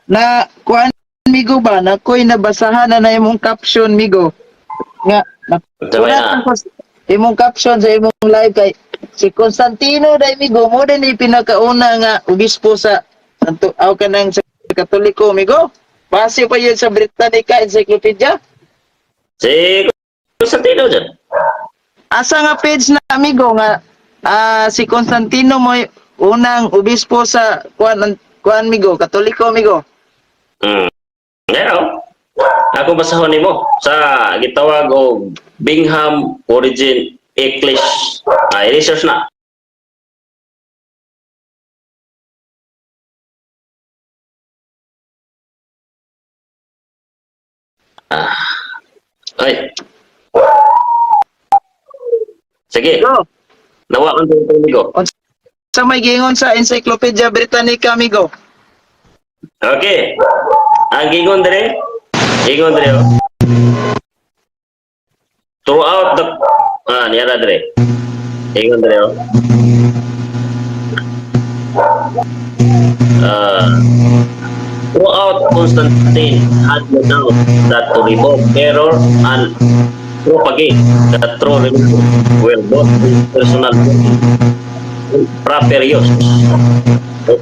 Na kuan, migo ba, na ko'y nabasahan na na imong caption, migo. Nga na Sabay na. ko imong caption sa imong live kay si Constantino dai, migo, mo din ni pinakauna nga obispo sa Santo aw kanang sa Katoliko, migo. Base pa yun sa Britannica Encyclopedia. Si Constantino dyan. Asa nga page na, amigo, nga si Constantino mo unang obispo sa kuan kuan, migo, Katoliko, migo? Pero, ako basahon nimo sa gitawag og Bingham Origin English. Ah, research na. Ah. Ay. Sige, Go. nawa ang amigo. Sa may gingon sa Encyclopedia Britannica, amigo? Okay. Ang gingon dire oh. Throughout the niya na dire. Ingon dire oh. Throughout Constantine had no doubt that to remove error and propagate the true religion were both his personal duty and proper use of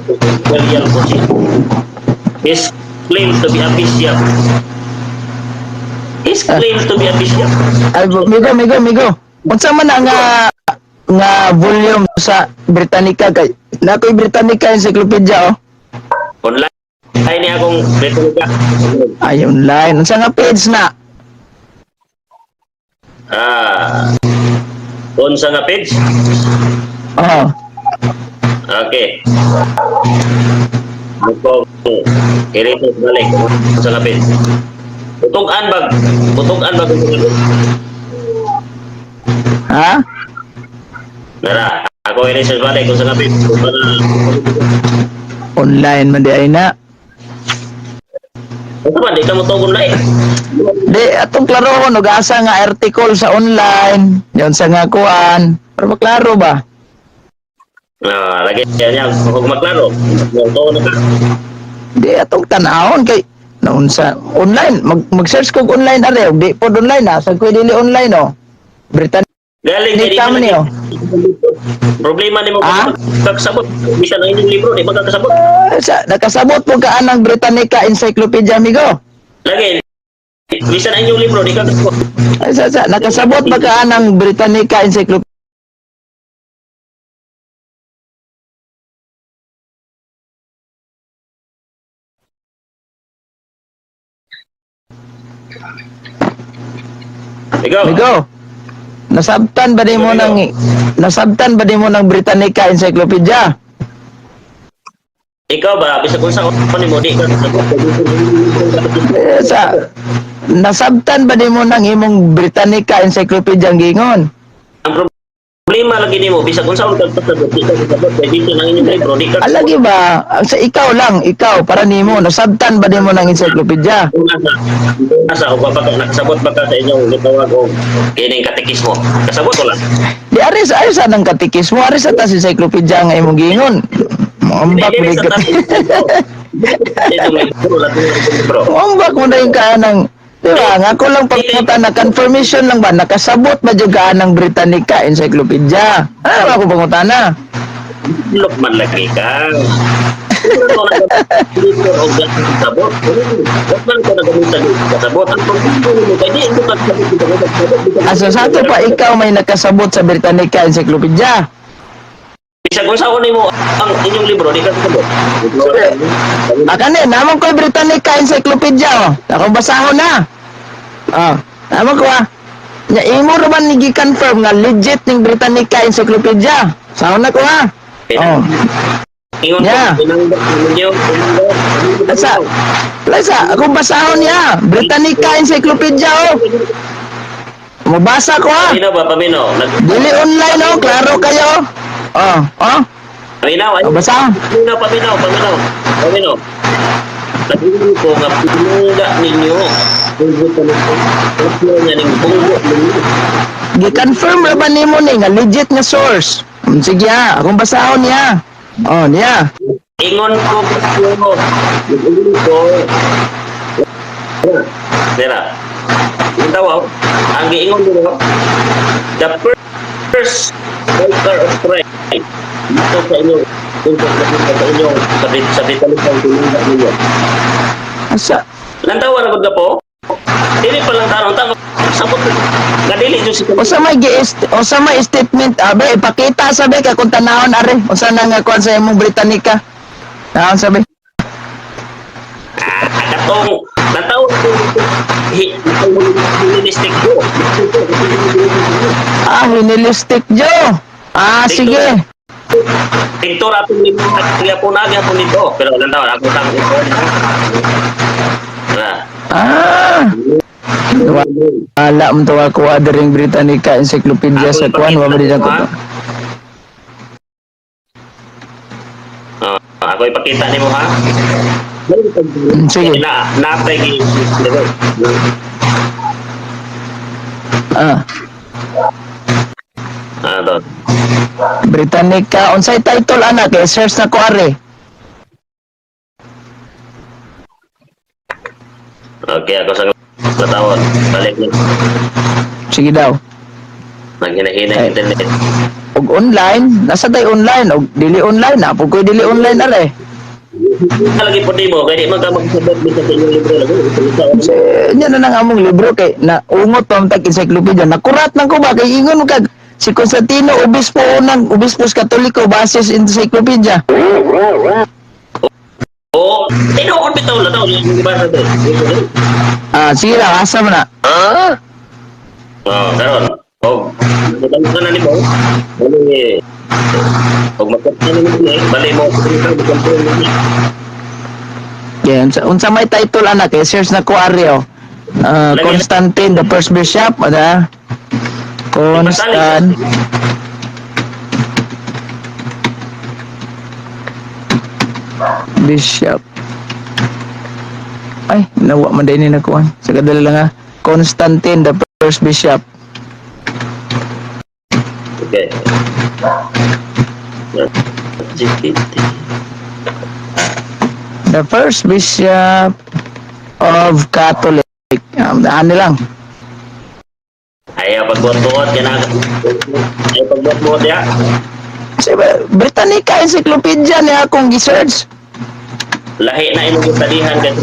his imperial position. His claim to be a bishop. His claim to be a bishop. Ay, migo, migo, migo. Unsa man ang nga nga volume sa Britannica kay na ko'y Britannica Encyclopedia oh? Online. Ay ni akong Britannica. Ay, online. Unsa nga page na? Ah. Unsa nga page? Oh. Okay. Ako i-research balik unsa nga page. Butong-an bag, butong-an bag unsa nga page? Ha? Nara, ako i-research balik unsa nga page. Online man di ay na. Unsa man di ka mo tugon online? Di atong klarohon og asa nga article sa online. Yon sa nga kuan. Para maklaro ba? Ah, lagi niya kung maklaro. Mo na ka. Di atong tan-awon kay naunsa online mag-search kog online are og di pod online na sa koy dili online oh. Britannica Galing kay di man niyo. Problema nimo Ah? kakasabot. Bisan ang inyong libro di ba kakasabot? Ah, sa nakasabot po ka anang Britannica Encyclopedia, amigo? Lagi bisan ang inyong libro di ka kasabot. Ay, sa nakasabot ba ka anang Britannica Encyclopedia? Ikaw. Amigo, nasabtan ba nimo Amigo. ng nasabtan ba nimo ng Britannica Encyclopedia? Ikaw ba bisan kung sa nimo di ka kasabot. Eh, sa nasabtan ba nimo ng imong Britannica Encyclopedia ang gingon? Ang problema lagi nimo bisan kung sa ka kasabot di ka kasabot kay bisan ang inyong libro di ka. Alagi ba sa ikaw lang, ikaw para nimo nasabtan ba nimo ng encyclopedia? Kung nasa o ba ka nakasabot ba ka sa inyong gitawag og kining katekismo? Kasabot wala? Di ari sa ari sa nang katikismo, ari sa tas encyclopedia nga imong gingon. Moambak mo Dili sa ka. tas libro, libro. Moambak mo na yung kaanang. Di ba? Nga ako lang pagpunta na confirmation lang ba nakasabot ba jud ka ng Britannica Encyclopedia? Ano ba ako pangutana? Look man lagi ka. Libro og kasabot. Wat man ka nagamitan kasabot. Ang problema nimo kay di mo kasabot di ka kasabot. Asa sa ato pa ikaw may nakasabot sa Britannica Encyclopedia? Bisag unsa ko nimo ang inyong libro di ka kasabot. Akane, naman ko Britannica Encyclopedia oh. Ako basahon na. Ah, naman ko ah. Nya imo ra man ni gi-confirm nga legit ning Britannica Encyclopedia. Sahon na ko ha. Oh. Ingon ko Yeah. pinangga ninyo. Asa? Lasa, ako basahon niya. Britannica Encyclopedia oh. Mabasa ko ha. Paminaw ba paminaw? Dili online oh, klaro kayo. Oh, oh. Paminaw ay. Oh, basa. Paminaw, paminaw, paminaw. Paminaw. Nag-ingon ko nga pinangga ninyo. Bunggo pa nito. Tatlo niya ning bunggo ninyo. Gi-confirm ra ba nimo ni nga legit nga source? Sige ha, akong basahon niya. Oh, niya. Ingon ko ko. Ingon ko. Dira. Yung tawaw, ang giingon dito, the first altar of Christ dito sa inyo, dito sa inyo, sa Britannica tinundak ninyo. Asa? Lantawa na gud ka po. Dili pa lang tarong tama. Sabot nga dili jud si Usa may statement abe ipakita sabi ka kung tanahon are usa na nga kuan sa imong Britannica. Tanahon sabi. Ah, katong lantawa ko Hellenistic ko. Ah, hinilistik jo. Ah, sige. Picture atong nimo at po na gyapon nito. Pero lantawa ako tang ito. Na. Ah. Wala mo to ako ring Britannica Encyclopedia sa kuan wa man din ako to. Ah, ako ipakita nimo ha. Sige. Na natay gi. Ah, Ah, do. Britannica unsay title ana kay search na ko are. Okay, ako sa katawon. Balik ni. Sige daw. Naghinahina Ay. internet. Og online, nasa tay online og dili online na po ko'y dili online are. Lagi po nimo kay di man ka magsabot bisan sa inyong libro lagi. Kasi niya na nang among libro kay na ungot pa man tag encyclopedia. Nakurat nang ko ba kay ingon mo kag si Constantino obispo unang obispo sa Katoliko basis encyclopedia. Oo, tinuod bitaw la daw yung gibasa dre. Ah, sige lang asa man na. Oh, karon. Og magdala na nimo. Bali. Og magkanta na nimo eh. Bali mo ka magkampo ni. Yeah, unsa may title ana kay search na ko ari oh. Ah, Constantine the first bishop ada. Constant Bishop. Ay, nawa man din ni nakuan. Sa kadali lang ha. Constantine the first bishop. Okay. GPT. The first bishop of Catholic. Ano lang. Ayaw pagbuot-buot yan ang ayaw pagbuot-buot ya. Kasi Britannica Encyclopedia niya akong gi-search. Lahi na imong gitalihan kay sa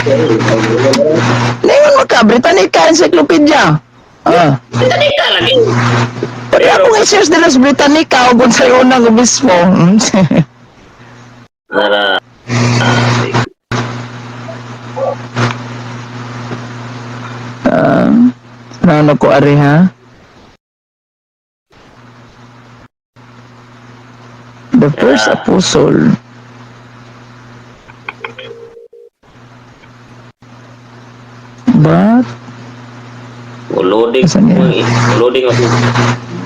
Ningon mo ka, Britannica Encyclopedia. Ah. Britannica lagi. Pati akong i-search nila sa Britannica o kung sa'yo unang obispo. Ara. Ah, ano ko ari ha? The first apostle. But, Loading. Asan yan? Loading ako.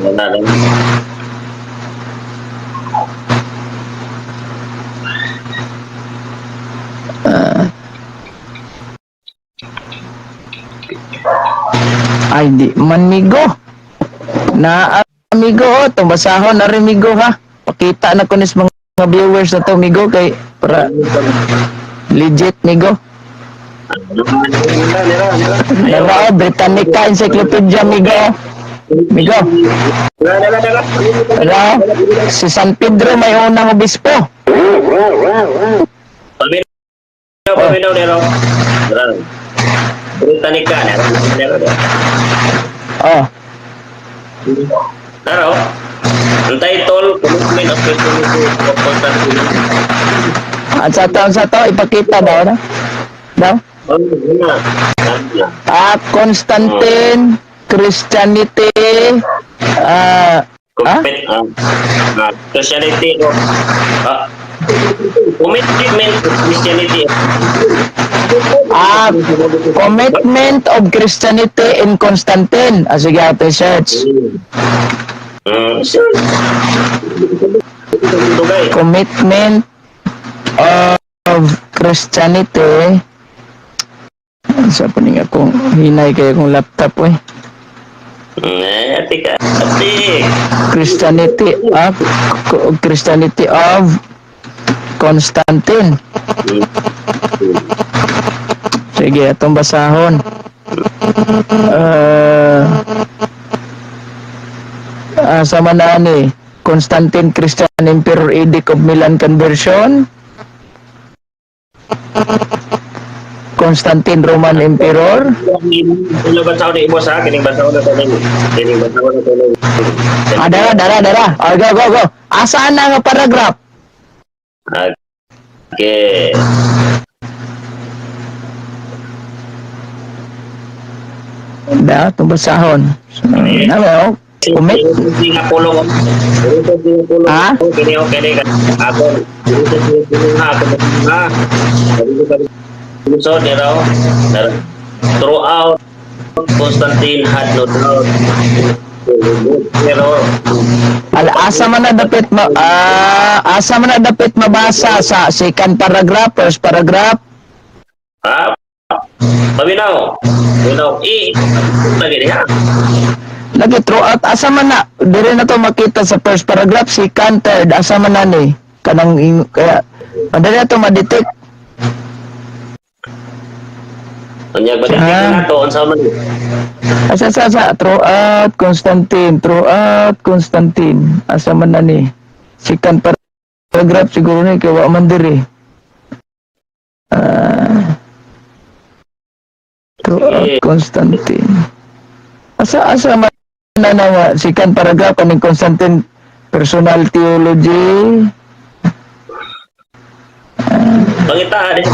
Wala lang. Ay, di man migo. Na amigo, oh, itong basahon na rin migo ha. Pakita na ko nis mga viewers na to migo kay para legit migo. Nara, oh, Britannica Encyclopedia migo. Migo. Nara, oh, si San Pedro may unang obispo. Paminaw, paminaw, nero. Nero. Britannica, nero, nero, nero. Oh, Nero. Ang title, Commitment of Christianity of Constantine. ang sa to ipakita daw na. Daw. Oh, yun na. Tama. Ah, Constantine Christianity ah ah? Commit, Christianity of Commitment of Christianity. Ah, Commitment of Christianity in Constantine. Ah, sige, ate, search. Sure. Tugay. Commitment of Christianity. Sa pa nga akong hinay kay akong laptop, eh. Eh, tika, ati. Christianity of Christianity of Constantine. Sige, atong basahon. Sa manani, Constantine Christian Emperor Edict of Milan Conversion. Constantine Roman Emperor. Ano basahon ni imo sa kining basahon na to ninyo. Kining basahon na to ninyo. Ah, dara, dara, dara. Ah, go, go, go. Asaan na nga paragraph? Okay. Da, itong basahon. So, ano, oh, commit. Nga pulong. Ha? Kini okay kini ako. Nga ako nga. So, nero, throughout Constantine had no doubt. Pero Ala, asa man na dapit ma asa man na dapit mabasa sa second paragraph, first paragraph? Ha? Paminaw. Paminaw. I lagi diha. Lagi throughout, asa man na dire na to makita sa first paragraph, second, third, asa man na ni kanang kaya madali na to ma-detect. Unya ba Ah. na to unsa man? Asa sa sa throughout Constantine, throughout Constantine, asa man na ni second paragraph siguro ni kay wa man diri. Throughout Sige. Constantine. Asa asa man na na nga second paragraph kaning Constantine personal theology. Pangita din.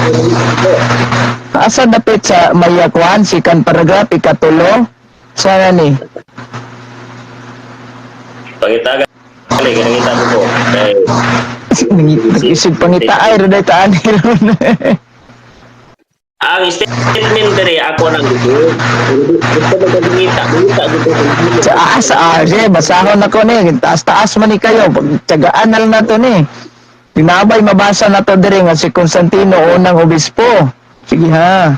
Asa dapit sa mayakwan second paragraph ikatulo sana ni? Pangita gali kanang mo ko. Kay Nag-isip pangita ay raday taan ni ron. Ang statement diri ako nang gusto. Gusto mo ka ngita, ngita gusto. Sa asa ah, sige, basahon ako ni, taas-taas man ni kayo, pagtiyagaan na lang nato ni. Tinabay mabasa na to diri nga si Constantino unang obispo. Sige ha.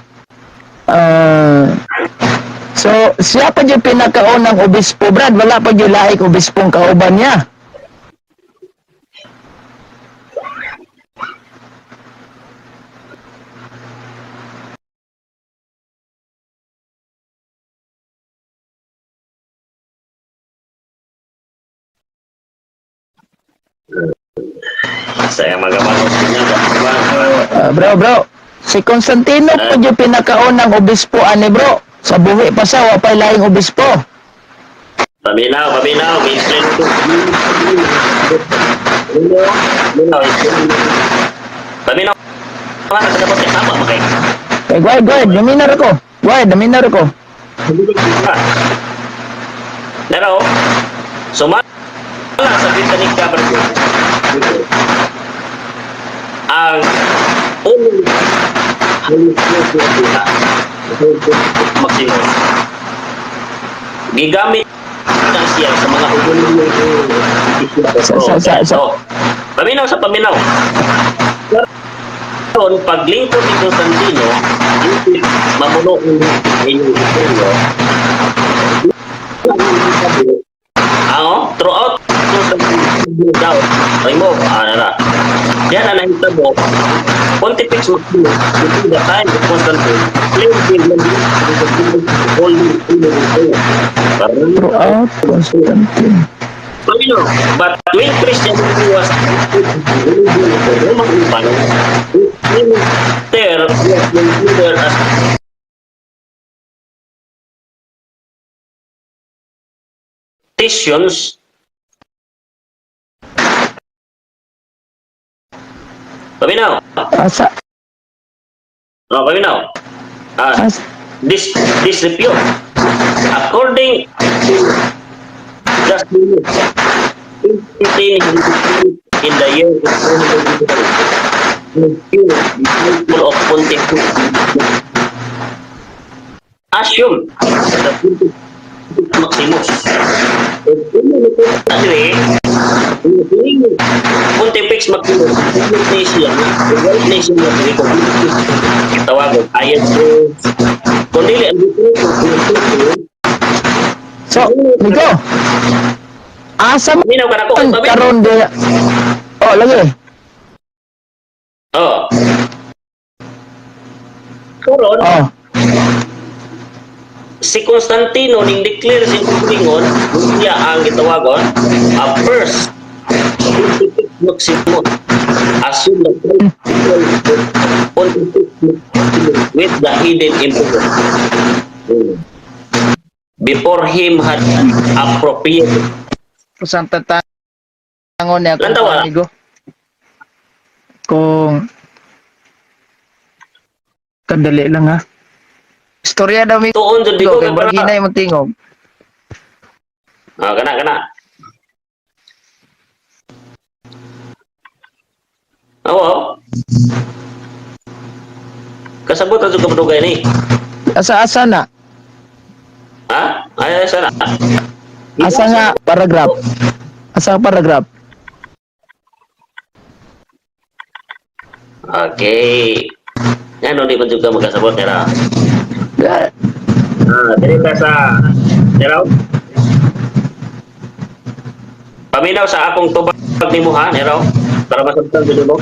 So, siya pa yung pinakaunang obispo, Brad. Wala pa yung laik obispong kauban niya. Saya magamalos niya. Bro, bro. Si Constantino pa yung pinakaunang obispo, ani bro. Sa buhi pa siya, wa pa'y laing obispo. Paminaw, paminaw, may explain ko. Paminaw, paminaw, sa dapat tama ba kayo? Okay, go ahead, go ahead. Naminar ako. Go ahead, naminar ako. Pero, sumala sa Britannica Version, ang unang Maximus, gigamit na siya sa mga Sa- Paminaw sa paminaw. Karon paglingkod ni Constantino, isip mamuno ang inyong imperyo. Throughout Constantino daw, remove, nara. Yan ang nahitabo, Pontifex Maximus, during the time of Constantine, claimed the Holy Imperyo. Throughout Constantine. Paminaw, but when Christianity was the Roman Empire, there was considered as petitions. Paminaw. Asa, Oh, paminaw. asa, This disrepute. According to Justinus, in the year the title of Pontifex assume the Pontifex Maximus. Anyway, Pontifex Maximus, nation, the world nation na tawagon, ayon sa kung dili ang So, Nico. Asa Minaw ka na ko, man karon di. Oh, lagi. Oh. Karon, si Constantino ning declare sa iyang siya ang gitawagon a first Pontifex Maximus, assume the title of Pontifex Maximus with the hidden emperor. Before him had appropriated. Usang tatangon niya akong Lantawa. Amigo. Kung kadali lang ha. Istorya daw mi Tuon jud ko ko kay murag hinay mong tingog. Ah, kana kana. Oo. Kasabot na jud ka padugay ni. Asa-asa na? Ha? Ay, ay, sana. Asa nga paragraph? Asa nga paragraph? Okay. Yan, di pa juga magkasabot, nila. Ah, Ah, diri ta sa Nero. Paminaw sa akong tubag nimo ha, Nero. Para masabtan jud mo.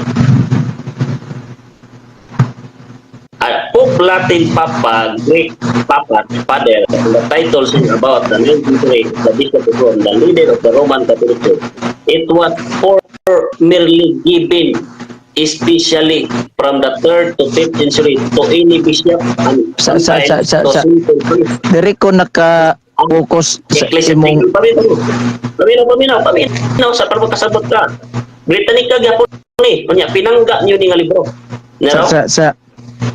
Ah, Pope, Latin Papa, Greek Papa, Father, the title is about the 19th century, the Bishop of Rome, the leader of the Roman Catholic Church. It was formerly given, especially from the 3rd to 5th century, to any bishop and sometimes to simple priest. Diri ko naka-focus sa imong Ecclesiastical. Paminaw. Paminaw, paminaw, paminaw sa para makasabot ka. Britannica gyapon ni. Unya pinangga niyo ni nga libro. Nero? Sa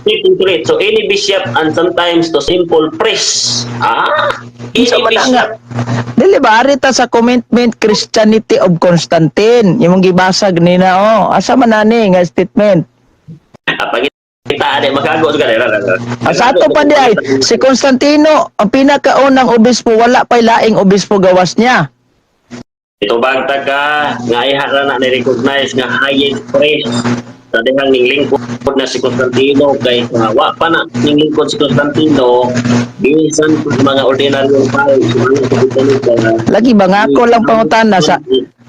5th century. So any bishop and sometimes to simple priest. Ah, any Unsa man na nga? bishop. Dili ba ari ta sa commitment Christianity of Constantine? Imong gibasa ganina oh. Asa man ani nga statement? Ah, pangita ani makago sa kanila. Ah, sa ato pa di ay si Constantino ang pinakaunang obispo, wala pa'y laing obispo gawas niya. Itubag ta ka nga iha ra na ni-recognize nga highest priest sa dihang ning lingkod na si Constantino, kay wa pa na ning lingkod si Constantino, bisan pa mga ordinaryong pare sa mga Britannica. Lagi ba nga ako lang pangutana sa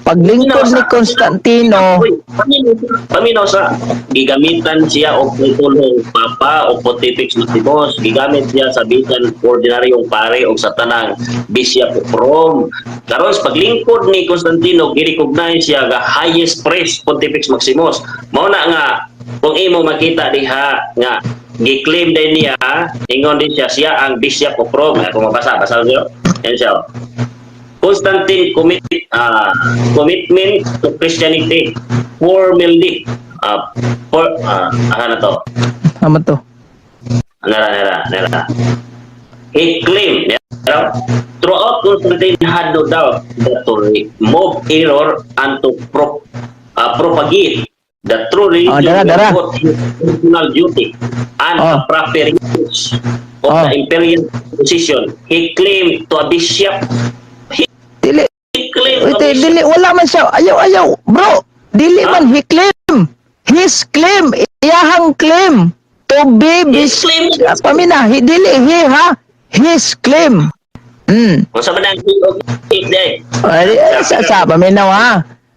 paglingkod ni Constantino? Uy, paminaw, paminaw sa gigamitan siya og titulong Papa o Pontifex Maximus, gigamit siya sa bisan ordinaryong pare o sa tanang bishop of Rome. Karon sa paglingkod ni Constantino, gi-recognize siya ga highest priest, Pontifex Maximus. Mao na nga kung imo makita diha nga gi-claim din niya, ingon din siya siya ang bishop of Rome. Kung mabasa, basa niyo yan siya, oh. Constantine commitment to Christianity formally for ano to? Tama to. Nara, nara, nara. He claimed, throughout Constantine had no doubt that to remove error and to propagate the true religion Oh, dara, dara. was both his personal duty and a proper use of the imperial position. He claimed to a bishop. He Dili claimed to wait, a bishop. dili wala man siya. Ayaw, ayaw, bro. Dili Ha? man he claim. His claim, iyahang claim to be His bis claim. Ah, pamina, he, dili he ha. His claim. Kung sa man ang he o his day. Ay, eh, sa paminaw ha.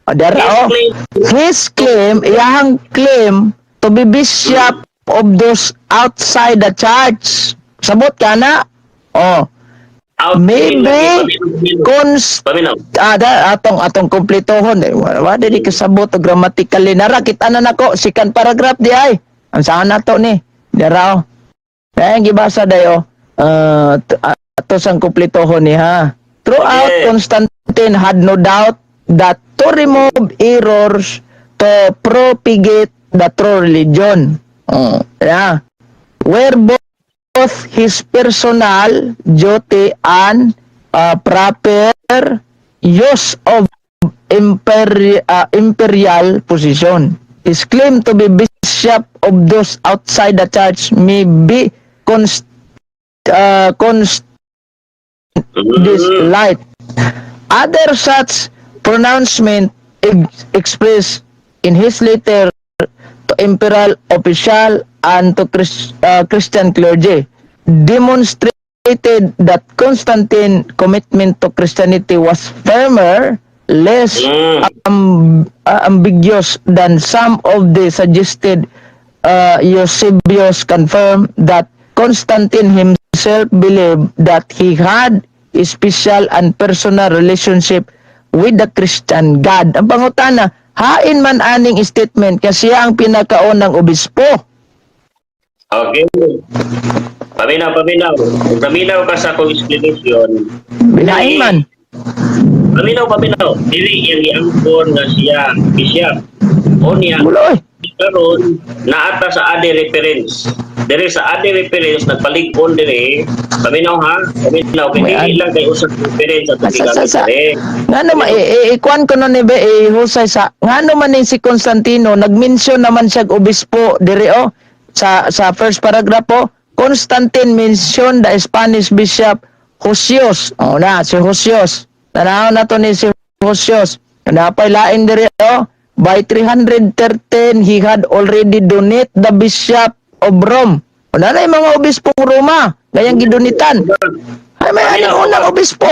O dara His oh. claim. His claim, iyahang claim to be bishop of those outside the church. Sabot ka na? Oh. Out Maybe cons Paminaw. Ah, da, atong kumpletohon eh. Wa dili kasabot og grammatically. Nara kita na nako second paragraph di ay. Ang saan nato ni? Dara oh. Ay gibasa dayo. Ato sang kumpletohon ni ha. Throughout Constantine had no doubt that to remove errors, to propagate the true religion. Oh, yeah. Were both his personal duty and proper use of imperial position. His claim to be bishop of those outside the church may be const this light. Other such pronouncement expressed in his letter to imperial official and to Christian clergy demonstrated that Constantine commitment to Christianity was firmer Less ambiguous than some of the suggested. Eusebius confirmed that Constantine himself believed that he had a special and personal relationship with the Christian God. Ang pangutana, hain man aning statement kasi siya ang pinakaunang obispo? Okay. Paminaw, paminaw. Kung paminaw ka sa akong explanation, Binain man. Paminaw, paminaw. Dili iyang giangkon nga siya bishop. O niya, Buloy. Karon naata sa other reference. Dire sa other reference nagpalig-on dire. Paminaw ha, paminaw kay May dili lang kay usa ka reference at Sa, sa, gigamit sa. dire. Ngano man ikuan ko nun ni be husay sa ngano man ni si Constantino nagmension naman siya og obispo diri oh, sa first paragraph po. Constantine mentioned the Spanish bishop Hosios. Oh na si Hosios. Tanaw na to ni si Hosios. Napay lain diri oh. By 313 he had already donate the bishop of Rome. Wala na yung mga obispong Roma gayang gidonitan. Ay may aning unang obispo.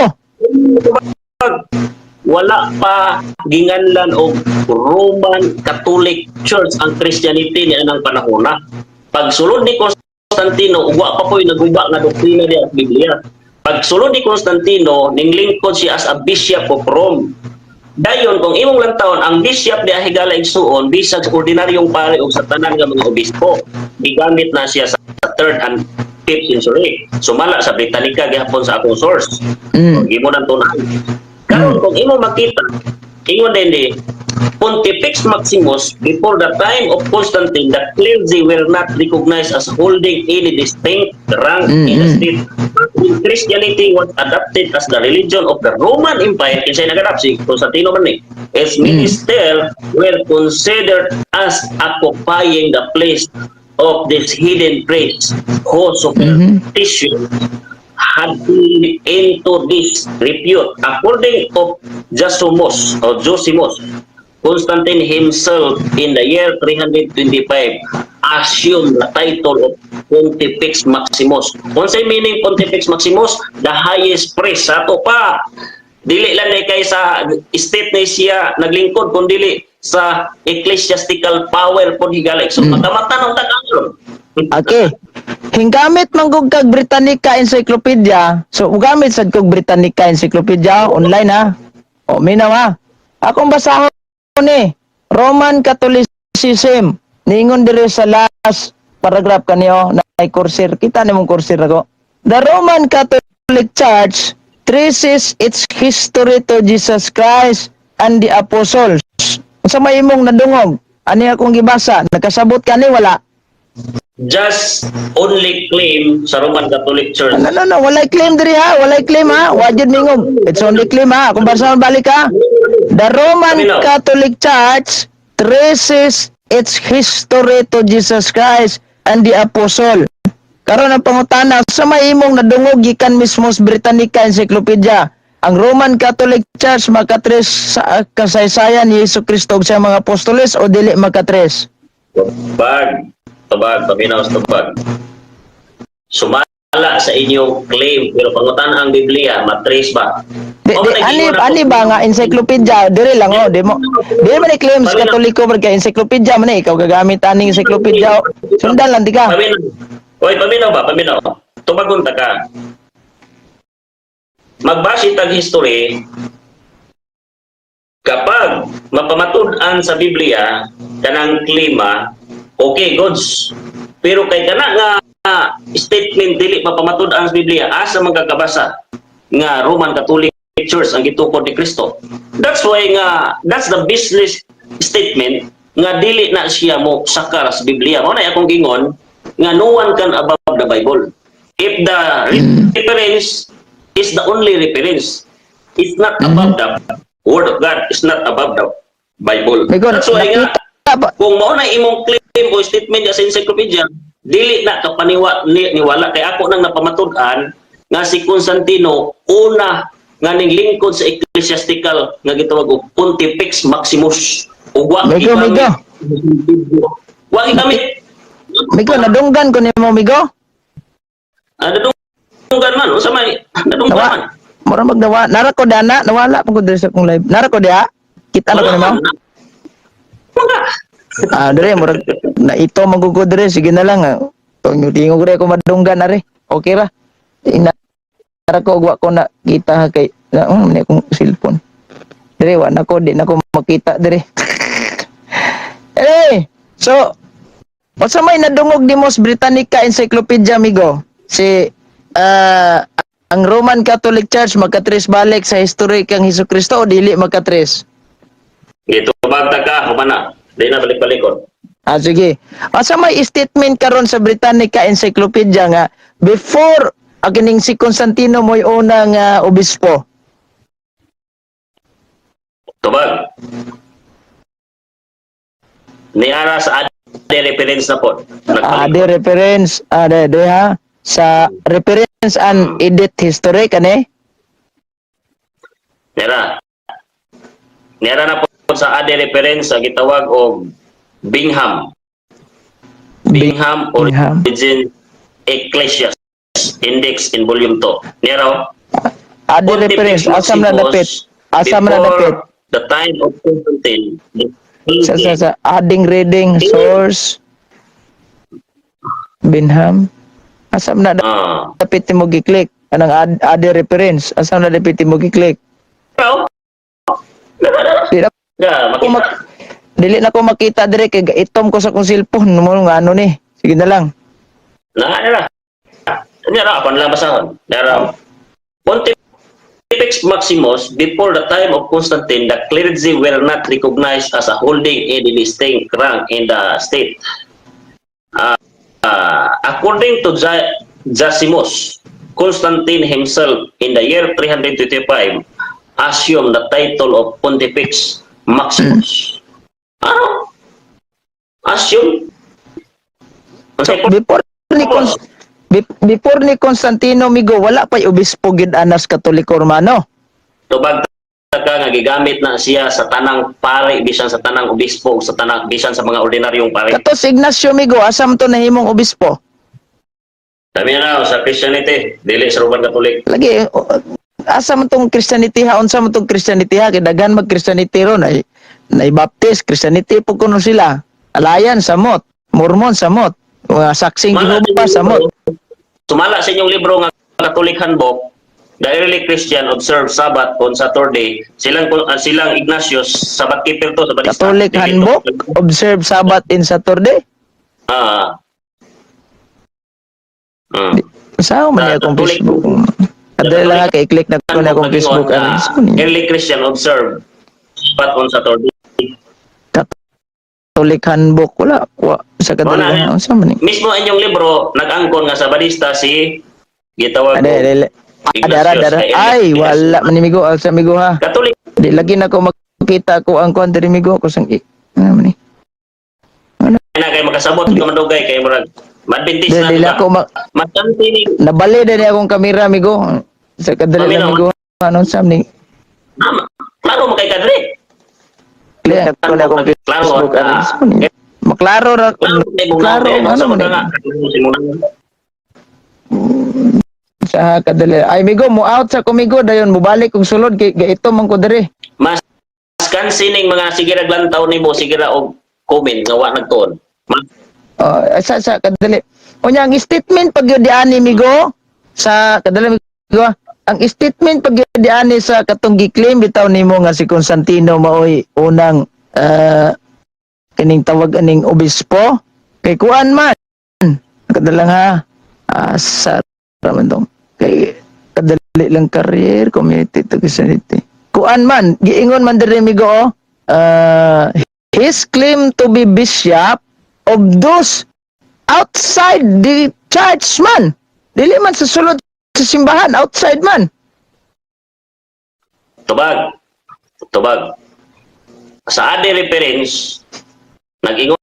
Wala pa ginganlan og Roman Catholic Church ang Christianity ni anang panahona. Pagsulod ni Constantino, ug wa pa po'y naguba nga doktrina niya at Biblia. Pagsulod ni Constantino, ninglingkod siya as a bishop of Rome. Dayon kung imong lantawon ang bishop di higala igsuon bisag sa ordinaryong pare og sa tanan nga mga obispo, gigamit na siya sa third and fifth century. Sumala sa Britannica gihapon sa akong source. Gimo nang tunan. Karon kung imo makita, ingon din di Pontifex Maximus, before the time of Constantine, the clergy were not recognized as holding any distinct rank in the state. But when Christianity was adopted as the religion of the Roman Empire, kinsay nag-adapt? Si Constantino man ni. Its minister were considered as occupying the place of this hidden priest whose superstition had been into disrepute. According of Josimus or Josimus, Constantine himself in the year 325 assumed the title of Pontifex Maximus. Unsay meaning Pontifex Maximus? The highest priest. Sa ato pa, dili lang ni kay sa state ni siya naglingkod kun dili sa ecclesiastical power pod higala. So matamata ng tagalog. Okay. Hinggamit man gud kag Britannica Encyclopedia. So ugamit sad kog Britannica Encyclopedia online ha. O minaw ha. Akong basahon ni Roman Catholicism. Niingon diri sa last paragraph kaniyo na ay cursor. Kita nimong cursor ako. The Roman Catholic Church traces its history to Jesus Christ and the apostles. Unsa may imong nadungog? Ani akong gibasa? Nakasabot ka ni wala? Just only claim sa Roman Catholic Church. No, walay claim diri ha, walay claim ha. Wa jud mingog. It's only claim ha. Kung basahon balik ha. The Roman Paminaw. Catholic Church traces its history to Jesus Christ and the apostle. Karon ang pangutana, sa may imong nadungog gikan mismo sa Britannica Encyclopedia, ang Roman Catholic Church makatres sa kasaysayan ni Hesus Kristo ug sa mga apostoles o dili makatres? Tubag, tubag, paminaw sa tubag. Sumala sa inyong claim, pero pangutan ang Biblia, matrace ba? Di, O, di, nag-ingon ani, ako. ani ba nga encyclopedia diri lang oh, di mo di man ni claim sa Paminaw. Katoliko kay encyclopedia man eh, ikaw gagamit aning encyclopedia oh. Sundan lang di ka. Paminaw. Oy, paminaw ba? Paminaw. Tubagon ta ka. Magbase tag history, kapag mapamatud-an sa Biblia kanang klima, okay, goods. Pero kay kana nga statement dili mapamatud-an sa Biblia, asa man kakabasa nga Roman Catholic Church ang gitukod ni Kristo? That's why nga that's the business statement nga dili na siya mo sakar sa Biblia. Mao na akong gingon nga no one can above the Bible. If the reference is the only reference, it's not above the Word of God, it's not above the Bible. Because That's why nga, nakita ba kung mao na imong claim o statement sa encyclopedia, dili na kapaniwa ni, niwala kay ako nang napamatud-an nga si Constantino una nga ning lingkod sa ecclesiastical nga gitawag og Pontifex Maximus ug wa Migo, gigamit. Migo. Wa gigamit. Migo, nadunggan ko nimo, Migo. Ah, nadunggan man unsa may nadunggan Nawa, man. Mura magdawa. Nara ko dana, nawala pa ko diri sa akong live. Nara ko diha. Kita na ko nimo. Ah, dire murag na ito magugo dire, sige na lang. Ah. Tong tingog re ko madunggan are. Okay ra. Ina nara ko wa ko na kita ha kay na ni akong cellphone. Dire wa na ko, di na ko makita dire. Eh, so unsa may nadungog nimo sa Britannica Encyclopedia, amigo? Si ang Roman Catholic Church makatres balik sa history kang Hesus Kristo o dili makatres? Gitubag ta ka, human na. Di na balik-balikon. Ah, sige. Asa may statement karon sa Britannica Encyclopedia nga before kining si Constantino mo'y unang obispo? Tubag. Niara sa ade reference na po. Ah, Nagpalikod. di reference, ah, de, de ha sa reference and edit history kani. Niara. Niara na po sa ade reference sa gitawag og Bingham. Bingham Bingham. Origin Ecclesias Index in Volume 2. Niara oh. Ade reference, asam na dapit? Asam na Before dapit? the time of Constantine, the Sa adding reading source Bingham, asam na dapit mo gi-click anang ade reference? Asam na dapit mo gi-click? Pero, Di na ga, ko makita. Dili na ko makita dire kay itom ko sa akong cellphone mo nga ano ni. Sige na lang. Na, nara. Nara, apan lang basahon. Nara. Pontifex Maximus, before the time of Constantine, the clergy were not recognized as a holding any distinct rank in the state. According to Zosimus, Constantine himself in the year 325 assumed the title of Pontifex Maximus. Ano? Assume? So, before ni Constantino, migo, wala pa'y obispo gid anas Katoliko Romano. Tubag ka nga gigamit na siya sa tanang pare, bisan sa tanang obispo ug sa tanang, bisan sa mga ordinaryong pare. Kato si Ignacio, migo, asam to nahimong obispo? Sabi na sa Christianity, dili sa Roman Catholic. Lagi asa man tong Christianity ha? Unsa man tong Christianity ha? Kay daghan mag Christianity ron ay nay Baptist, Christianity po kuno sila. Alliance samot, Mormon samot, mga Saksing Sumala sa Jehova inyong samot. Sumala sa inyong libro nga Catholic Handbook, the early Christian observed Sabbath on Saturday. Silang Ignatius, Sabbath keeper to sa Balista. Catholic Dili to. Handbook observe Sabbath in Saturday. Ah. Saan man niya akong Catholic- Facebook? Adali lang ha, kay click na ko na akong Facebook. Nga, Ano, saan niya? early Christian observed Sabbath on Saturday. Catholic Handbook wala wa sa kadali Wala. lang, unsa man ni? Mismo inyong libro, nag-angkon nga sa Balista si gitawag Ade, og ade, ade, ara, ara. Ay, wala man ni migo, sa migo ha. Catholic. Di lagi na ko makita ko ang kuan diri, migo, ko sang ano man ni? Na kay makasabot ka madugay kay murag Adventist Di, na di ka. lang ko Masanti ni nabali din akong kamera, migo. Sa kadali lang, migo, ano sa ni? Tama. Klaro mo kay kadre. Clear ko na akong Klaro, Facebook. ah. Ano sa ni? Maklaro ra. Klaro kay mong Klaro ano man ni? Sa kadali. Ay migo, mo out sa kumigo dayon mo balik og sulod kay gaito man ko diri. Mas kansining mga sige ra lantaw nimo, sige ra og comment nga wa nagtuon. Mas Oh, sa kadali. Unya ang statement pag yun ani, migo, sa kadali migo, ah. Ang statement pag yun ani sa katong gi-claim bitaw nimo nga si Constantino maoy unang kining tawag aning obispo kay kuan man. Kadalang ha. Ah, sa raman dong. Kay kadali lang career community to Christianity. Kuan man, giingon man diri migo oh. His claim to be bishop of those outside the church man. Dili man sa sulod sa simbahan, outside man. Tubag. Tubag. Sa ade reference, nag-ingon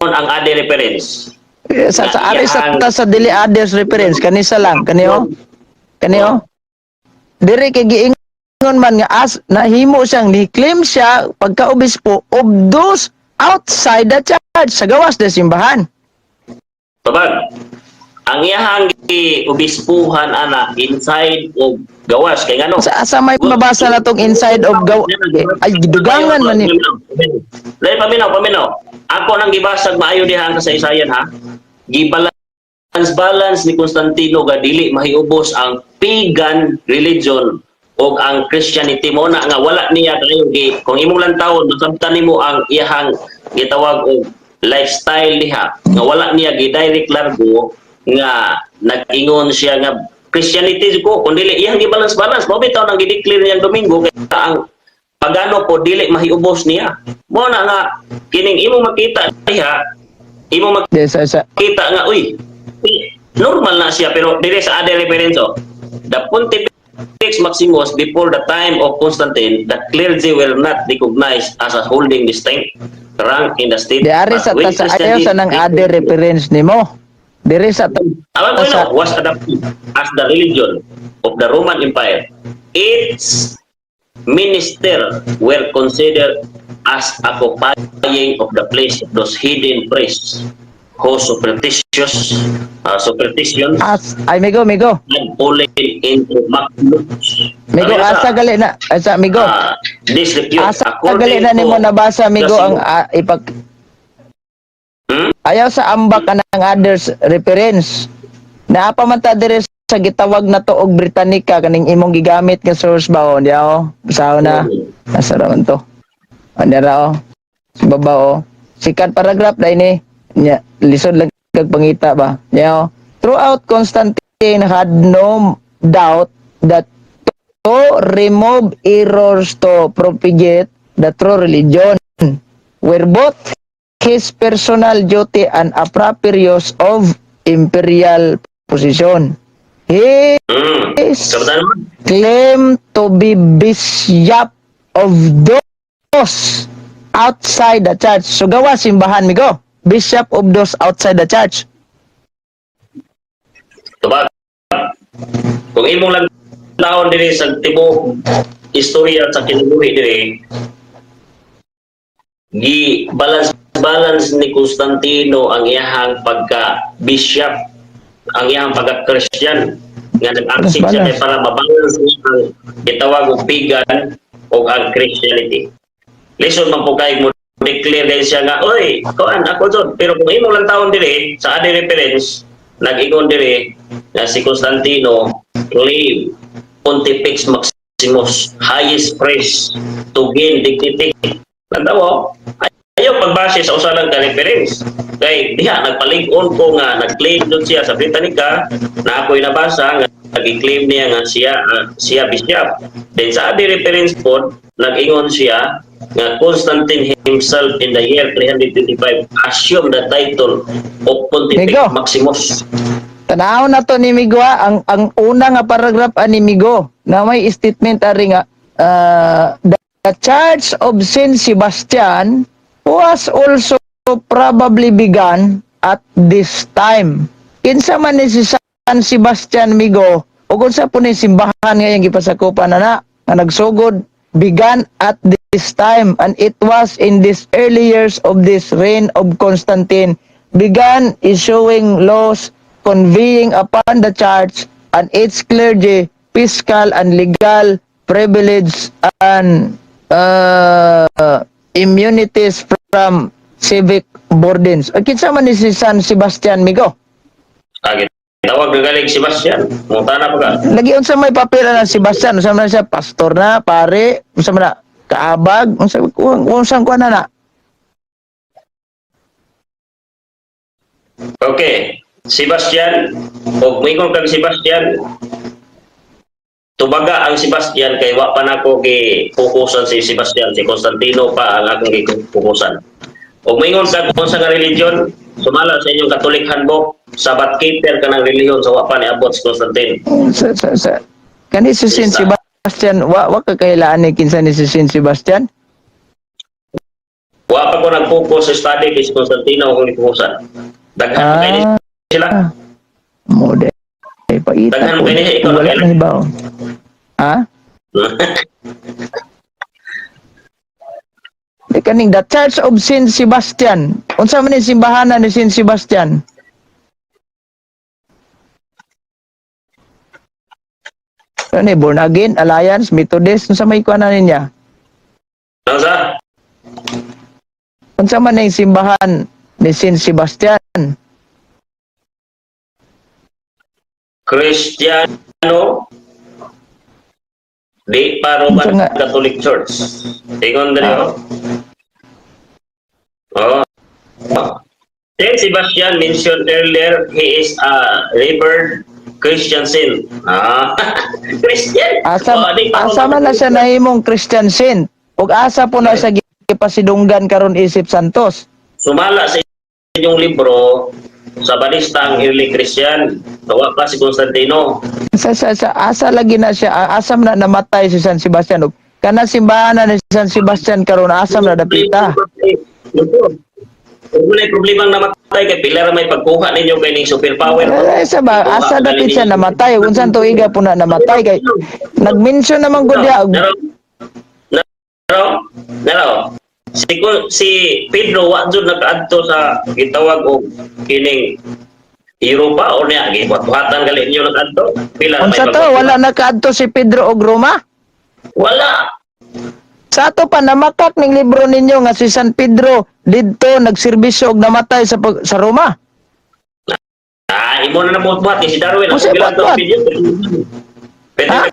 ang ade reference. Eh, sa ari sa dili others reference kanisa lang kani oh. Kani oh. Diri kay giingon man nga as nahimo siyang ni claim siya pagka obispo of those outside the church, sa gawas de simbahan. Tubag. Ang iyahang giobispuhan ana inside of Gawas kay ngano? Sa asa may mabasa na tong inside of gaw, ay, gidugangan man ni. Dahil paminaw, paminaw. Ako nang gibasag maayo diha ang kasaysayan, ha. Gibalance balance ni Constantino ga dili mahiubos ang pagan religion o ang Christianity mo na nga wala niya kayo gi kung imong lantawon, masabtan nimo ang iyahang gitawag og lifestyle diha nga wala niya gi direct largo nga nag-ingon siya nga Christianity ko, kun dili iyang gi-balance balance mo bitaw nang gi-declare niyang Domingo kay ang pagano po dili mahiubos niya mo na nga kining imong makita diha, imong Di, sa makita nga, uy, normal na siya. Pero dire sa other reference, oh, the Pontifex Maximus: before the time of Constantine, the clergy were not recognized as a holding distinct rank in the state. Di, ari sa But when ta sa ayaw sa nang other reference nimo. Diri sa Alam ko no, was adopted as the religion of the Roman Empire, its minister were considered as occupying of the place of those hidden priests who superstitions As ay, migo, migo. had fallen into Maximus. Migo, asa gali na asa, migo? Disrepute. Asa gali na nimo nabasa, migo, ang ipak Ayaw sa ambak ka ng others reference. Naa pa man ta diri sa gitawag na to og Britannica, kaning imong gigamit nga source ba, oh, di oh. Basahon na. Nasa ra man to. Ano ra, oh. Sa baba, oh. Second paragraph dai ni. Nya, lisod lang kag pangita ba. Nya, oh. Throughout, Constantine had no doubt that to remove errors, to propagate the true religion were both his personal duty and a proper use of imperial position. He Kabataan mo? claimed to be bishop of those outside the church. So gawa simbahan, migo. Bishop of those outside the church. Tubag. Kung imong lang taon diri sa tibuok istorya sa kinabuhi diri, gi balance balance ni Constantino ang iyahang pagka bishop, ang iyahang pagka Christian nga nag-accept siya kay Balance. Para mabalance niya ang gitawag og pagan o ang Christianity. Lisod man po kay mo declare dahil siya nga, "Oy, kuan ako jud." Pero kung imong lang taon diri sa other reference, nag-ingon diri nga si Constantino claim Pontifex Maximus, highest priest, to gain dignity. Lantawo, ayaw pagbase sa usa lang ka reference. Kay diha nagpalig-on ko nga nag-claim jud siya sa Britannica na ako'y nabasa nga nag-claim niya nga siya siya bishop. Then sa other reference pod, nag-ingon siya nga Constantine himself in the year 325 assumed the title of Pontifex Migo. Maximus. Tanaw na to ni Migo, ah. Ang una nga paragraph ani, Migo, na may statement ari nga the Church of Saint Sebastian was also probably begun at this time. Kinsa man ni si San Sebastian, Migo, o kung sa po ni simbahan nga yung gipasakupan na na nga nagsugod began at this time, and it was in these early years of this reign of Constantine began issuing laws conveying upon the church and its clergy fiscal and legal privilege and immunities from civic burdens. Ay, kinsa man ni si San Sebastian, Migo? Agit tawag na galing Sebastian. Mutana pa ka. Lagi, unsa may papel ng Sebastian? Unsa man siya, pastor na, pare, unsa man na kaabag, unsa unsa kuan na na? Okay. Sebastian, og moingon kang Sebastian, tubaga ang Sebastian kay wa pa nako gi fokusan si Sebastian, si Constantino pa ang akong gi-fokusan. Og moingon ka kung sa nga religion, sumala sa inyong Catholic Handbook, Sabbath keeper ka ng relihiyon sa wa pa niabot si Constantine. Sa kani si Saint Sebastian, wa ka kahilaan ni kinsa ni si Saint Sebastian? Wa pa ko nag-focus sa study kay si Constantino akong gifokusan. Daghan ah, kay ni sila. Mo de paita Daghan ko. kay ni ikaw Wala na na hibaw. Ha? Di kaning the Church of Saint Sebastian. Unsa man ni simbahanan ni Saint Sebastian? Ano ni, Born Again, Alliance, Methodist, unsa may kuan na niya? Ano sa? Unsa man na yung simbahan ni Saint Sebastian? Cristiano di pa Roman Unsa nga? Catholic Church. Ingon diri oh. Oh. Saint Sebastian mentioned earlier, he is a revered Christian saint. Ah, Christian. Asa Oh, di pa asa Roman man na siya nahimong Christian saint? Ug asa po na siya gipasidunggan karon isip Santos? Sumala sa inyong libro sa balista ang early Christian. Tawa pa si Constantino. Sa asa lagi na siya, asa man na namatay si San Sebastian ug kana simbahan na ni San Sebastian karon, asa man na dapita? Kung wala problema ang namatay kay pila ra may pagkuha ninyo kay ning superpower. Ay, sa ba asa dapit siya namatay? Unsan tuiga po na namatay kay nag-mention naman gud diha Naro. Naro. Naro. Si Pedro wa jud nakaadto sa gitawag og kining Europa o niya gibuhat-buhatan gali ninyo nakaadto. Pila ra may Unsa to, pagkuha. wala nakaadto si Pedro og Roma? Wala. Sa ato pa namakak ning libro ninyo nga si San Pedro didto nagserbisyo og namatay sa Roma. Ah, imo na nabuhat-buhat ni si Darwin. Unsa Ako bilang buhat-buhat? video. Pwede Ha?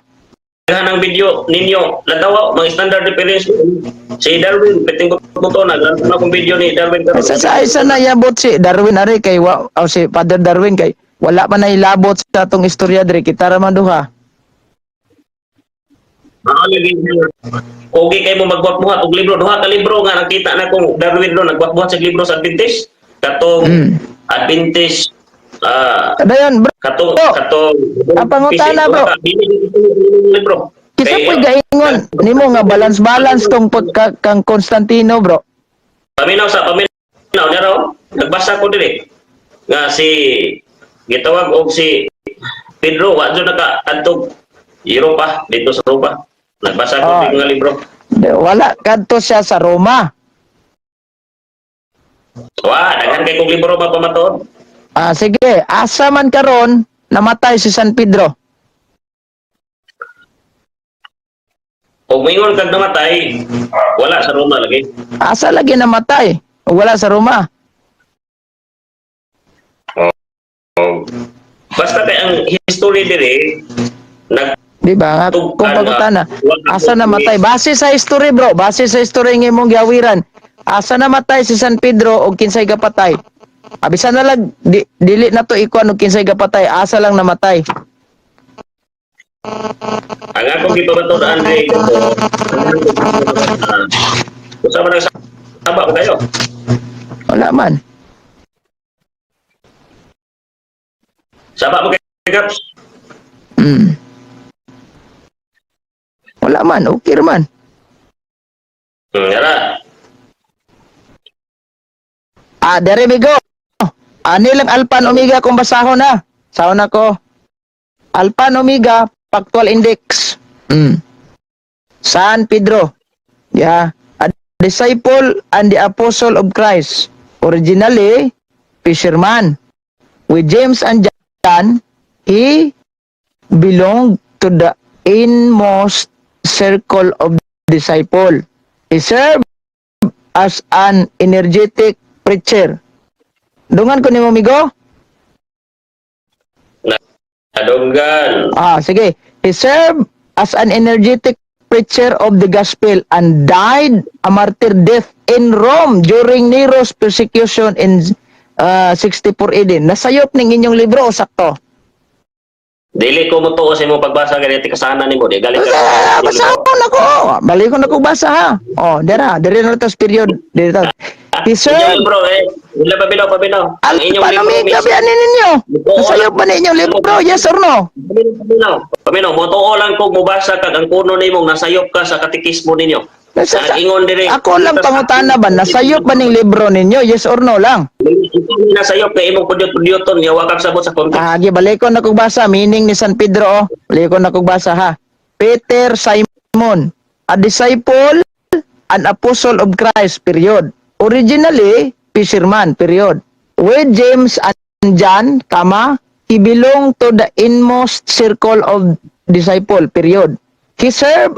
daghan ang video ninyo. Latawa, mga standard reference. Si Darwin, piting buto na. Ganun na akong video ni Darwin. Ay, sa isa na yabot si Darwin ari kay wa, o si Father Darwin kay wala pa na ilabot sa atong istorya diri, kita ra man duha. Mao lagi. Okay kay mo magbuhat-buhat og libro, duha ka libro nga nakita na kung Darwin do nagbuhat-buhat sa libro sa Adventist. Katong Adventist Dayon, bro. katong Bro, katong ang pangutana, bro. Libro. Kinsa Kay, po'y gaingon nimo nga balance-balance tong pagka kang Constantino, bro? Paminaw sa paminaw nero, nagbasa ko diri nga si gitawag og si Pedro wa jud naka adtog Europa dito sa Europa. Nagbasa ko diri nga libro. Wala kadto siya sa Roma. Wa daghan kay kog libro ba pamatuod. Ah, sige, asa man karon namatay si San Pedro? Og moingon kag namatay, wala sa Roma lagi. Asa lagi namatay? Wala sa Roma. Oh. Basta kay ang history diri nag Di ba? Nga, kung pagutana, asa namatay? Base sa history, bro. Base sa history ng imong giawiran. Asa namatay si San Pedro o kinsay gapatay? Abisan na lang, dili na to ikuan og kinsay gapatay. Asa lang namatay? Ang akong gipamatod Andre ko usa man ang saba ko kayo. Wala man. Saba mo kay Gaps. Wala man. Okay man. Yara. Ah, there we go. Ani lang Alpha and Omega kung basahon na. Sahon ako. Alpha and Omega, Factual Index. San Pedro. Yeah. A disciple and the apostle of Christ. Originally, fisherman. With James and John, he belonged to the inmost circle of disciple. He served as an energetic preacher. Dungan ko nimo, migo? Adonggan. Ah, sige. He served as an energetic preacher of the gospel and died a martyr death in Rome during Nero's persecution in 64 AD. Nasayop ning inyong libro o sakto? Dili ko motuo sa imong pagbasa kay di kasana nimo di galing ka. Ah, basahon ako. Balik ko na kong basa ha. Oh, dira, dira na to sa period. Dira. He Inyong served libro eh. Wala pa binaw pa binaw. Ang inyong Alpha libro Omega miss. ba ninyo? Nasayop ba na inyong libro? Yes or no? Paminaw, paminaw. Paminaw, motuo lang kog mobasa kag ang kuno nimong nasayop ka sa katekismo ninyo. Nasa, Ang ingon diri. Ako lang pangutana ba, nasayop ba ning libro ninyo? Yes or no lang? Ikaw ni nasayop kay imong pudyot-pudyoton nga wa kag sabot sa context. Ah, gi balikon na kog basa meaning ni San Pedro oh. Balikon na kog basa ha. Peter Simon, a disciple and apostle of Christ, period. Originally, fisherman, period. With James and John, comma, he belonged to the inmost circle of disciple, period. He served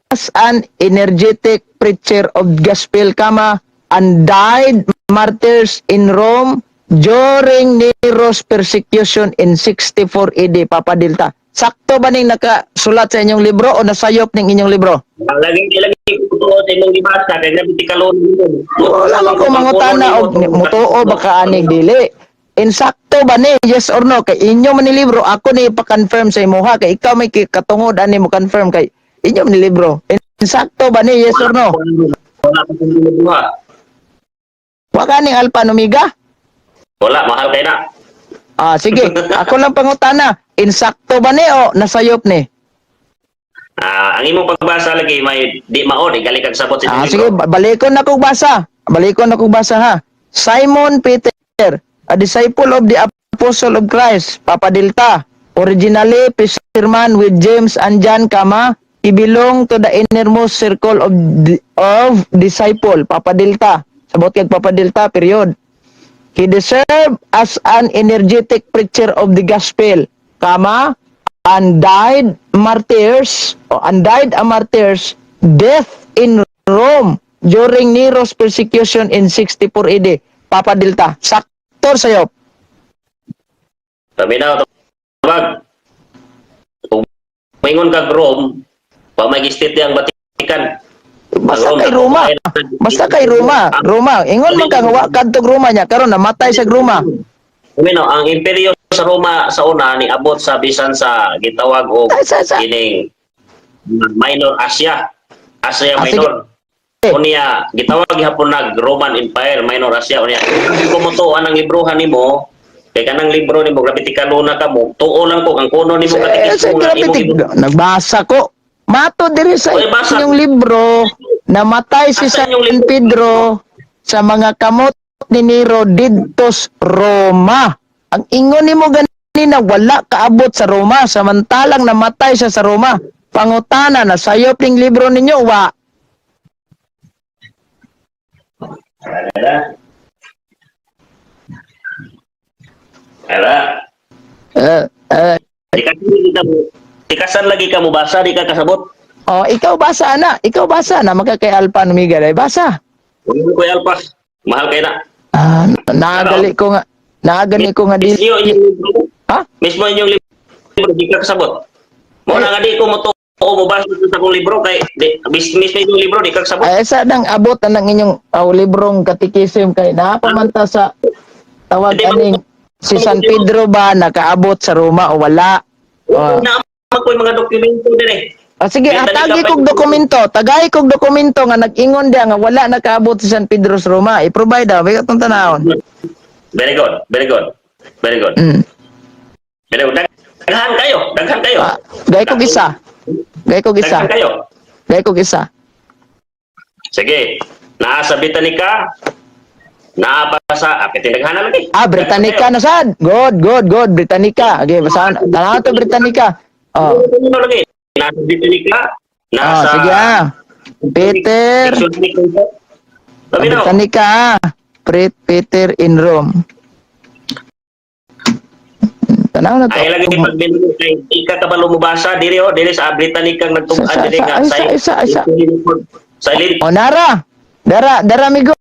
as an energetic preacher of gospel, comma, and died martyrs in Rome during Nero's persecution in 64 AD, Papa Delta. Sakto ba ning nakasulat sa inyong libro o nasayop ning inyong libro? Lagi lagi tuo sa imong gibasa kay grabe ti kalon mo. Wala man ko mangutana og mutuo baka anig dili. Insakto ba ni, yes or no? Kay inyo man ni libro, ako ni ipa-confirm sa imuha kay ikaw may katungod ani mo confirm kay inyo man ni libro. Insakto ba ni, yes or no? Wala pa kong libro. Wa ka ning Alpha and Omega? Wala, mahal kay na. Ah, sige, ako lang pangutana. Insakto ba ni o nasayop ni? Ah, ang imong pagbasa lagi may di mao, di gali kag sabot sa Ah, imong sige, libro. balikon na kog basa. Balikon na kog basa ha. Simon Peter, a disciple of the Apostle of Christ, Papa Delta, originally fisherman with James and John, comma, he belonged to the innermost circle of disciple, Papa Delta. Sabot kag Papa Delta, period. He deserved as an energetic preacher of the gospel, comma, and died martyrs, o and died a martyr's death in Rome during Nero's persecution in 64 AD. Papa Delta. Sakto sayop? Paminaw, tabag. Kung maingon kag Rome, pa may gistit ang Vatican. Basta kay Roma. Basta kay Roma. Roma. Ingon man kang wa kadtog Roma niya karon namatay sa Roma. Paminaw, ang imperyo sa Roma sa una ni abot sa bisan sa gitawag og Ay, sa. kining Minor Asia. Asia Ah, sige. Minor. Unya gitawag gihapon nag Roman Empire, Minor Asia unya. Kung motuo ang librohan nimo, kay kanang libro nimo grabe ti kaluna ka mo, tuo lang ko ang kuno nimo Sa katikismo nga grabe imong nagbasa ko. Mato diri sa Oy, basa. inyong libro, namatay si Asa San inyong libro? Pedro sa mga kamot ni Nero didto sa Roma. Ang ingon nimo ganina wala kaabot sa Roma samantalang namatay siya sa Roma. Pangutana na sayop ning libro ninyo wa? Ara. Ara. Eh, Tikasan lagi ka mo basa, di ka kasabot. Oh, ikaw basa na, ikaw basa na maka kay Alpha and Omega dai basa. Wala ko Alpha. Mahal kay na. Ah, naagali ko nga naagali ko nga Mismo dili. inyong libro. Ha? Mismo inyong libro di ka kasabot. Mo na nga di ko mo tuo mo basa sa akong libro kay di, mismo inyong libro di ka kasabot. Ay, sa nang abot na ng inyong librong katikisim kay napamanta sa tawag aning si San Pedro ba nakaabot sa Roma o wala? Oh. Na ko yung mga dokumento dire. Ah, sige, Dili atagi ka pa- kog dokumento, tagay kog dokumento nga nag-ingon diya nga wala nakaabot si San Pedro sa Roma. I-provide ah, bigat tong tanawon. Very good, very good. Very good. Very good. Daghan kayo, daghan kayo. Ah, gay kog isa. Gay kog isa. Daghan kayo. Gay kog isa. Sige. Naa sa Britannica, naa pa sa tinaghanan lagi. Ah, Britannica na sad. Good, good, good. Britannica. Okay, basahan. Tanaw to Britannica. Oh. Ano lagi? Naa sa Britannica, naa Oh, sa sige ah. Peter. Dictionary. Sabi na, Britannica ah. Peter in Rome. Tanaw na to. Ay lagi pag kay di ka kabalo mo basa diri oh, diri sa Britannica nagtug-an diri nga Sa- Silent. O nara. Dara, dara migo.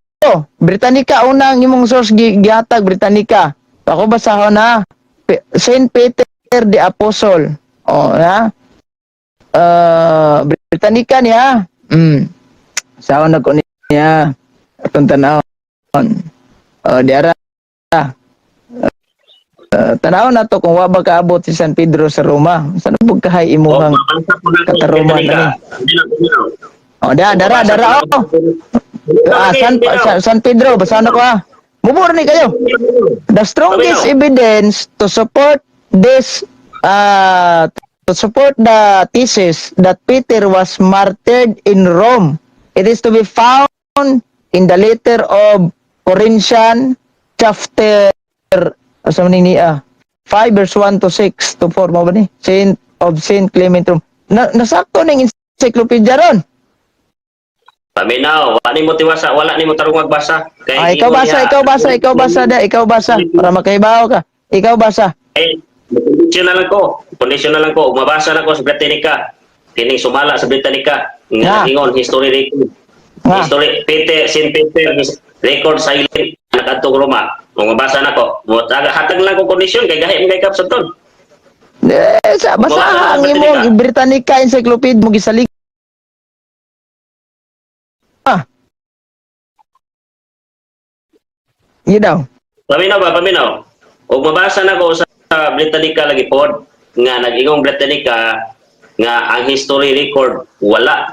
Britannica unang imong source gihatag Britannica. Ako basahon na. Saint Peter the Apostle. O na. Britannica niya. Sahon na ko niya. Atong tanawon. O diara. Tanaw na to kung wa ba kaabot si San Pedro sa Roma. Saan po kahay imuhang Oh, mabasa po na kataruman Britannica. ani? O da, dara, dara oh. Ah, San Pedro, basahan ako ah. Mubur ni kayo. The strongest evidence to support the thesis that Peter was martyred in Rome. It is to be found in the letter of Corinthians chapter asa man ni niya 5 verse 1 to 6 to 4 mo ba ni Saint of Saint Clement Rome. Na, nasakto ning encyclopedia ron. Paminaw, wala nimo tiwasa, wala nimo tarong magbasa. Kay Ah, ikaw ingon basa, niya- ikaw basa, ikaw basa da, ikaw basa para makaibaw ka. Ikaw basa. Eh, Kondisyon na lang ko. Kondisyon na lang ko. Mabasa na ko sa Britannica. Kining sumala sa Britannica. Nga. Nga ingon history record. Nga. History Peter, St. Peter his record silent nakadtong Roma. Kung mabasa na ko, mo hatag lang ko kondisyon kay gahi man kay kap sa ton. Eh, sa basaha ang imong Britannica Encyclopedia mo gisalig. Ah. Yun daw. Paminaw ba, paminaw? Og mabasa na ko sa Britannica lagi pod nga nag-ingong Britannica nga ang history record wala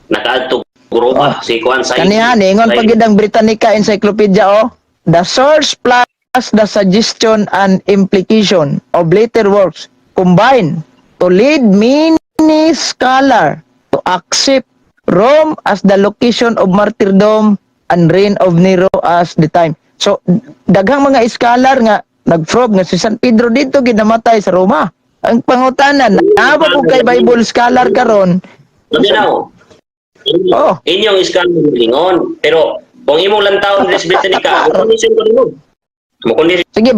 nakaadto Roma si kuan sa Kaniha, ningon pa gid ang Britannica Encyclopedia oh. The source plus the suggestion and implication of later works combine to lead many scholar to accept Rome as the location of martyrdom and reign of Nero as the time. So, daghang mga scholar nga nag-prove nga si San Pedro dito ginamatay sa Roma. Ang pangutana, naa ba ko kay Bible scholar karon? Paminaw. Oh. Inyong scholar ingon, pero kung imong lantawon sa Britannica, kondisyon ko nimo. Mo kondisyon. Sige,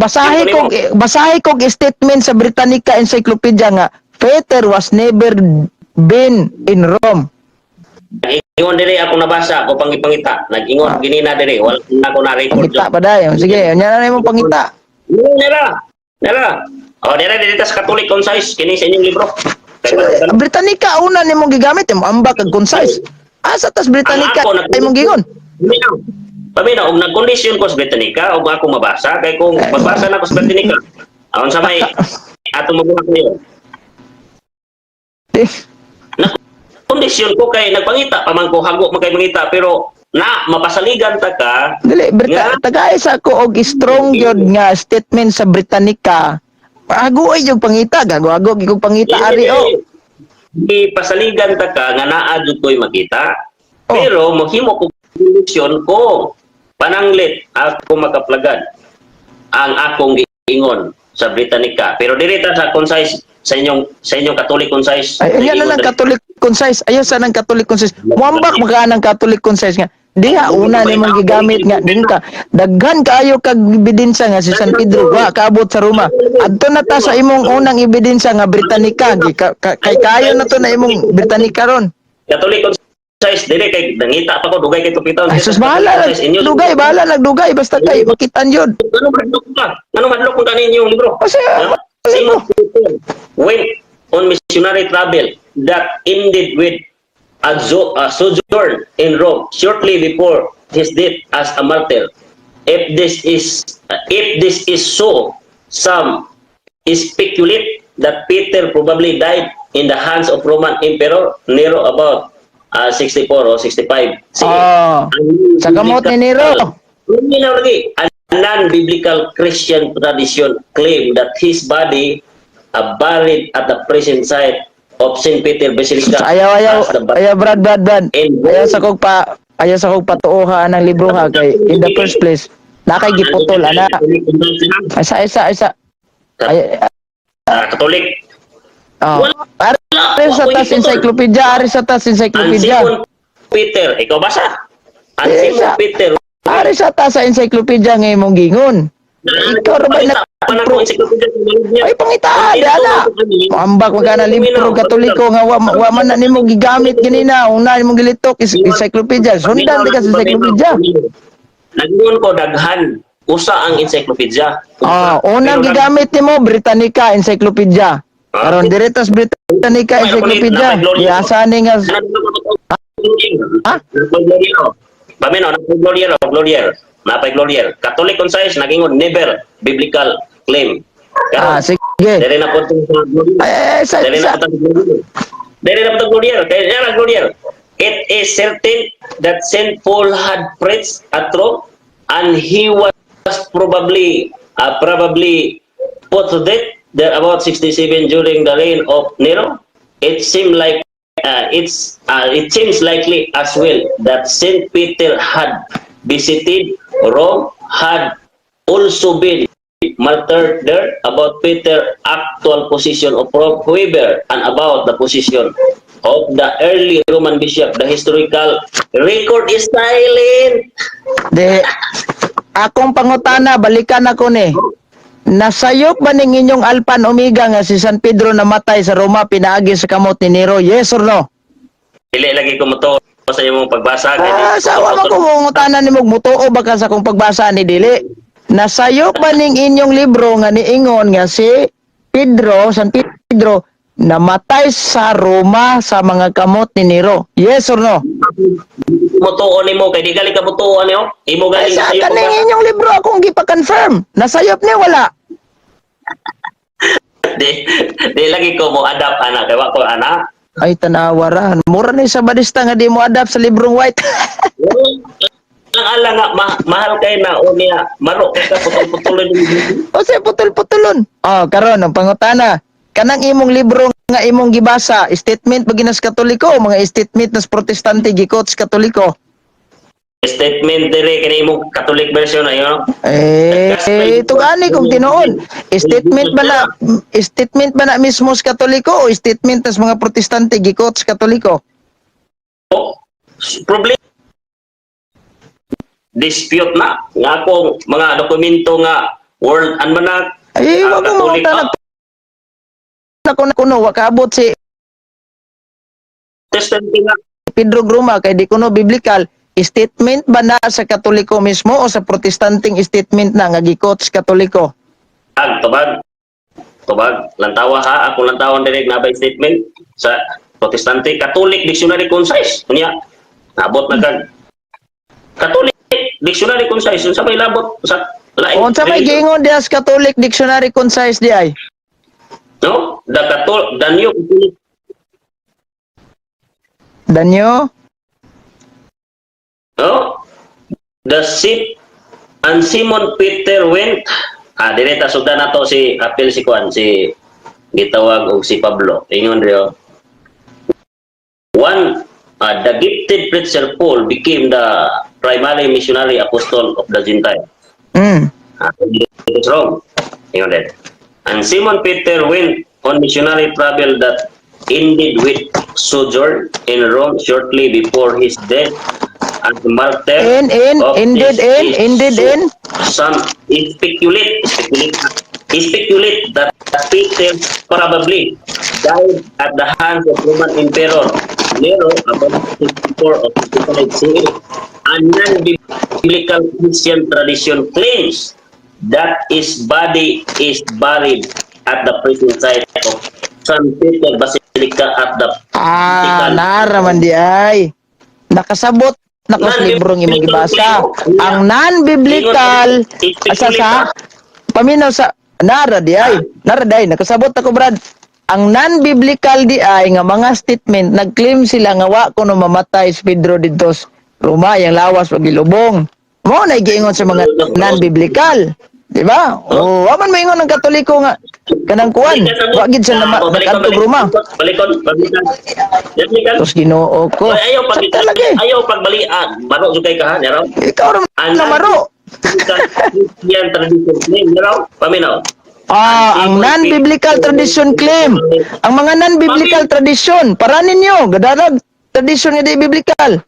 basahi kog statement sa Britannica Encyclopedia nga Peter was never been in Rome. Ingon diri ako nabasa ako pangipangita. Nag-ingon ginina diri, wala na ako na record. Pangita pa dayon. Sige, unya na imong pangita. Nera. Nera. Oh, dira diri tas Catholic Concise kini sa inyong libro. Sige, Britannica una nimong gigamit mo ambak kag concise. Asa tas Britannica Ang ako, imong gingon? Paminaw. Paminaw, og nagkondisyon ko sa Britannica, og ako mabasa, kay kung mabasa na ko sa Britannica, aon sa may atong mabuhat ngayon. Eh, Kondisyon ko kay nagpangita pa man ko, hago man kay mangita, pero na mapasaligan ta ka. Dili Brita Nga. tagay sa ako og strong gyud nga statement sa Britannica. Ago ay yung pangita, gago-ago gyud kog pangita ari oh. Pasaligan ta ka nga naa jud ko'y makita. Oh. Pero mohimo ko kondisyon ko pananglit ako makaplagan ang akong giingon sa Britannica. Pero diri ta sa concise sa inyong Catholic Concise. Ay, ayan na lang Catholic Concise. Ayaw sa nang Catholic Concise. Muambak maka ng Catholic Concise nga. Diha una nimong gigamit nga din ka. Daghan kaayo kag ebidensya nga si San Pedro wa kaabot sa Roma. Adto na ta sa imong unang ebidensya nga Britannica. Gi- Kay kayo na to na imong Britannica ron. Catholic Concise diri kay nangita pa ko dugay kay tupitaon. Ay sus, bahala Concise, inyo. dugay, bahala nagdugay basta kay makitan yun. Ano madlok ka? Ano madlok kung kanin yung libro? Kasi Ha? Simon Peter went on missionary travel that ended with a sojourn in Rome shortly before his death as a martyr. If this is so, some speculate that Peter probably died in the hands of Roman Emperor Nero about 64 or 65 CE. Oh, sa kamot ni Nero. Hindi na lagi. A non-biblical Christian tradition claim that his body buried at the present site of St. Peter Basilica Ayaw, ayaw, as the ayaw, Brad, Brad, Brad. And Ayaw sa kog patuoha ng libro ha kay in the first place nakay giputol ana. Isa, isa, isa. Ay, Catholic. Oh. Ari sa tas encyclopedia, ari sa tas Ang encyclopedia. Simon Peter, ikaw basa. Ang Eh, Simon Peter. Ari sa tas sa encyclopedia nga imong gingon. Ikaw ra ba na Ay, pangita, di ana. Ambak magka na libro Katoliko nga wa man na nimo gigamit ganina, una nimo gilitok is encyclopedia. Sundan di ka sa encyclopedia. Nag-ingon ko daghan usa ang encyclopedia. Ah, unang Pero gigamit nimo Britannica Encyclopedia. Karon diretas Britannica Encyclopedia. Giasa ni nga Ha? Paminaw, napay Glorier, Glorier. Napay Glorier. Catholic Concise, nagingon, never biblical claim. Ah, Karon, sige. dere na po itong sa Glorier. Ay, ay, sa, Dere sa, na po itong Glorier. Dere na po itong Glorier. Kaya yan ang Glorier. It is certain that St. Paul had preached at Rome and he was probably put to death there about 67 during the reign of Nero. It seems likely as well that Saint Peter had visited Rome, had also been martyred there. About Peter actual position of Rome, however, and about the position of the early Roman bishop, the historical record is silent. Di, akong pangutana, balikan ako ni. Nasayop ba ning inyong Alpha and Omega nga si San Pedro namatay sa Roma pinaagi sa kamot ni Nero? Yes or no? Dili lagi ko motuo sa imong pagbasa kay Ah, sawa man ko mangutana nimo, mutuo ba ka sa akong pagbasa ni dili? Nasayop ba ning inyong libro nga niingon nga si Pedro, San Pedro, namatay sa Roma sa mga kamot ni Nero? Yes or no? Mutuo nimo kay di gali ka mutuo niyo. Imo Ay, galing sa sa imong kaning pagbasa. inyong libro akong gipa-confirm. Nasayop ni wala? Di di lagi ko mo adapt ana kay wa ko ana. Ay, tanawa ra. Mura ni sa badista nga di mo adapt sa librong white. Ang ala nga mahal kay na o niya maro kay ka putol-putulon. O sa putol-putulon. Oh, karon ang pangutana. Kanang imong libro nga imong gibasa, statement ba ginas Katoliko o mga statement nas Protestante gikot sa Katoliko? Statement dire kini imong Catholic version ayo. Eh, eh tugani kung tinuon. Statement ba na mismo sa Katoliko o statement nas mga Protestante gikot sa Katoliko? Oh, problema dispute na nga akong mga dokumento nga World Almanac. Ay, wag mo Catholic, mangutana na kuno kuno wa kaabot si Protestante nga. Pedro Gruma kay di kuno biblical. Statement ba na sa Katoliko mismo o sa Protestanteng statement na nga gikot sa Katoliko? Ag tubag tubag lantawa ha, akong lantawan direk na ba statement sa Protestante. Catholic Dictionary Concise unya nabot na kag Catholic Dictionary Concise, unsa may labot sa lain Unsa may religion? giingon diha sa Catholic Dictionary Concise di ay? No, the Catholic, the New Catholic. Danyo? No, the ship and Simon Peter went, dire ta sugdan nato si apil si kuan si gitawag og si Pablo. Ingon rio one, the gifted preacher Paul became the primary missionary apostle of the Gentile. It is wrong. Ingon din. And Simon Peter went on missionary travel that ended with sojourn in Rome shortly before his death as a martyr. In, of ended this in, is ended so in. Some speculate that Peter probably died at the hands of Roman Emperor Nero about 64 or 65 CE. A non-biblical Christian tradition claims that his body is buried at the present site of San Peter Basilica at the Ah, nara man di ay. Nakasabot na ko sa librong imong gibasa. Ang non-biblical asa sa paminaw sa nara di ay. Nara di ay nakasabot ako, Brad. Ang non-biblical di ay nga mga statement, nag-claim sila nga wa kuno mamatay si Pedro didto sa Roma, yang lawas pag gilubong. Mo na giingon sa mga non-biblical. Di ba? O, wa man maingon ng Katoliko nga kanang kuan. Wa gid siya na nakadtog Roma. Balikon, balikan. Balikan. Tapos Ginoo ko. Ay, ayaw pag Sa talaga eh. ayaw pagbalian. Maro jud kay ka ha, naraw. Ikaw ra na maro. Christian tradition claim, naraw. Paminaw. Ah, ang non-biblical tradition claim. Ang mga non-biblical tradition, para ninyo, gadarag tradition nga di biblical.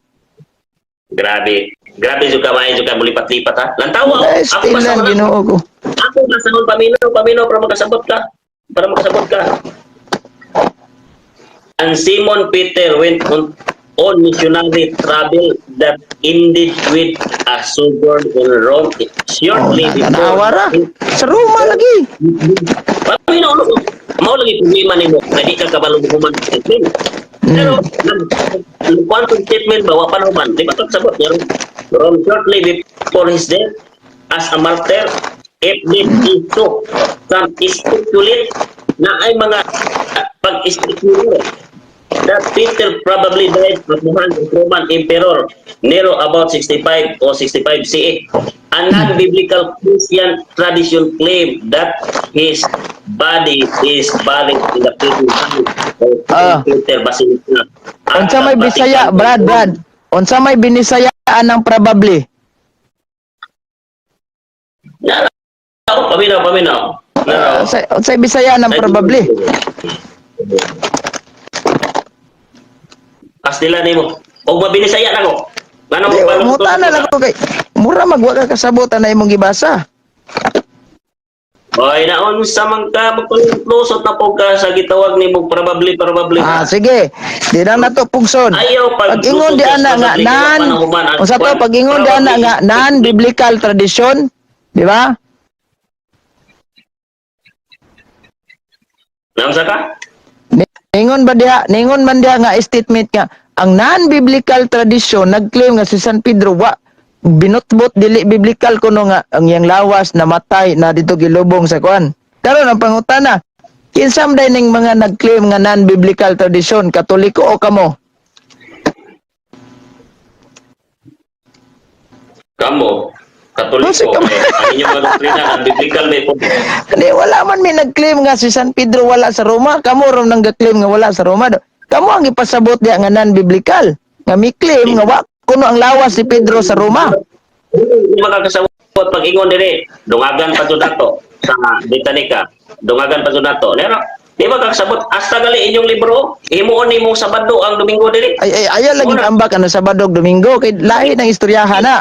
Grabe. Grabe jud ka, maayo jud ka mulipat-lipat ha. Lantawa. Eh, Ako still lang basahon. Ginoo ko. Ako basahon, paminaw, paminaw para makasabot ka. Para makasabot ka. And Simon Peter went on missionary travel that ended with a sojourn in Rome Oh, shortly before. tanawa ra. Sa Roma lagi. Paminaw no. Mao lagi problema nimo kay di ka kabalo human statement. Pero nag quantum statement ba wa pa naman, di ba sabot pero Rome shortly before his death as a martyr. If this is so, some speculate na ay mga pag-speculate that Peter probably died at the hand of Roman Emperor Nero about 65 or 65 CE. A non-biblical Christian tradition claimed that his body is buried in the present site of Peter Basilica. Unsa may Bisaya, Brad, Brad? Unsa may binisayaan ng probably? Naraw, paminaw, paminaw. Naraw. Unsa Bisaya ng probably? Pastila nimo. Og mabinisaya na ko. Ngano mo Di, balong muta na lang ko kay mura magwa ka kasabot na imong gibasa. Oy, naunsa man ka, magpalusot na po ka sa gitawag nimo probably, probably. Ah, sige. Di na nato pugson. Ayaw pag Pag ingon di ana nga nan, unsa to, pag ingon di ana nga non biblical tradition, di ba? Naunsa ka? Ningon ba diha, ningon man diha nga statement nga ang non-biblical tradition nagclaim nga si San Pedro wa binutbot, dili biblical kuno nga ang iyang lawas namatay na dito gilubong sa kuan. Karon ang pangutana, kinsa man day ning mga nagclaim nga non-biblical tradition, Katoliko o kamo? Kamo, Katoliko, Oh, si kamo. eh, ang inyong mga doktrina, ang biblical may po. Hindi, wala man may nag-claim nga si San Pedro wala sa Roma. Kamo rom nang claim nga wala sa Roma. Kamo ang ipasabot diha nga non-biblical. Nga mi claim nga wa kuno ang lawas si Pedro sa Roma. Hindi makakasabot pag ingon diri, dungagan pa jud nato sa Britannica. Dungagan pa jud nato. Nero, di makakasabot hasta gali inyong libro, himuon nimo Sabado ang Domingo diri. Ay ay ayaw lagi Una. ambak ano Sabado ug Domingo kay lahi ng istoryahan na.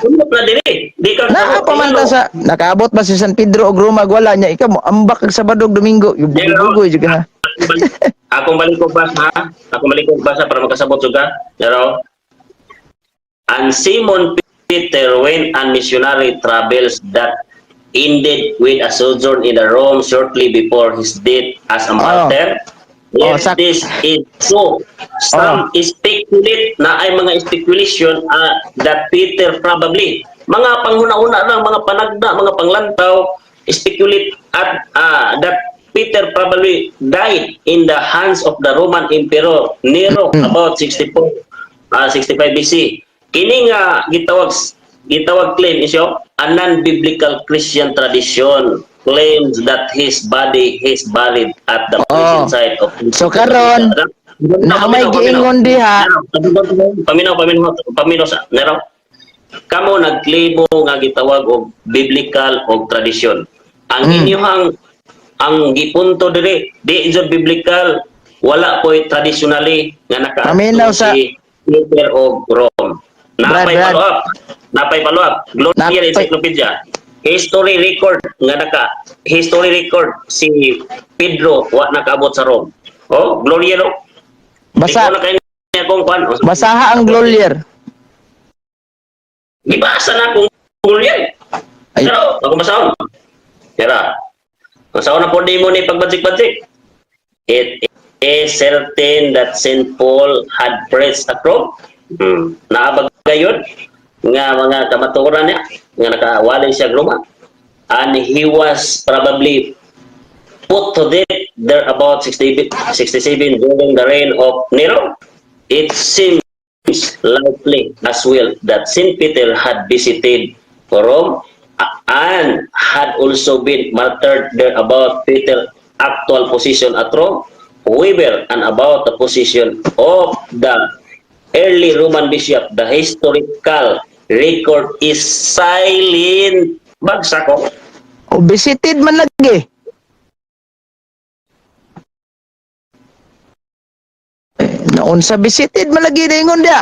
Unod na diri. Di ka Naa pa man ta sa nakaabot ba si San Pedro og Roma ug wala niya ikaw mo ambak og Sabado ug Domingo. Yubugoy jud ka na. Akong balik ko basa, akong balik ko basa para makasabot juga. Pero and Simon Peter went on missionary travels that ended with a sojourn in the Rome shortly before his death as a martyr. Oh, If this is so, some speculate na ay mga speculation that Peter probably, mga panghuna-huna lang, mga panagda, mga panglantaw, speculate at that Peter probably died in the hands of the Roman Emperor Nero about 64 65 BC. Kini nga gitawag gitawag claim is yo a non-biblical Christian tradition claims that his body is buried at the present site of So, karon, na may giingon diha. Paminaw, paminaw, paminaw sa nero. Kamo nagklimo nga gitawag og biblical og tradisyon. Ang inyuhang ang gipunto diri di jud biblical, wala po'y traditionally nga naka Paminaw sa- si Peter og Rome. Napay Brad, Brad. follow up. Napay follow up. Gloria Encyclopedia. History record nga naka history record si Pedro wa nakaabot sa Rome. Oh, Gloria no. Basa Ikaw na kay niya kung kwan. basaha ang Glorier. Gibasa na kung Gloria. Ay. Pero ako basahon. Tira. Basahon na po di mo ni pagbajik-bajik. It is certain that St. Paul had preached at Rome. Naabag gayon nga mga kamatuoran niya nga nakawalay siya Roma. And he was probably put to death there about 60, 67 during the reign of Nero. It seems likely as well that St. Peter had visited Rome and had also been martyred there. About Peter's actual position at Rome, however, and about the position of the early Roman bishop, the historical record is silent. Bagsak ko. O visited man lagi. Eh, naon sa visited man lagi ingon dia.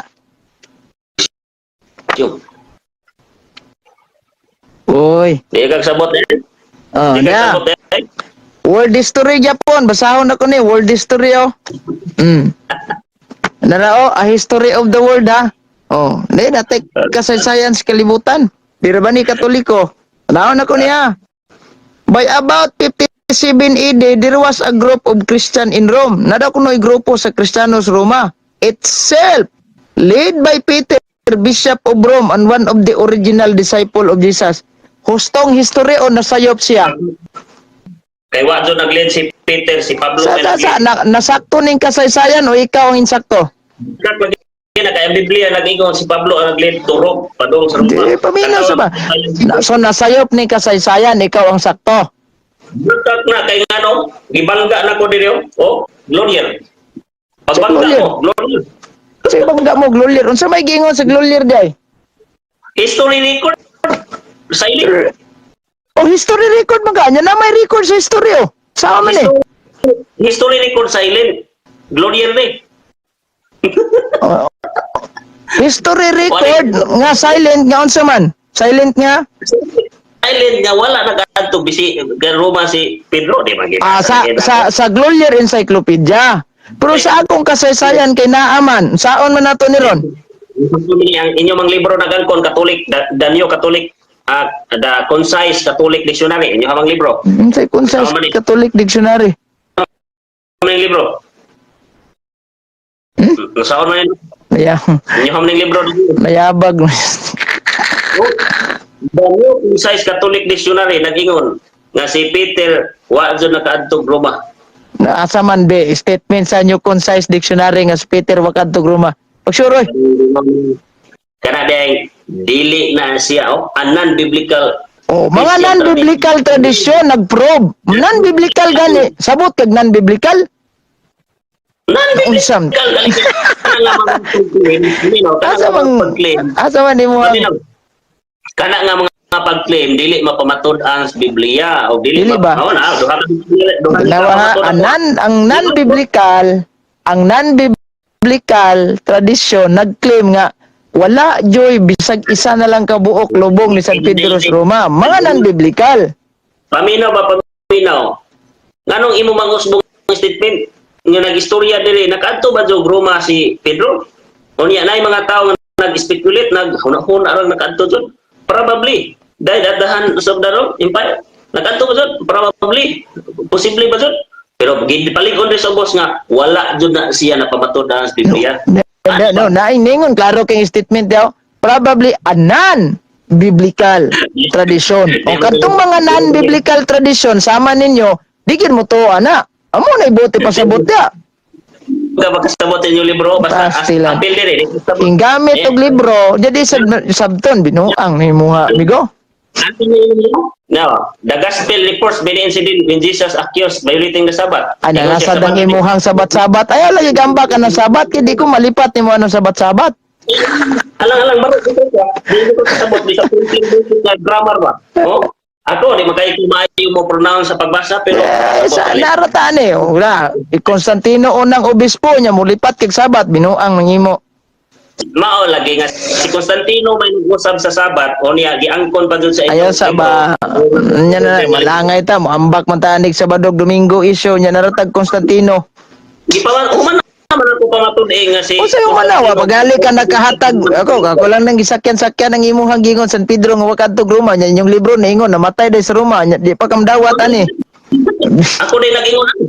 Yung. Uy. Di kag sabot eh. Oh, Di kag dia. sabot eh. World history Japon, basahon ako ni world history oh. Nara oh, a history of the world ha. Oh, hindi natik kasaysayan sa kalibutan. Di ra ba ni Katoliko? Naon ako niya. By about 57 AD, there was a group of Christian in Rome. Nada kuno'y grupo sa Kristiyano sa Roma. Itself, led by Peter, Bishop of Rome and one of the original disciple of Jesus. Hustong history o nasayop siya? Kay wa jud nag-lead si Peter, si Pablo Sa, may sa, sa, nag-lead. nasakto ning kasaysayan o ikaw ang insakto? Kag lagi na kay ang Biblia nag-ingon si Pablo ang nag-lead to Rome padung sa Roma. Di, paminaw sa ba? So, nasayop ning kasaysayan, ikaw ang sakto. Butag na kay ngano, gibangga na ko diri oh. Oh, Gloria. Pagbangga Gloria. mo, Gloria. Sa ibang mo, Glolier. Unsa may giingon sa Glolier day? History record. Silent. O history record man ka? Nya na may record sa history oh. Sama man eh. History record silent. Gloria ni. Oh. History record nga silent nga unsa man? Silent nga? island nga wala nagaadto bisi Roma si Pedro, di ba? Ah, sa Grolier Encyclopedia. Pero sa akong kasaysayan kay naaman, saon man nato ni ron? Ang inyong mga libro nagangkon Catholic, the New Catholic, the Concise Catholic Dictionary, inyong mga libro. Unsay Concise Tama ni. Catholic Dictionary? Ang libro. Nasaon man yun? Naya, Inyong mga libro. nayabag. The New Concise Catholic Dictionary nagingon nga si Peter wa jud nakaadto Roma. Naasa man be statement sa New Concise Dictionary nga si Peter wa kadto Roma? Pagsuroy. Kana dahil dili na siya, oh, a non-biblical Oh, mga Christian. Non-biblical tradition nag-probe. Non-biblical gani. Sabot kag non-biblical? Non-biblical Unsam? gali kana nga mga pag-claim, kana Asa nga mga mang pag-claim. Asa man nimo ang Paminaw. Kana nga mga pag-claim dili mapamatud-an sa Biblia o dili, Dili ba? Oh, na duha duha ka Nawa ha, pamatud-an. ang non-biblical tradition nag-claim nga wala joy bisag isa na lang kabuok lubong ni San Pedro sa Roma. Mga non-biblical. Paminaw ba, paminaw? Nganong imo mangusbong statement nga nag-istorya diri, nakaadto ba jud Roma si Pedro? Unya nay mga tao nga nag-speculate, naghuna-huna ra nakaadto jud. Probably dahil at the hand of the Rome Empire nakaadto ba jud? Probably, posible ba jud? Pero gipalig-on rin sa ubos nga wala jud na siya napamatud-an sa Biblia. No, no, naing ningon klaro kay statement daw. Probably a non-biblical tradition. O kadtong mga non-biblical tradition sama ninyo, di gyud mo to ana. Amo na ibote pasabot dia. Nga makasabot inyo libro basta as Pastilan. apil diri di kasabot. Ing gamit og libro, jadi sabton binuang ni mga amigo. No, the gospel reports many incident when Jesus accused violating the Sabbath. Ana Ingon siya nasad ang Sabbath. imuhang sabat-sabat. Ayaw lagi gamba ka ng sabat kay di ko malipat nimo anong sabat-sabat. Alang-alang baro ko ka. Di ko kasabot di sa simple basic na grammar ba. Oh, ako di makay maayo mo pronounce sa pagbasa pero Eh, sa narataan eh. Wala. Constantino unang obispo niya mulipat kag sabat binuang nangimo. Mao lagi nga si Constantino may nag-usab sa Sabat o niya giangkon pa dun sa Ayaw sa ba nya na malangay ta mo ambak man tanig Sabado Domingo issue nya naratag Constantino. Di pa man human naman ako pamatud-e nga si Unsay humanawa pagali ka nakahatag ako ako lang nang gisakyan-sakyan ang imuhang gingon San Pedro nga wa kadto Roma nya inyong libro niingon namatay day sa Roma nya di pa kamdawat ani. Ako din nag-ingon ani.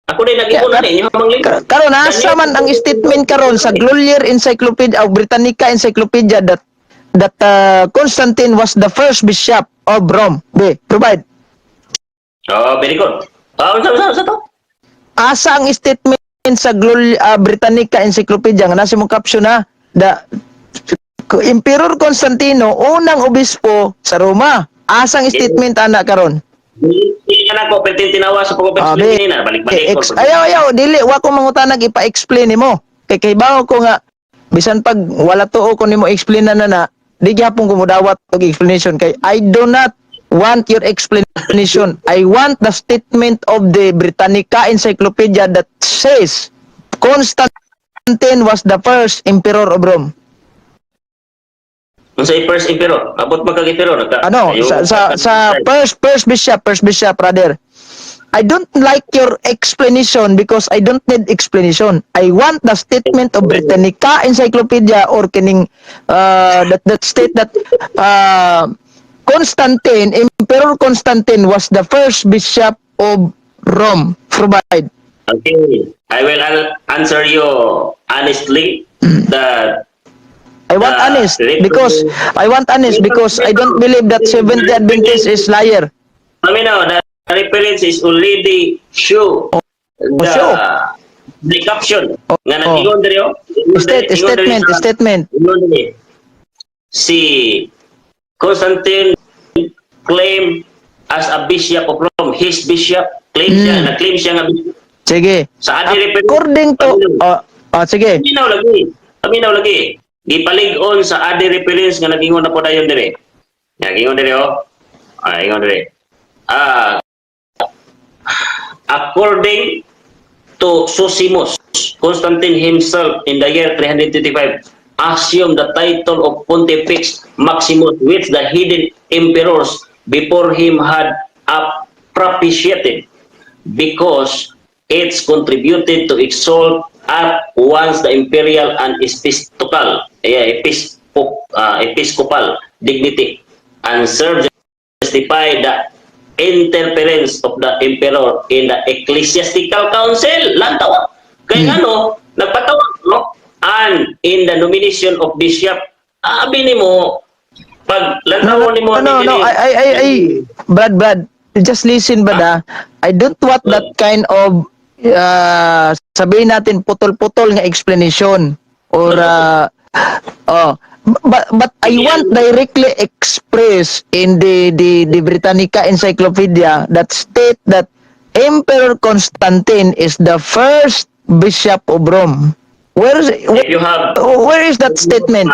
Ako din nag-ingon ani inyong mga libro. Karon asa man ang statement karon sa Grolier Encyclopedia o Britannica Encyclopedia that that Constantine was the first bishop of Rome? Be, provide. Oh, very good. Ah, unsa unsa unsa to? Asa ang statement sa Britannica Encyclopedia nga nasa mong caption na the Emperor Constantino unang obispo sa Roma? Asang statement ana karon? Hindi ka na ko pertin tinawa sa Ah, pag-explain na balik-balik Eh, ko. ayaw ayaw dili wa ko mangutanag ipa-explain nimo. Kay bawo ko nga bisan pag wala tuo ko nimo explain na na na di gyapon ko modawat og explanation kay I do not want your explanation. I want the statement of the Britannica Encyclopedia that says Constantine was the first emperor of Rome. Unsay first emperor? Abot man kag emperor nagka. Ano Ayaw- sa first bishop, brother. I don't like your explanation because I don't need explanation. I want the statement of Britannica Encyclopedia or kining that state that Constantine, Emperor Constantine was the first bishop of Rome. Provide. Okay. I will answer you honestly that I want honest because I want honest because I don't believe that Seventh Day Adventist is liar. I mean, no, the reference is already show the show. The caption nga Oh. nag-ingon diri, oh. Ingon State, diri statement, statement. Ingon diri. Si Constantine claim as a bishop of Rome, his bishop claim siya, nag-claim siya nga bishop. Sige. Sa adi reference. According to oh, oh, sige. Paminaw lagi. Paminaw lagi. Gipalig-on sa adi reference nga nag-ingon na po dayon diri. Nag-ingon diri, oh. Ah, ingon diri. Ah, according to Zosimus, Constantine himself in the year 325 assumed the title of Pontifex Maximus, which the heathen emperors before him had propitiated because it's contributed to exalt at once the imperial and episcopal dignity and serve justify the interference of the emperor in the ecclesiastical council. Lantaw. Kay ano, nagpatawag, no? And in the nomination of bishop, abi nimo, pag lantaw nimo, No, I, Brad, Brad, just listen, Brad, ah. I don't want that kind of, sabihin natin, putol-putol nga explanation or, oh, but I want directly express in the Britannica Encyclopedia that state that Emperor Constantine is the first bishop of Rome. Where is If you have where is that statement?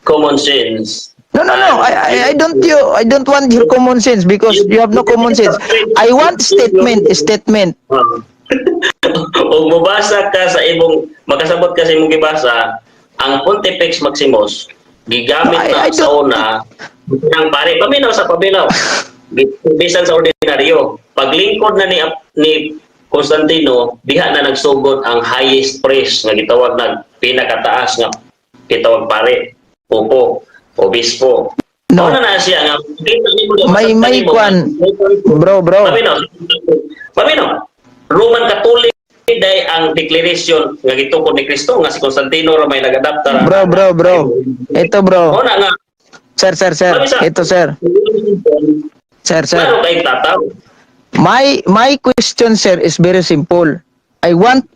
Common sense. No. I don't want your common sense because you have no common sense. I want statement, statement. Ug mobasa ka sa imong makasabot ka sa imong gibasa, ang Pontifex Maximus gigamit na I sa una ng pare, paminaw sa paminaw, bisan sa ordinaryo. Paglingkod na ni Constantino, diha na nagsugod ang highest priest nga gitawag nag pinakataas nga gitawag pare, popo, obispo. No. Mao na na siya nga kita nimo May masabtan nimo. kwan. Bro, bro. Paminaw. Paminaw. Roman Catholic day ang declaration nga gitukod ni Kristo nga si Constantino ra may nagadapta. Bro, bro, bro. Ito, bro. Mao na nga. Sir, sir, sir. Ito, sir. Sir, sir. Klaro kay tataw. My question, sir, is very simple. I want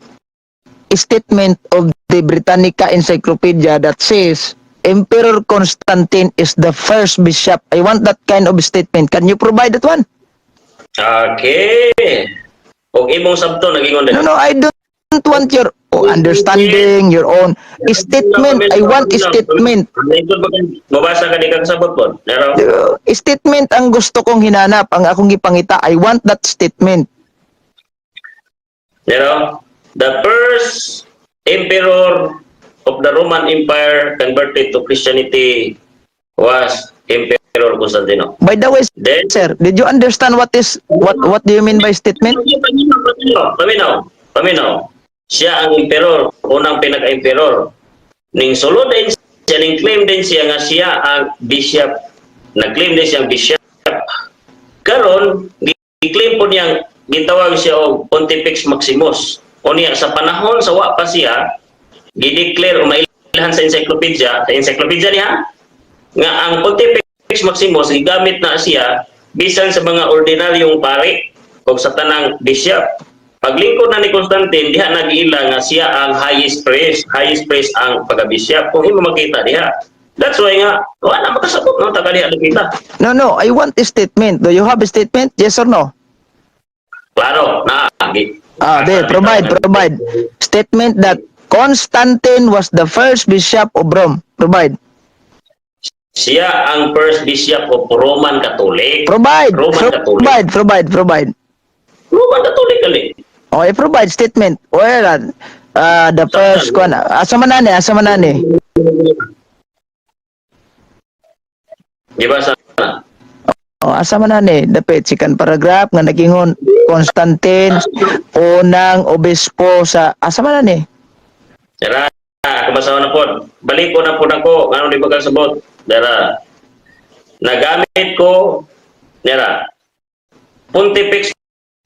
a statement of the Britannica Encyclopedia that says Emperor Constantine is the first bishop. I want that kind of statement. Can you provide that one? Okay. Og imong sabto nagingon No, I don't want your understanding, your own statement. I want a statement. Mabasa ka di ka kasabot po. Pero Statement ang gusto kong hinanap, ang akong gipangita. I want that statement. Pero the first emperor of the Roman Empire converted to Christianity was Emperor Constantino. By the way, Then sir, did you understand what do you mean by statement? Paminaw, paminaw, paminaw, paminaw. Siya ang emperor, unang pinaka-emperor. Ning sulod din siya, ning claim din siya nga siya ang bishop. Nag-claim din siyang bishop. Karon, gi-claim po niyang gitawag siya og Pontifex Maximus. O niya, sa panahon sa wa pa siya, gi-declare o mailhan sa encyclopedia niya, nga ang Pontifex Maximus gigamit na siya bisan sa mga ordinaryong pari o sa tanang bishop. Paglingkod na ni Constantine, diha nag-ila nga siya ang highest priest ang pagka-bishop. Kung imo makita diha. That's why nga, wala makasabot no, taga diha nakita. No, I want a statement. Do you have a statement? Yes or no? Klaro, na. Ah, de, provide, provide. Statement that Constantine was the first bishop of Rome. Provide. Siya ang first bishop of Roman Catholic. Provide. Roman Catholic. Provide, provide, provide. Roman Catholic kali. Okay, provide statement. Well, the first one. Asa man na ni? Asa man na ni? Di ba sa Oh, asa man na ni? Dapit second paragraph nga nagingon Constantine unang obispo sa asa man na ni? Dara, kabasawan na po. Balik ko na po nako, ngano di ba kasabot? Dara. Nagamit ko, dara. Pontifex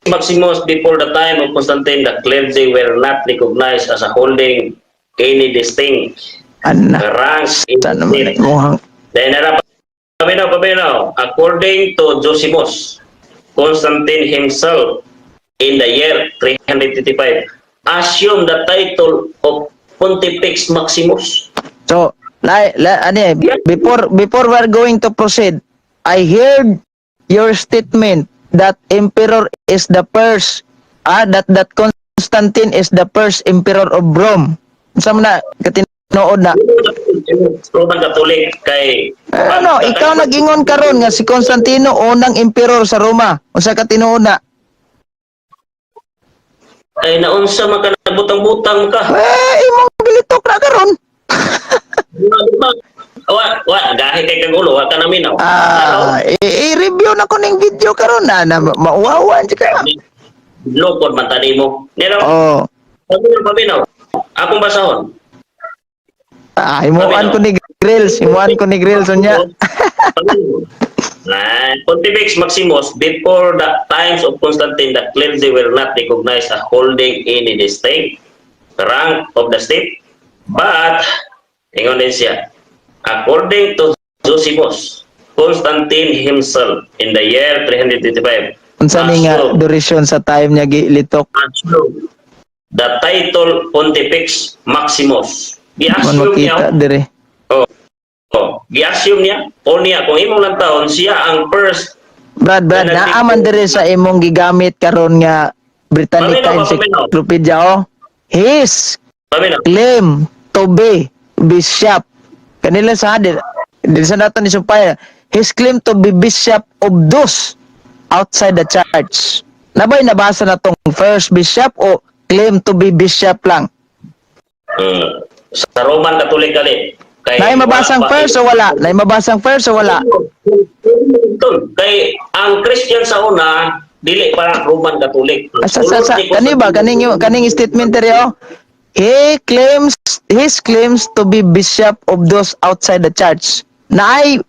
Maximus before the time of Constantine, the clergy were not recognized as a holding any distinct Ana. rank in Sa naman state. muhang Then, dara, paminaw, paminaw. According to Josimus, Constantine himself in the year 355 assumed the title of Pontifex Maximus. So, la, ano eh, before we're going to proceed, I heard your statement that emperor is the first, that Constantine is the first emperor of Rome. Unsa man na katinuod na? Roman Catholic kay Eh, ano, ikaw nag-ingon karon nga si Constantino unang emperor sa Roma. Unsa katinuod na? Ay naunsa man ka nagbutang-butang ka. Eh, imong gilitok na karon. Di ba? Wa, wa, gahi kay kag ulo, wa ka naminaw. Ah, i-review na ko ning video karon na mauwawan ka. Lukod man tani mo. Nero, Oh. paminaw, paminaw. Akong basahon. Ah, himuan ko ni Grills, himuan ko ni Grills unya. Ah, Pontifex Maximus, before the times of Constantine, the clergy were not recognized as holding any distinct rank of the state. But, ingon din siya, according to Josephus, Constantine himself in the year 325 Unsa ni nga assumed duration sa time niya gilitok? Assumed the title Pontifex Maximus. Man Gi-assume niya. makita dire. Oh, gi-assume niya, o niya, kung imong lang taon, siya ang first. Brad, Brad, naa man dire sa imong gigamit karon nga Britannica Paminaw, paminaw. Encyclopedia, oh. His Paminaw. Claim to be bishop. Kanila sa di, di sa nato ni Sumpaya. His claim to be bishop of those outside the church. Nabay nabasa na tong first bishop o claim to be bishop lang? Sa Roman Catholic gali. Kay Naay mabasang wala pa- first o wala? Naay mabasang first o wala? Tol, kay ang Christian sa una dili pa Roman Catholic. Asa sa kani ba kaning kaning statement diri, oh? He claims his claims to be bishop of those outside the church. Naay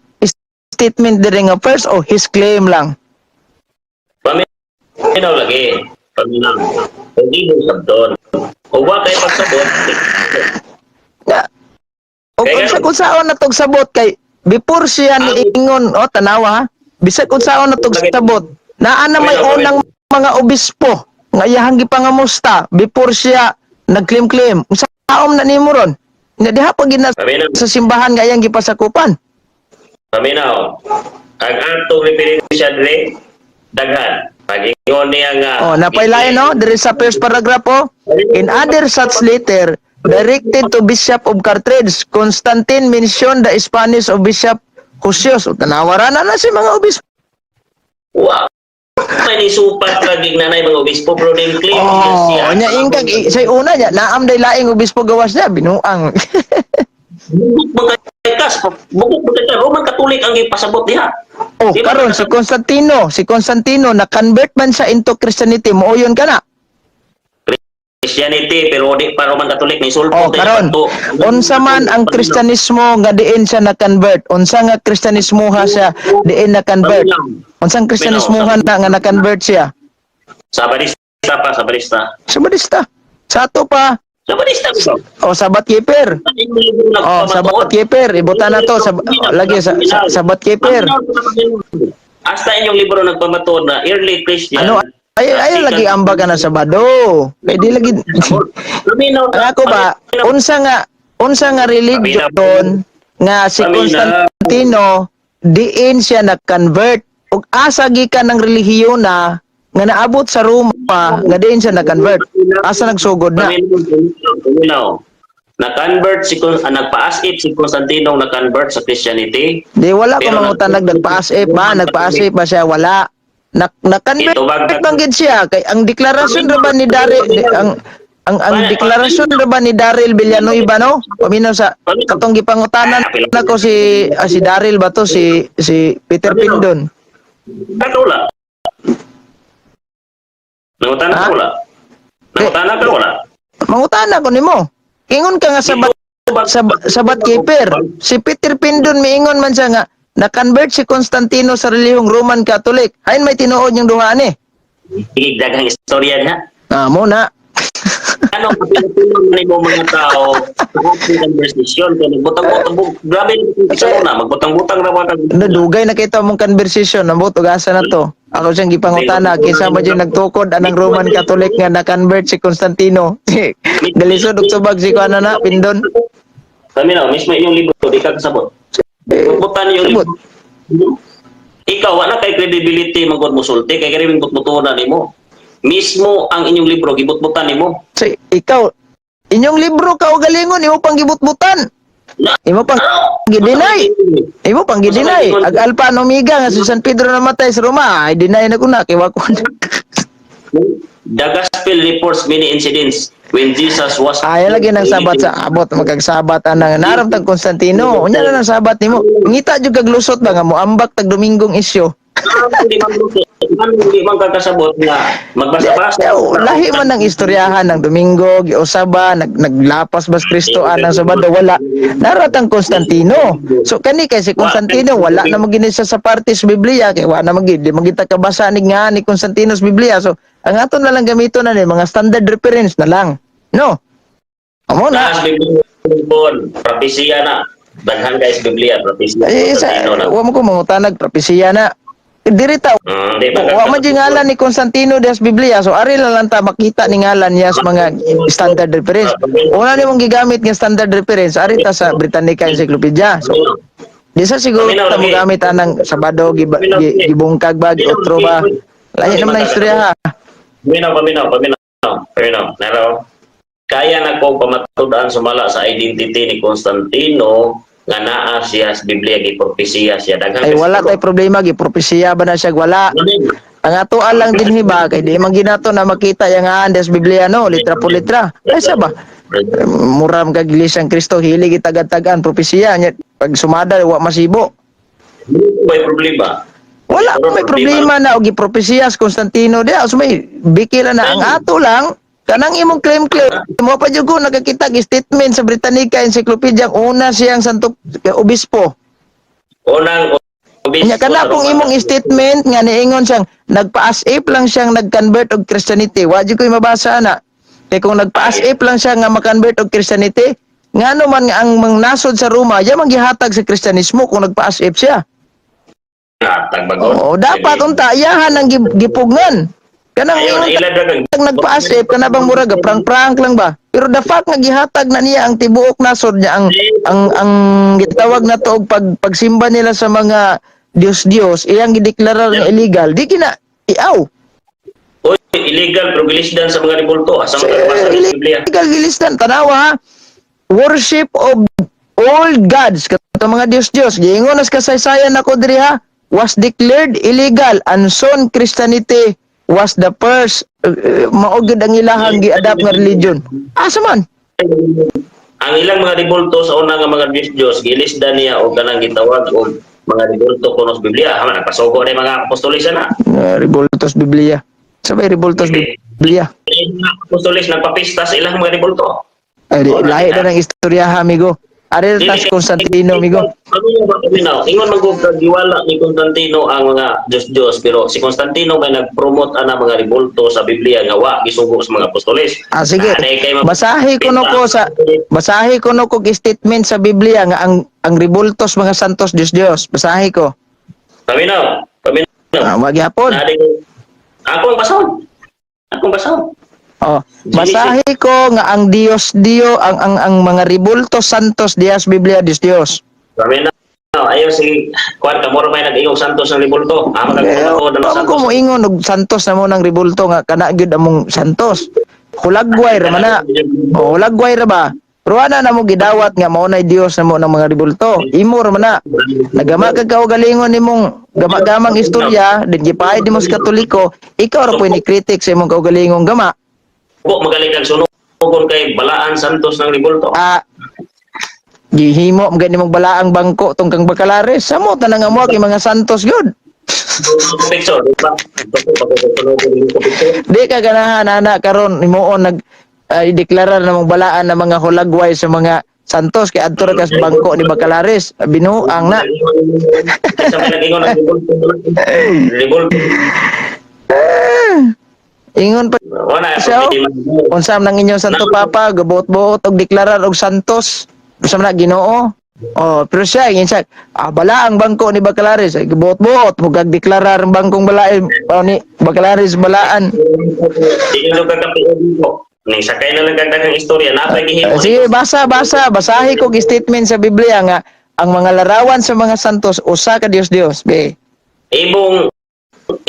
statement diri nga first o his claim lang? Paminaw lagi. Paminaw. Hindi mo sabdon. O wa kay pagsabot. Na, o Kaya kung sa kung saon na tog sabot kay before siya niingon, oh, tanawa ha. Bisag kung saon na tog sabot, naa na may Paminaw, unang mga obispo nga iyahang gipangamusta before siya nag-claim-claim. Unsaon na nimo ron? Nya diha pa gina Paminaw. sa simbahan nga iyang gipasakupan. Paminaw. Ang atong referensya diri daghan. Pag-ingon niya nga Oh, napaylain, no? Diri sa first paragraph, oh. In other such letter directed to Bishop of Carthage, Constantine mentioned the Spanish of Bishop Hosios. O, tanawa ra na na si mga obispo. Wow. May nisupat lagi nanay mga obispo pero ning claim Oh, siya. nya ingkag say una nya naam day laing obispo gawas niya binuang. Bukod mga kas, bukod mga Roman Catholic ang gipasabot diha. Oh, Di ba? karon si Constantino na convert man siya into Christianity, mooyon ka na. Christianity pero di pa Roman Catholic ni sulpot. Oh, karon unsa man ang Kristiyanismo nga diin siya na convert? Unsa nga Kristiyanismo ha siya diin na convert? Unsang Kristiyanismo ha na nga na convert siya? Sabarista pa, sabarista. Sabadista. Sa ato pa, Sabarista ba? oh, Sabbath keeper. Oh, Sabbath keeper, ibutan na to sab oh, lagi sa Sabbath keeper. Hasta inyong libro nagpamatuod na early Christian. Ano ay ay lagi ambag ka na Sabado. Kay di lagi. Paminaw. Ang ako ba, unsa nga religion nga si Constantino diin siya na-convert ug asa gikan ng relihiyon na nga naabot sa Roma nga diin siya na-convert? Asa nagsugod na? Paminaw. Na-convert si nagpa-as if si Constantino na-convert sa Christianity. Di wala ko Pero mangutanag nagpa-as if ba, nagpa-as if ba siya, wala. Na, na-convert Ito bag- man gid siya kay ang deklarasyon ra ba ni Daryl ang deklarasyon ra ba ni Daryl Villanueva, no? Paminaw sa katong gipangutanan nako si si Daryl ba to, si si Peter Pindon. Katula. Nangutana Ha? ka wala? Nangutana ka wala? Mangutana ko nimo. Ingon ka nga sa Sabbath keeper. Si Peter Pindon miingon man siya nga na-convert si Constantino sa relihiyong Roman Catholic. Hain may tinuod yung duha ni. Sige, daghang istorya niya. Ah, mo na. Ano ang pinatulong nimo mga tao sa ating conversation kay nagbutang-butang, grabe na una magbutang-butang ra mga Ano, dugay na kita mong conversation, nambot ugasa na to. Ako siyang gipangutana, kinsa ba dyan nagtukod anang Roman Catholic nga na-convert si Constantino? Galisod og tubag si kuana na Pindon. Kami na mismo inyong libro di ka kasabot. Eh, Butan yung sabot. libro. Ikaw wala kay credibility manggod mosulti kay kay butbutonan nimo. Mismo ang inyong libro gibutbutan nimo. So, ikaw, inyong libro ka galingon, imo pang gibutbutan. Na- Imo pang gideny. Imo pang gideny. Ag Alpha and Omega nga si San Pedro namatay sa Roma, ay deny na ko na kay wa ko na. The Gospel reports many incidents When Jesus was Ayaw lagi ng sabat sa abot magkagsabat anang naram tag Constantino. Unya na nang sabat nimo. Ngita jud kag lusot ba nga moambak tag Domingong isyu. Hindi man lusot. Hindi man kakasabot nga magbasa-basa. Eh, lahi man ang istoryahan ng Domingo, giusaba, naglapas bas Kristo anang Sabado, wala. Naratang Constantino. So kani kay si Constantino wala na magini siya sa parte sa Biblia kay wala na magi di magita kabasa ni nga ni Constantino sa Biblia. So ang ato na lang gamito na ni mga standard reference na lang. No. Amo na. Taas Biblia, propesiya na. Daghan guys Biblia, propesiya. Eh, sa, Constantino na. wa mo ko mangutanag propesiya na. Diri ta Di ba? wa man jud ngalan ni Constantino des Biblia. So ari lang lang ta makita ni ngalan niya sa mga standard reference. Una nimong gigamit nga standard reference ari ta sa Britannica Encyclopedia. So di sa siguro ta mo gamit anang Sabado gibungkag ba, giotro ba. Lahi naman ang istorya ha. Paminaw, paminaw, paminaw. Paminaw. Naro. Kaya na kong pamatud-an sumala sa identity ni Constantino nga naa siya sa Biblia, gipropesiya siya. Daghan Ay wala bersikulo. tay problema, gipropesiya ba na siya wala. Ang ato lang din hiba kay di man ginato na makita yang nga des Biblia no, litra po litra. Ay sa ba? Muram kag Iglesia ng Kristo hilig itagad-tagan propesiya nya pag sumada wa masibo. May problema. Wala pa may problema na og gipropesiya sa Constantino diha so may bikila na ang ato lang kanang imong claim claim mo pa jud ko nakakita og statement sa Britannica Encyclopedia ang una siyang santo obispo. Unang obispo Nya kana sa pong Roma. imong statement nga niingon siyang nagpa-as if lang siyang nag-convert og Christianity. Wa jud ko'y mabasa ana. Kay kung nagpa-as if lang siya nga ma-convert og Christianity, ngano man nga ang mga nasod sa Roma, ya man gihatag sa Kristiyanismo kung nagpa-as if siya. Hatag bagon. Oo, dapat unta iyahan ang gipugngan. Kanang Ayun, ingon ila dagang. tag nagpa-as if kana bang murag prank-prank lang ba? Pero the fact nga gihatag na niya ang tibuok nasod niya ang gitawag na to og pagsimba nila sa mga Diyos-Diyos iyang gideklarar nga illegal, di kina iaw. Uy, illegal pero gilisdan sa mga rebulto. Asa man ka sa Biblia? Illegal gilisdan tanawa ha. Worship of all gods kato mga Diyos-Diyos giingon nas kasaysayan nako diri ha was declared illegal and soon Christianity was the first mao gyud ang ilahang gi-adapt nga religion. Asa man? Ang ilang mga rebulto sa una nga mga Diyos-Diyos, gilisdan niya og kanang gitawag og mga rebulto kuno sa Biblia. Ha, nagpasugo na yung mga apostolis na. Revoltos Biblia. Sabay revoltos Biblia. Yung mga apostolis nagpapista sa ilang mga rebulto. Ay, di, lahi na ng istorya ha, amigo. Ari tas Constantino, amigo. Ano yung ba paminaw? Ingon man gud kag giwala ni Constantino ang mga Diyos-Diyos pero si Constantino may nag-promote ana mga rebulto sa Biblia nga wa gisugo sa mga apostolis. Ah, sige. Anay kay Basahi ko no ko statement sa Biblia nga ang rebultos mga santos Diyos Diyos. Basahi ko. Paminaw, paminaw. Ah, wag yapon. Nari akong basahon. Akong basahon. Oh, basahi ko nga ang Dios Dio ang mga rebultos santos dias Biblia Diyos Diyos. Paminaw. Ayo si kuan ka moro may nag-ingong santos ng rebulto. Ah, Eh, magkakatuod ng wa man ko santos. moingon og santos na mo ng rebulto nga kana gyud among santos. Hulagway ra man na. Oh, hulagway ra ba? Pero ana na mo gidawat nga mao nay Dios na mo ng mga rebulto. Imo ra man na. Nagama ka kaugalingon nimong gama-gamang istorya, din gipahid nimo sa Katoliko, ikaw ra po ni critic sa imong kaugalingong gama. Po magaling kag sunugon kay Balaan Santos ng rebulto. Ah, gihimo mo gani mong balaang bangko tong kang Bacalares. Samo tanang amo kay mga santos gyud. Picture, di ba? Di ka ganahan ana karon himuon nag ideklarar na mong balaan ng mga hulagway sa mga santos kay adto ra ka sa bangko ni Bacalares. Binuang na. Sa may nag-ingon ng rebulto. Rebulto. Ingon pa Wala. siya. Oh. Unsa man ang inyong Santo Papa gabuot-buot og deklarar og santos. Unsa man na Ginoo? Oh, pero siya ingon siya, ah, bala ang bangko ni Bacalares ay gabuot-buot mo kag deklarar ang bangkong balaan oh, ni Bacalares balaan. Hindi ka kapiod ko. Ning sakay na lang kag istorya napay gihimo. Ah, sige, basa, basa. Basahi ko statement sa Biblia nga ang mga larawan sa mga santos usa ka Dios Dios. Be. Ibong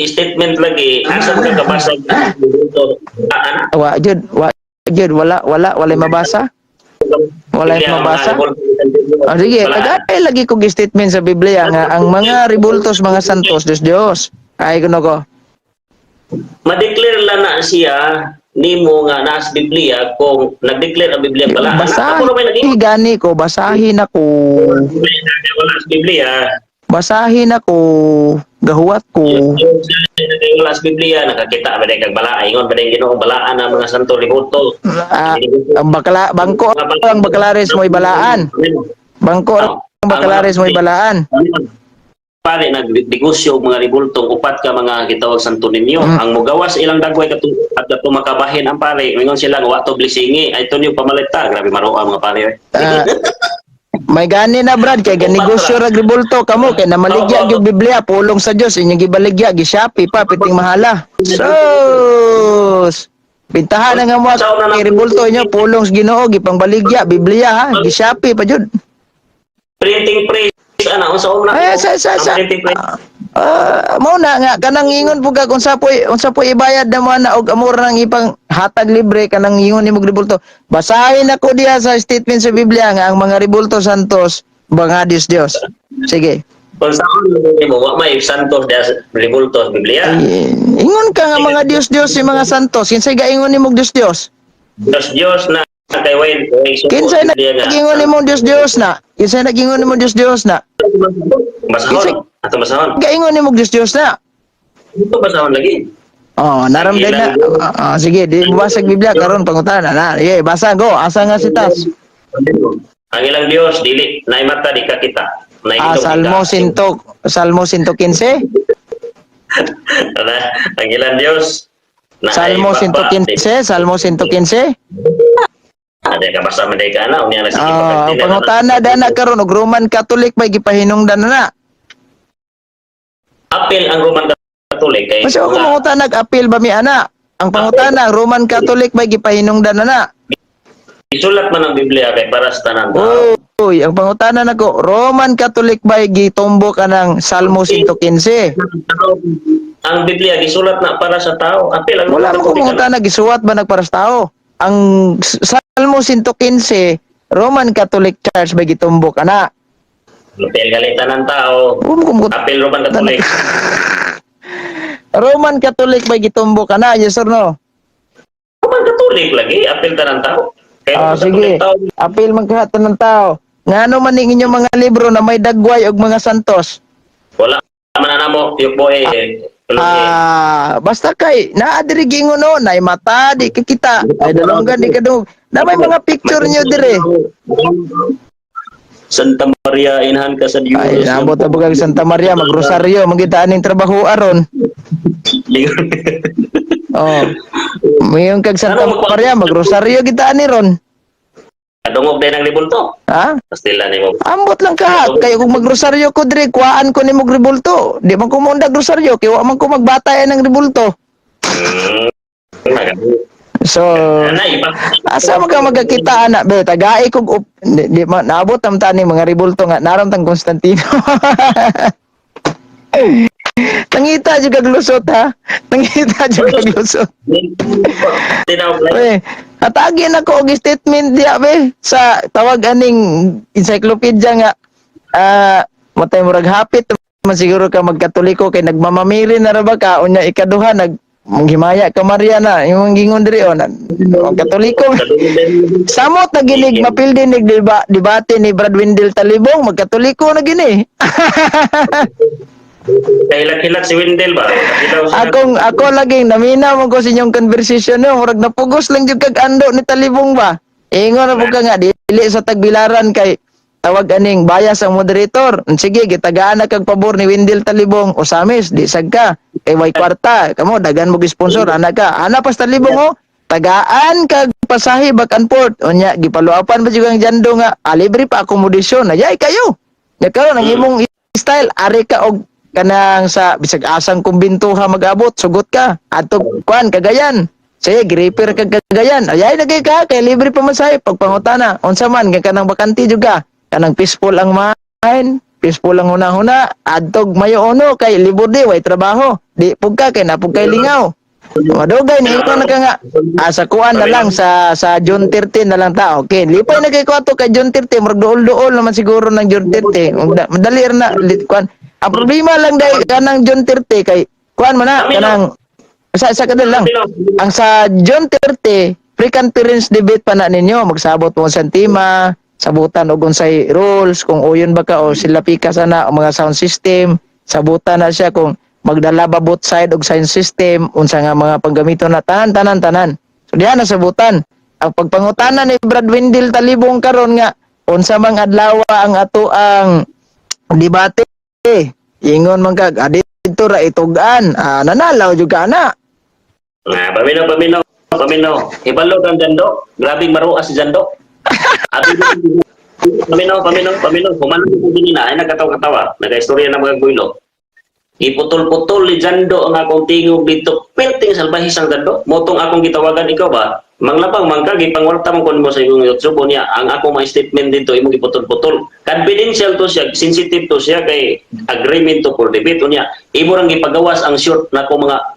statement lagi asa ka kabasa rebulto. Ana. Wa jud, wa jud, wala wala walay mabasa. Walay mabasa. Ah, sige, tagay lagi ko statement sa Biblia nga ang mga rebultos mga santos Dios Dios. Ay kuno ko. Ma-declare lang na siya nimo nga naa sa Biblia kung nag-declare ang Biblia balaan? Ako ra may Basahin nag gani ko, basahin ako. Wala sa Biblia. Basahin ako, gahuwat ko. Wala sa Biblia, nakakita ba din kag balaan, ingon ba din Ginoo balaan ang mga santo rebulto. Ah, ang bakla, bangko ang Baclares mo'y balaan. Bangko ang Baclares mo'y balaan. Pare nagnegosyo og mga rebultong upat ka mga gitawag Santo Niño. Ang mugawas ilang dagway kato at kato makabahin ang pare, mingon sila nga wa to blessingi. Ay to niyo pamalita, grabe maroa mga pare, oy. Ah, may gani na, Brad, kay ganegosyo ra rebulto kamo kay namaligya gyud Biblia, pulong sa Dios inyong gibaligya, gi-Shopee pa piting mahala. Sus! Bintahan na nga mo kay rebulto inyo pulong sa Ginoo gipangbaligya Biblia ha, gi-Shopee pa jud. Printing press ana, unsa una? Ay, sa Ang printing press. Ah, mao na nga kanang ingon pud ka kung sa poy ibayad na mo na og amor nang ipang hatag libre kanang ingon nimo og rebulto. Basahin ako diha sa statement sa Biblia nga ang mga rebulto santos mga Dios Dios. Sige. Kung saan mo wa may santos das rebulto sa Biblia. Ay, ingon ka nga mga Dios Dios si mga santos. Kinsay gaingon nimo og Dios Dios? Dios Dios na kay way way suko Kinsay sa Biblia nga. nagingon nimo Dios Dios na? Kinsay nagingon nimo Dios Dios na? Basahon. Ato basahon. Gaingon nimo Dios Dios na? Ito basahon lagi. Oh, naramdan na. Ah, ah, sige, di mo basag Biblia karon pangutana na. Sige, basa go. Asa nga si Tas? Ang ilang Dios dili naay mata di ka kita. Naay Ah, ilong di Salmo ka- 100, Salmo 115. Ana, ang ilang Dios naay Salmo baba, 115, Salmo 115. Di ka basa man di ka ana unya na sige. Ah, ang pangutana dana karon og Roman Catholic may gipahinungdan na na. Apil ang Roman Catholic kay Kasi ako mangutana, nag-appeal ba mi ana? Ang pangutana, Roman Catholic may gipahinungdan na na. Isulat man ang Biblia kay para sa tanan tao. Uy, ang pangutana nako, Roman Catholic ba gitumbok anang Salmo 115? Ang Biblia gisulat na para sa tao. Apil ang Wala mo Roman ko Catholic, ana. mangutana, gisuwat ba nagparas tao? Ang Salmo 115, Roman Catholic Church ba gitumbok ana? Apil gali tanan tao. Wala mo ko mangutana. Apil Roman Catholic. Roman Catholic ba gitumbok ana? Yes or no? Roman Catholic lagi apil tanan tao. Kay Ah, Roman sige. Catholic tao. Apil man kaha ng tao. Ngano man ning inyong mga libro na may dagway og mga santos? Wala man na namo yung boy eh. Ah, basta kay naa diri gingon no, nay mata di ka kita, ay dalonggan di ka dungog. Na may mga picture niyo dire. Santa Maria inhan ka sa Dios. Ay, naabot na bugag Santa Maria, magrosaryo, mangita aning trabaho aron. Oh. Mayon kag Santa Maria, magrosaryo kita ani ron. Kadungog din ang rebulto. Ha? Pastila nimo. Ambot lang ka. Kay kung magrosaryo ko dire, kuhaan ko nimo og rebulto. Di man ko moundag rosaryo, kay wa man ko magbatay ng rebulto. So, Ana ipa. asa man ka magkakita ana be tagai kog di naabot am tani mga rebulto nga naram tang Constantino. Nangita jud kag lusot ha. Nangita jud kag lusot. Tinawag Be, atagi na ko og statement diya be sa tawag aning encyclopedia nga ah matay murag hapit man siguro ka magkatoliko kay nagmamamiri na ra ba ka, unya ikaduha nag manghimaya ka Maria na imong gingon diri o na katoliko. Samot na ginig mapildi nig debate ni Brad Wendell Talibong, magkatoliko na gini. Kahilak-hilak si Wendell ba? Kilaw siya. Akong ako laging naminaw mo ko sa inyong conversation no, murag napugos lang jud kag ando ni Talibong ba. Ingon na pud ka nga dili sa tagbilaran kay tawag aning bias ang moderator. Sige, gitagaan na kag pabor ni Wendell Talibong Osamis, di sad ka. Kay way kwarta, kamo dagan mo sponsor ana ka. Ana pas Talibong oh, tagaan kag pasahe back and forth. Unya gipaluapan pa jud ang jando nga ah, libre pa akomodasyon. Ayay kayo. Nya karon ang imong style ari ka og kanang sa bisag asang kumbinto ha mag-abot, sugot ka adto kuan Cagayan. Sige, gi-repair kag Cagayan. Ayay nagay ka kay libre pa man say pagpangutana unsa man kay kanang bakante jud ka, kanang peaceful ang mind, peaceful ang hunahuna adtog mayo uno kay libur di way trabaho, di pug ka kay napug kay lingaw. Madugay ni ko na ka nga ah, sa kuan na lang sa June 13 na lang ta. Okay, lipay na kay ko ato kay June 13, murag duol-duol naman siguro ng June 13. Madali ra na kuan. Ang problema lang dahil kanang June 30 kay kuan man na kanang Sa kadal lang. Ang sa June 30, pre-conference debate pa na ninyo, magsabot mo sa tema, sabutan og unsay rules, kung uyon ba ka o sila pika sana ang mga sound system, sabutan na siya kung magdala ba both side og sound system, unsa nga mga panggamito na tanan tanan tanan. So diha na sabutan. Ang pagpangutana ni Brad Wendell Talibong karon nga unsa mang adlaw ang ato ang debate, ingon man kag didto ra itug-an, nanalaw jud ka na. Ah, paminaw, paminaw, paminaw. Ibalo kang Jando. Grabing maruas si Jando. Abi, paminaw, paminaw, paminaw. Human ko din na ay nagkatawa-katawa. Nagaistorya na mga gulo. Iputol-putol ni Jando ang akong tingog dito. Perting salbahis ang Jando. Motong akong gitawagan ikaw ba? Manglabang man ka, gipangwarta man kon mo sa imong YouTube niya. Ang akong mga statement dito imong giputol-putol. Confidential to siya, sensitive to siya kay agreement to for debate niya. Imo rang gipagawas ang short na ko mga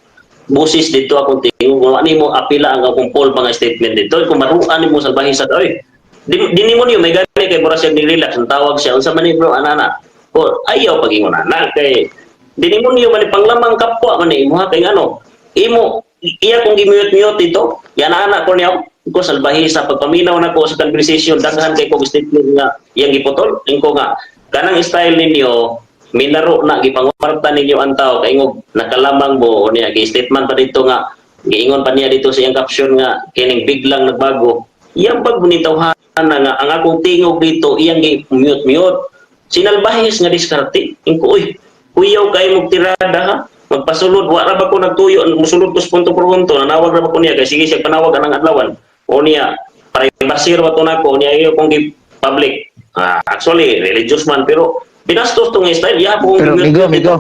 busis dito akong tingog. Wa nimo apila ang akong poll mga statement dito. Kung maruan nimo salbahe sa oy. Di, di nimo niyo may gani kay mura siya ni-relax ang tawag siya unsa man ni bro anana. O ayaw pag-ingon ana kay dinemonyo man ni panglamang kapwa man ni imo ha kay ngano imo iya kong gi-mute-mute dito yan ana ko niya ko salbahe sa pagpaminaw nako sa conversation, daghan kay kog statement nga iyang giputol. Ingko nga kanang style ninyo minaro na gipangwarta ninyo ang tao kay ngog nakalamang mo niya. Gi-statement pa dito nga giingon pa niya dito sa iyang caption nga kining biglang nagbago iyang pag munitawhana nga ang akong tingog dito iyang gi-mute mute sinalbahis nga diskarte. Ingko, uy, kuyaw kay mong tirada ha, magpasulod wa ra ba ko nagtuyo musulod ko sa punto por punto. Nanawag ra ba ko niya kay sige siya panawag anang adlawan o niya para basir wa to nako niya iyo kung gi public. Ah, actually religious man pero binastos tong style ya po. Pero migo, migo,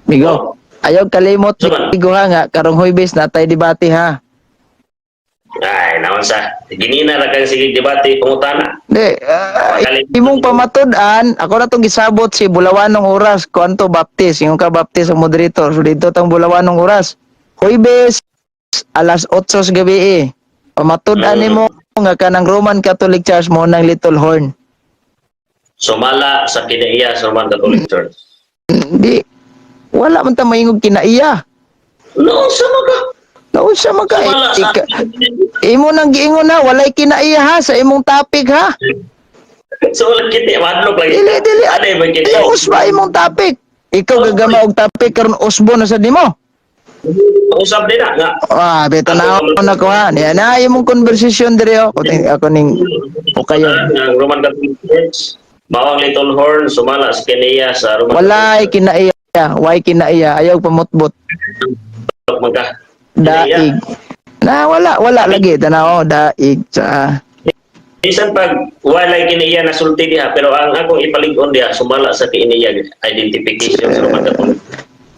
migo. Ayaw kalimot, Suman. migo ha, nga karong Huwebes natay debate ha. Ay naon sa ginina ra kay sige debate pangutana. Di, imong pamatud-an, ako na tong gisabot si Bulawanong Oras, kuanto Baptist, yung ka Baptist ang moderator. So dito tang Bulawanong Oras. Huwebes alas 8 sa gabi eh. Pamatud-an nimo nga kanang Roman Catholic Church mo ng Little Horn. Sumala sa kinaiya sa Roman Catholic Church. Hindi. Wala man ta maingog kinaiya. No sa mga Naunsa man ka? Sumala sa Imo nang giingon na walay kinaiya ha sa imong topic ha. So wala kiti madlok lagi. Dili, dili. Ano ba kiti? Di usba imong topic. Ikaw gagama og topic karon usbo na sa nimo. Usab din na nga. Ah, beta na ako na ko ha. Niya na imong conversation dire oh. Kuting ako ning okay yun. Ang Roman Catholic Church, bawang Little Horn, sumala sa kinaiya sa Roman Walay kinaiya. Way kinaiya. Ayaw pamutbot. Catholic magka. Daig. Na wala wala lagi tanaw daig sa Bisan pag walay kinaiya na sulti diha, pero ang akong ipalig-on diha sumala sa kinaiya identification sa Roman Catholic.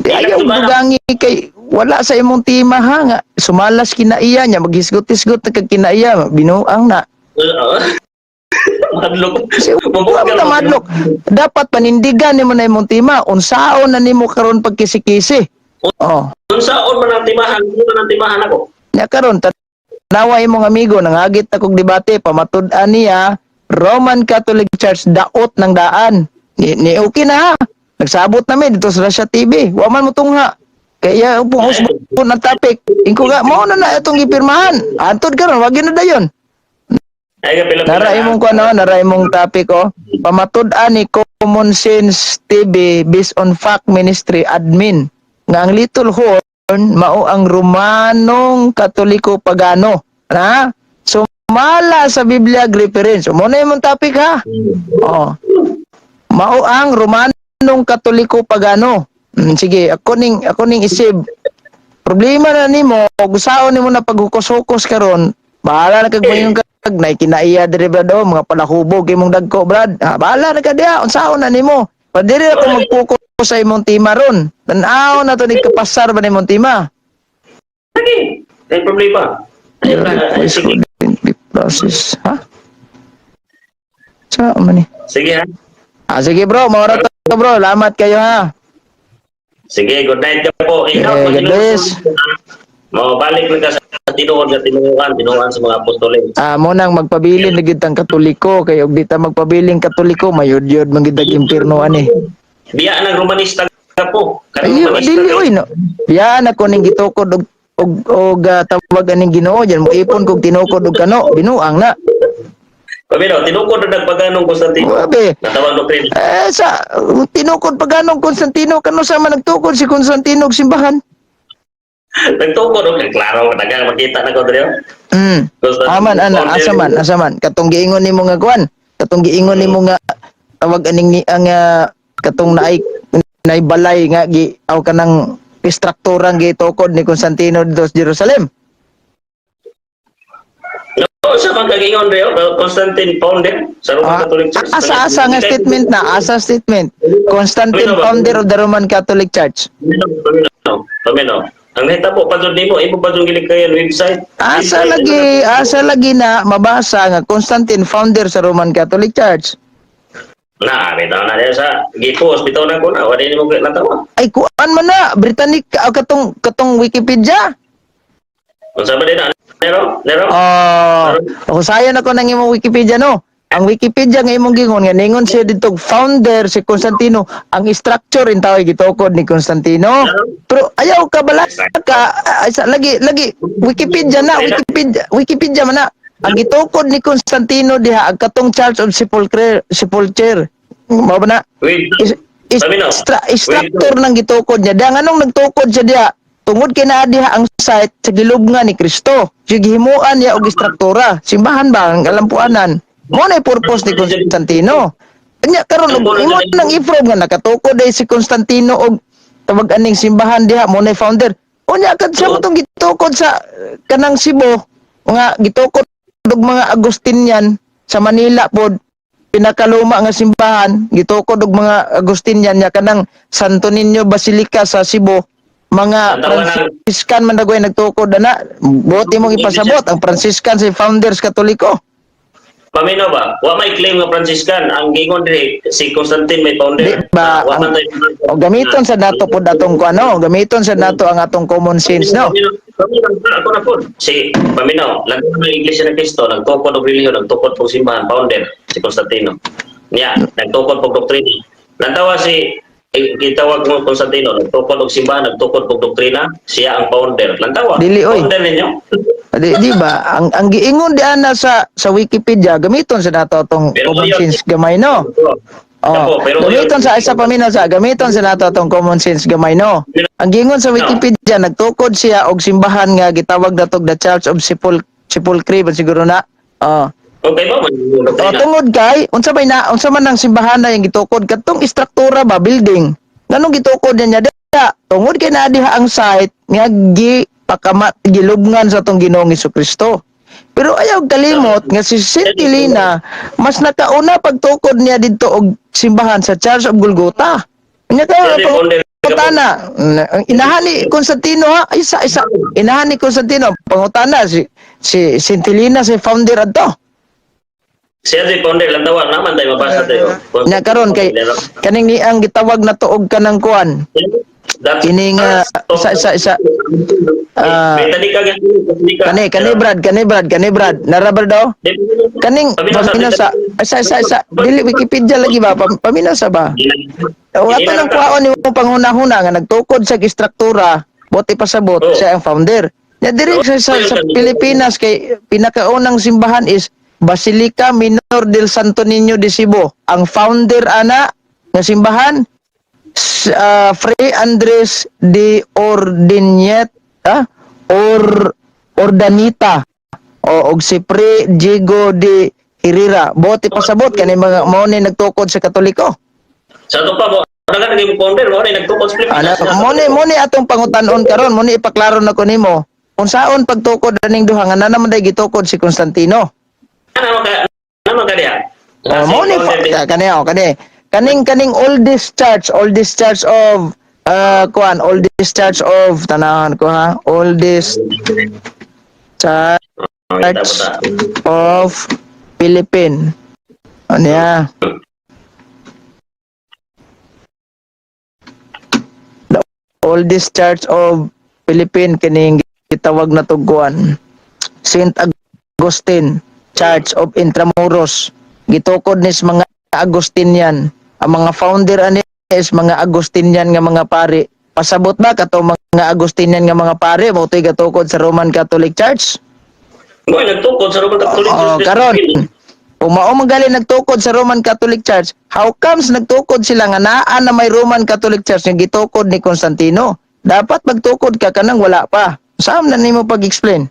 Di ayaw dugangi kay wala sa imong tema ha nga sumalas kinaiya niya maghisgot-hisgot na kag kinaiya binuang na. Oo. Madlok. Kasi wala mo na madlok. Dapat panindigan nimo na imong tema. Unsaon na nimo karon pagkisi-kisi. Oh. Unsaon man ang timahan, unsa man ang timahan ako. Nya karon tanawa imong amigo nangagit na kog debate pamatud-an niya Roman Catholic Church daot ng daan. Ni okay na ha. Nagsabot na mi dito sa Russia TV. Wa man mo tungha. Kaya pong usbon ang topic. Ingko nga mao na na itong gipirmahan. Antod karon wag gyud na dayon. Ay ka pila Nara imong kuno, nara imong topic oh. Pamatud-an ni Common Sense TV based on fact ministry admin nga ang Little Horn mao ang Romanong Katoliko Pagano. Na? Sumala sa Biblia reference. Mo na imong topic ha. Oh. Mao ang Romanong Katoliko Pagano. Sige, ako ning isip. Problema na nimo, gusaon nimo na paghukos-hukos karon. Bahala na kag mayon kag nay kinaiya diri brad oh, mga palahubog imong dagko brad. Ha, bahala na ka diha, unsaon na nimo. Padiri ako magpuko sa imong tema ron. Tan-aw na to ni kapasar ba nimong tema? Sige. Ay problema. Ay, Your request sige. wouldn't be processed. Ha? Sa man ni? Sige ha. Ah, sige bro, maura to bro. Salamat kayo ha. Sige, good night ka po. Ikaw, Yeah, God bless. Mo balik lang ka sa tinuod nga tinuohan, tinuohan sa mga apostoles. Ah, mo nang magpabilin na gid ang Katoliko kay og di ta magpabiling Katoliko mayudyod man gid ang impierno ani. Biya ng Romanista ka po. Ay, Kanang Romanista dili ka. oy no. Biya na ko ning gitukod og Og tawag aning Ginoo diyan mo ipon kog tinukod og kano, binuang na. Paminaw, tinukod na nagpaganong Constantino. Grabe. Natawag doktrina. Eh, sa tinukod paganong Constantino, kano sa man nagtukod si Constantino og simbahan? Nagtukod og klaro daghang makita na ko diri. Constantino, Aman ana, founder. Asa man, asa man katong giingon nimo nga kuan, katong giingon nimo nga tawag aning ni ang katong naay balay nga gi aw kanang istrukturang gitukod ni Constantino dito sa Jerusalem. No, sa man kagingon diri, Constantine founder sa Roman Catholic Church. Asa asa nga statement na, asa statement. Constantine, founder of the Roman Catholic Church. Paminaw, paminaw, paminaw. Ang nahitabo pa jud nimo, imo pa jud gilikayan website. Asa lagi na mabasa nga Constantine founder sa Roman Catholic Church? Na, bitaw na diya sa gipost, bitaw na ko na, wala nimo natawa. Ay, kuan man na Britannic katong katong Wikipedia. Unsa ba din na? Nero? Nero? Oh, husayon ako ng imong Wikipedia, no. Ang Wikipedia nga imong gingon nga ningon siya dito founder si Constantino, ang structure in tawag gitukod ni Constantino. Pero ayaw ka bala ka ay, sa, lagi lagi Wikipedia na, Wikipedia Wikipedia man na. Ang gitukod ni Constantino diha ang katong Church of Sepulchre Sepulcher. Mao ba na? Wait. Is Paminaw. structure ng gitukod niya. Diha nganong nagtukod siya diha? Tungod kay naa diha ang site sa gilubngan ni Kristo. Siya gihimuan niya og istruktura. Simbahan ba ang kalampuanan? Mo na purpose ni Constantino. Nya karon og imo nang i-prove nga nakatukod day si Constantino og tawag aning simbahan diha, mo na founder. Unya kad sa mo tong gitukod sa kanang Cebu nga gitukod og mga Agustinian sa Manila pod, pinakaluma nga simbahan gitukod og mga Agustinian nya kanang Santo Niño Basilica sa Cebu, mga Franciscan man dagoy nagtukod ana. Buot imong ipasabot ang Franciscan si founders Katoliko. Paminaw ba? Wa may claim nga Franciscan. Ang gingon diri si Constantine may founder. Di ba, Ah, wa man o gamiton sa nato pod atong ano, gamiton sa nato ang atong common sense, no? Paminaw, paminaw, ako na po. Si Paminaw, lang ng Iglesia ng Cristo, nagtukod og relihiyon, nagtukod og simbahan, founder si Constantino. Niya, nagtukod og doktrina. Lantawa si gitawag mo Constantino, nagtukod og simbahan, nagtukod og doktrina, siya ang founder. Lantawa. Dili, oy. Founder ninyo. Di ba? Ang giingon di ana sa Wikipedia, gamiton sa nato atong Pero common yun- sense gamay, no? Oh, Ako, pero gamiton sa isa, paminaw sa gamiton sa nato atong common sense gamay, no? Ang giingon sa Wikipedia, nagtukod siya og simbahan nga gitawag natog the Church of Sepulchre ba siguro na. Oh. Okay ba? Man, O, doktrina. tungod kay unsa may na unsa man ang simbahan na yung gitukod, katong istruktura ba, building, nganong gitukod niya niya diha? Tungod kay naa diha ang site nga gi pakamat gilubngan sa atong Ginoong Kristo. Pero ayaw kalimot nga si Saint Helena mas nakauna pagtukod niya didto og simbahan sa Church of Golgotha. Nya kay Pwede, founder. pangutana, ang inahan ni Constantino ha, ay, isa isa inahan ni Constantino, pangutana si Saint Helena si founder adto. Siya si founder, lantawa naman tayo mabasa tayo. Nya karon kay kaning ni ang gitawag na tuog kanang kuan kining sa sa sa Britannica, Britannica. Kani kani Brad, kani Brad, kani Brad, nara daw kaning paminaw sa isa isa isa dili Wikipedia lagi ba, paminaw sa ba o ato nang kuhaon nimo panghuna-huna nga nagtukod sa istruktura, bote pasabot siya ang founder. Nya diri sa Pilipinas kay pinakaunang simbahan is Basilica Minor del Santo Niño de Cebu. Ang founder ana nga simbahan Fray Andres de Ordiniet or Ordanita o og si Pre Diego de Herrera. Bote pasabot kani mga mao ni nagtukod sa Katoliko. Sa ato pa mo, dagan naging founder mo ni nagtukod sa Ana, Pilipinas. mo ni atong pangutan-on karon, mo ni ipaklaro na ko nimo. Kung saon pagtukod aning duha nga na naman day gitukod si Constantino. Ano ka diya? Oh, mo ni kani oh, kani. Kaning kaning oldest church of kuan, oldest church of, tanahan ko ha, oldest church of Philippine. Ano ya? The oldest church of Philippine kining gitawag na tugkuan Saint Augustine Church of Intramuros. Gitukod nis mga Agustinian. Ang mga founder ani is mga Agustinian nga mga pari. Pasabot ba katong mga Agustinian nga mga pare mao to'y gatukod sa Roman Catholic Church? Mo nagtukod sa Roman Catholic Oh, Church. karon kung mao man gali nagtukod sa Roman Catholic Church, how comes nagtukod sila nga naa na may Roman Catholic Church nga gitukod ni Constantino? Dapat magtukod ka kanang wala pa. Saan na nimo pag-explain?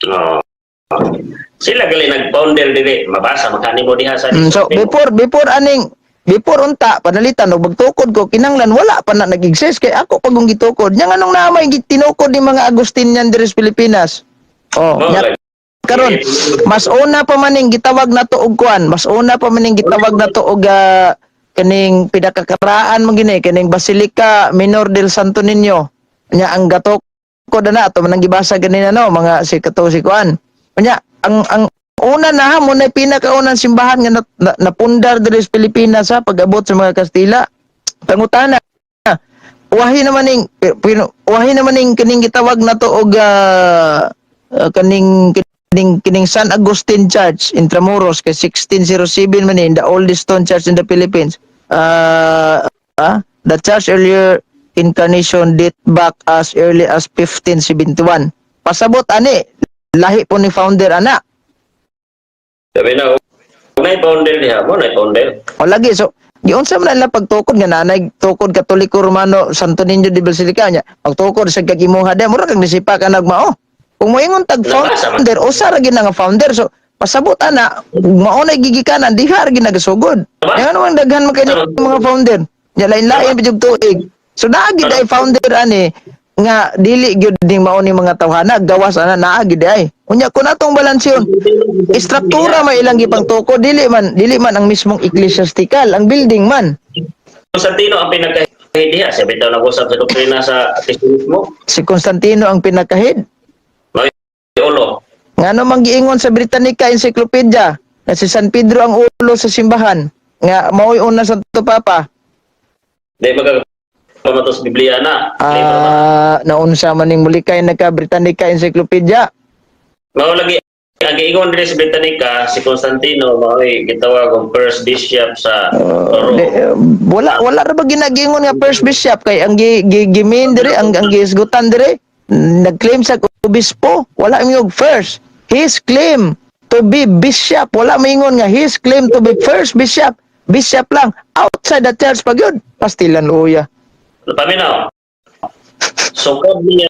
Oo. Sila gali nag-founder diri, mabasa makani mo diha sa So before before aning before unta panalitan og magtukod ko, kinanglan wala pa na nag-exist kay ako pag kung gitukod nya, nganong naa may tinukod ni mga Agustinian diri sa Pilipinas? Oh, nya karon mas una pa maning gitawag nato og kuan, mas una pa maning gitawag nato og kaning pinakakaraan mo gini, kaning Basilica Minor del Santo Niño. Nya ang gatukod na ato man ang gibasa ganina, no, mga si kato si kuan. Nya ang una na ha mo na pinakaunang simbahan nga napundar diri sa Pilipinas sa pag-abot sa mga Kastila. Pangutana, wahi naman ning kining gitawag nato og kaning San Agustin Church Intramuros kay 1607 man ni, the oldest stone church in the Philippines. The church earlier incarnation date back as early as 1571. Pasabot ani lahi po ni founder ana. Sabi na, kung founder diha mo na founder. O lagi, so giunsa man nila pagtukod nga nanay tukod Katoliko Romano Santo Niño de Basilica nya pagtukod sa kag imuha diha, mura kag nisipa ka nagmao. Kung moingon tag Nabasa man. founder, usa ra gyud na nga founder, so pasabot ana mao na gigikanan diha ra gyud nagasugod. Nga naman daghan man kay ni mga founder nya, lain-lain pa jud tuig. So naa gyud ay founder ani nga dili gyud ning mao ni mga tawhana gawas ana, naa gyud ay. Unya kun atong balansyon, istruktura may ilang gipangtukod, dili man ang mismong ecclesiastical ang building man. Constantino ang pinaka diha, siya bitaw nag-usap sa doktrina sa Kristiyanismo. Si Constantino ang pinaka-head? May ulo. Ngano man giingon sa Britannica Encyclopedia na si San Pedro ang ulo sa simbahan nga mao'y una Santo Papa? Di magkapamatos Biblia na. Ah, naunsa man ning mulikay nagka Britannica Encyclopedia. Mao lagi ang giingon diri sa Britannica, si Constantino mao'y gitawag og first bishop sa Rome. Di, wala ra ba ginagingon nga first bishop kay ang gi, gi, gimin diri, ang gihisgutan diri nag-claim sa obispo, wala mingog first. His claim to be bishop, wala mingon nga his claim to be first bishop. Bishop lang outside the church pa gyud, pastilan luya. Paminaw. Sukad niya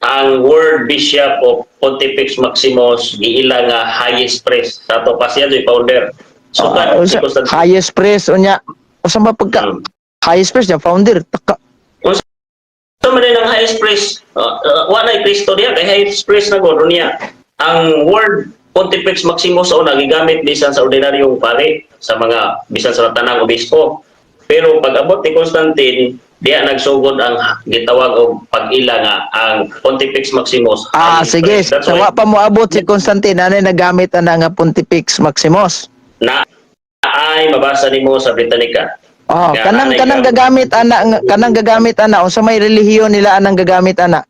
ang word bishop o Pontifex Maximus, giila nga highest priest. Sa ato pa siya do'y founder. Sukad si Constantino. Highest priest, unya usa ba pagka highest priest niya founder taka? Unsa man din ang highest priest? Wa na Kristo diha kay highest priest na gud niya. Ang word Pontifex Maximus sa una gigamit bisan sa ordinaryong pari, sa mga bisan sa tanang obispo. Pero pag abot ni Constantine, diha nagsugod ang gitawag og pag-ila nga ang Pontifex Maximus highest Sige. priest. That's So why wa pa moabot si Constantine anay nagamit ana nga Pontifex Maximus? Na ay mabasa nimo sa Britannica. Oh, Kaya kanang anay kanang gagamit ana kanang gagamit ana, unsa may relihiyon nila anang gagamit ana?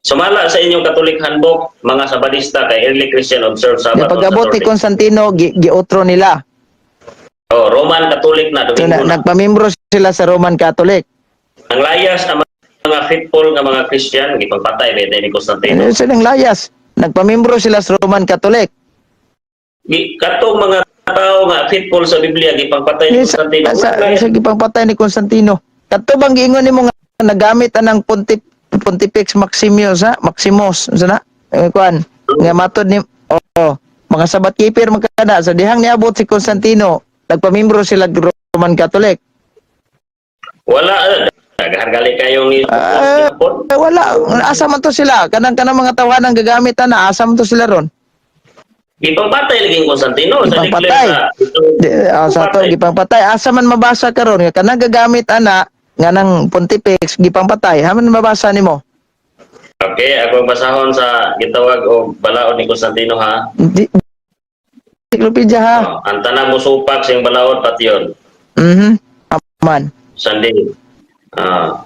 Sumala sa inyong Catholic handbook, mga Sabadista, kay early Christian observe Di Sabbath on pag-abot ni Saturday. Constantino, giotro nila. Oh, Roman Catholic na, So, Domingo na. nagpamembro sila sa Roman Catholic. Ang layas ang mga faithful nga mga Christian gipagpatay ba ni Constantino. Ano silang layas? Nagpamembro sila sa Roman Catholic. Katong mga tao nga faithful sa Biblia gipangpatay ni Constantino. Sa gipangpatay ni Constantino. Kadto bang giingon nimo nga nagamit anang Pontifex Maximus, ha? Maximus, unsa na? Eh, kuan nga matod ni, oh, mga Sabbath keeper man kada sa dihang niabot si Constantino, nagpamembro sila Roman Catholic. Wala, daghan gali kayong ni Eh, wala, asa man to sila? Kanang mga tawanan gagamit ana, asa man to sila ron? Gipangpatay lagi ni Constantino sa Gipangpatay. declare sa Di, sa to gipangpatay. Asa man mabasa karon nga kanang gagamit ana nga nang Pontifex gipangpatay? Haman mabasa nimo? Okay, ako basahon sa gitawag og balaod ni Constantino, ha. Di, encyclopedia ha. Oh, ang tanang musupak sing balaod patyon. Aman. Sunday. Ah.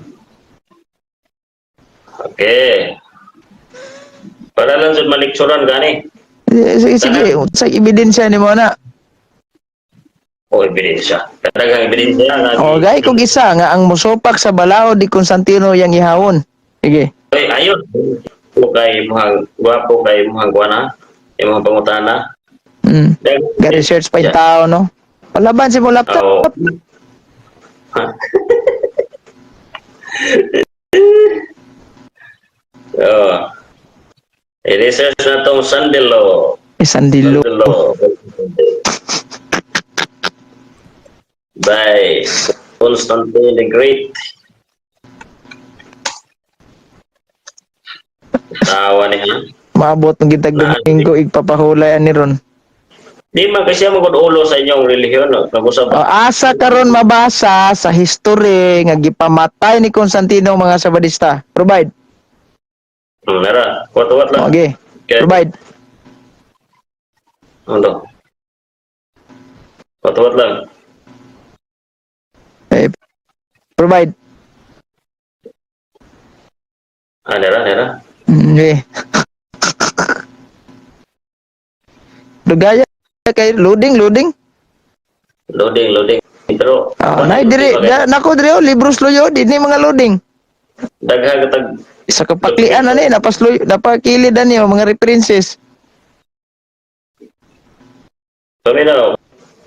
Okay. Para lang sa maliksuran gani. Eh, sige, sige, sa ebidensya nimo na. O ebidensya. Kadaghang ebidensya nga. O gay kog isa nga ang musupak sa balaod ni Constantino yang ihawon. Sige. Ay, ayun. Po kay mga gwapo kay mga guana, yung mga pangutana. Ga-research pa yung tao, no? Palaban si mo Oo. laptop. Oo. I-research na tong Sandilo. Eh, sandilo. Sandilo. By Constantine the Great. Tawa niya. Maabot ng gitag Domingo, igpapahulay ani ron. Di man kasi magod ulo sa inyong relihiyon, no? Nag-usap O, asa karon mabasa sa history nga gipamatay ni Constantino ang mga Sabadista. Provide. Nara, kuwat-kuwat lang. Okay. Okay. Provide. Ano? Kuwat-kuwat lang. Eh, provide. Ah, nara, nara. Okay. Dugaya kay loading, loading. Loading, loading. Pero, Ah, nay diri, da, nako diri oh, libros luyo, dinhi mga loading. Daghang tag Isa ka paklian ani, napasluyo, napakilid ani oh, mga references. Paminaw.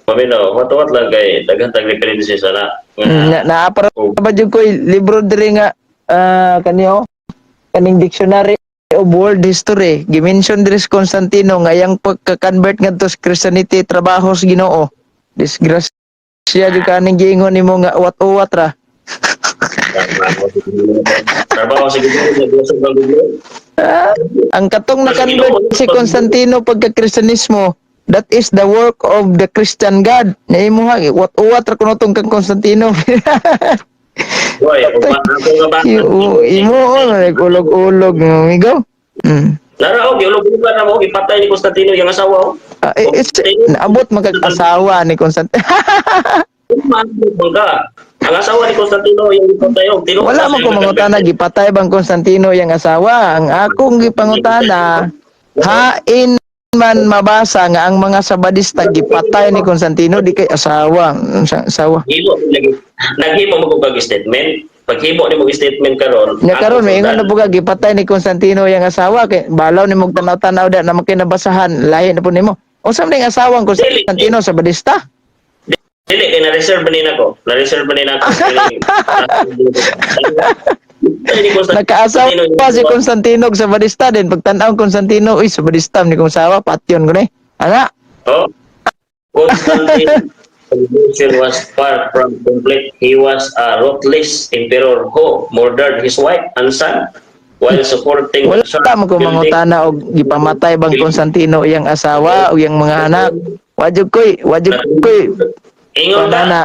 Paminaw, kuwat-kuwat lang kay daghang tag references ana. Na naapara ba jud koy libro diri nga ah, kani oh, kaning dictionary of world history. Gimension diri si Constantino nga iyang pagka-convert ngadto sa Christianity trabaho sa Ginoo. Disgrasya jud kaning giingon nimo nga uwat-uwat ra. Trabaho sa Ginoo, nag-usap ang Ginoo. Ah, ang katong na-convert si Constantino pagka-Kristiyanismo, that is the work of the Christian God. Na imuha, uwat-uwat ra kuno tong kang Constantino. Boy, ako nga ba? Imo oh, nag-ulog-ulog amigo. Nara og giulog-ulogan na mo gipatay ni Constantino yung asawa. Oh. Ah, eh, it's, naabot magkag-asawa ni Constantino. Maabot ka. Ang asawa ni Constantino yung gipatay og tinuod. Wala man ko mangutana gipatay bang Constantino yang asawa. Ang akong gipangutana, hain man mabasa nga ang mga Sabadista gipatay ni Constantino di kay asawa, asawa. Himo lagi. Naghimo mo kog statement. Paghimo nimo og statement karon. Nya karon may ingon na po ka gipatay ni Constantino yang asawa kay balaw nimo tanaw-tanaw da na makinabasahan lahi na po nimo. Unsa man ning asawang Constantino, Sabadista? Dili kay na-reserve ni nako. Na-reserve ni nako. Nagkaasawa si Constantino og Sabadista din pagtan-aw Constantino, uy, Sabadista ni kong asawa, patyon ko ni. Ana, Oh. Constantine revolution was far from complete. He was a ruthless emperor who murdered his wife and son while supporting wala the church ta mo ko building. mangutana og gipamatay bang Constantino iyang asawa o iyang mga anak. Wajud koy, wajud koy. Ingon ka, Panana.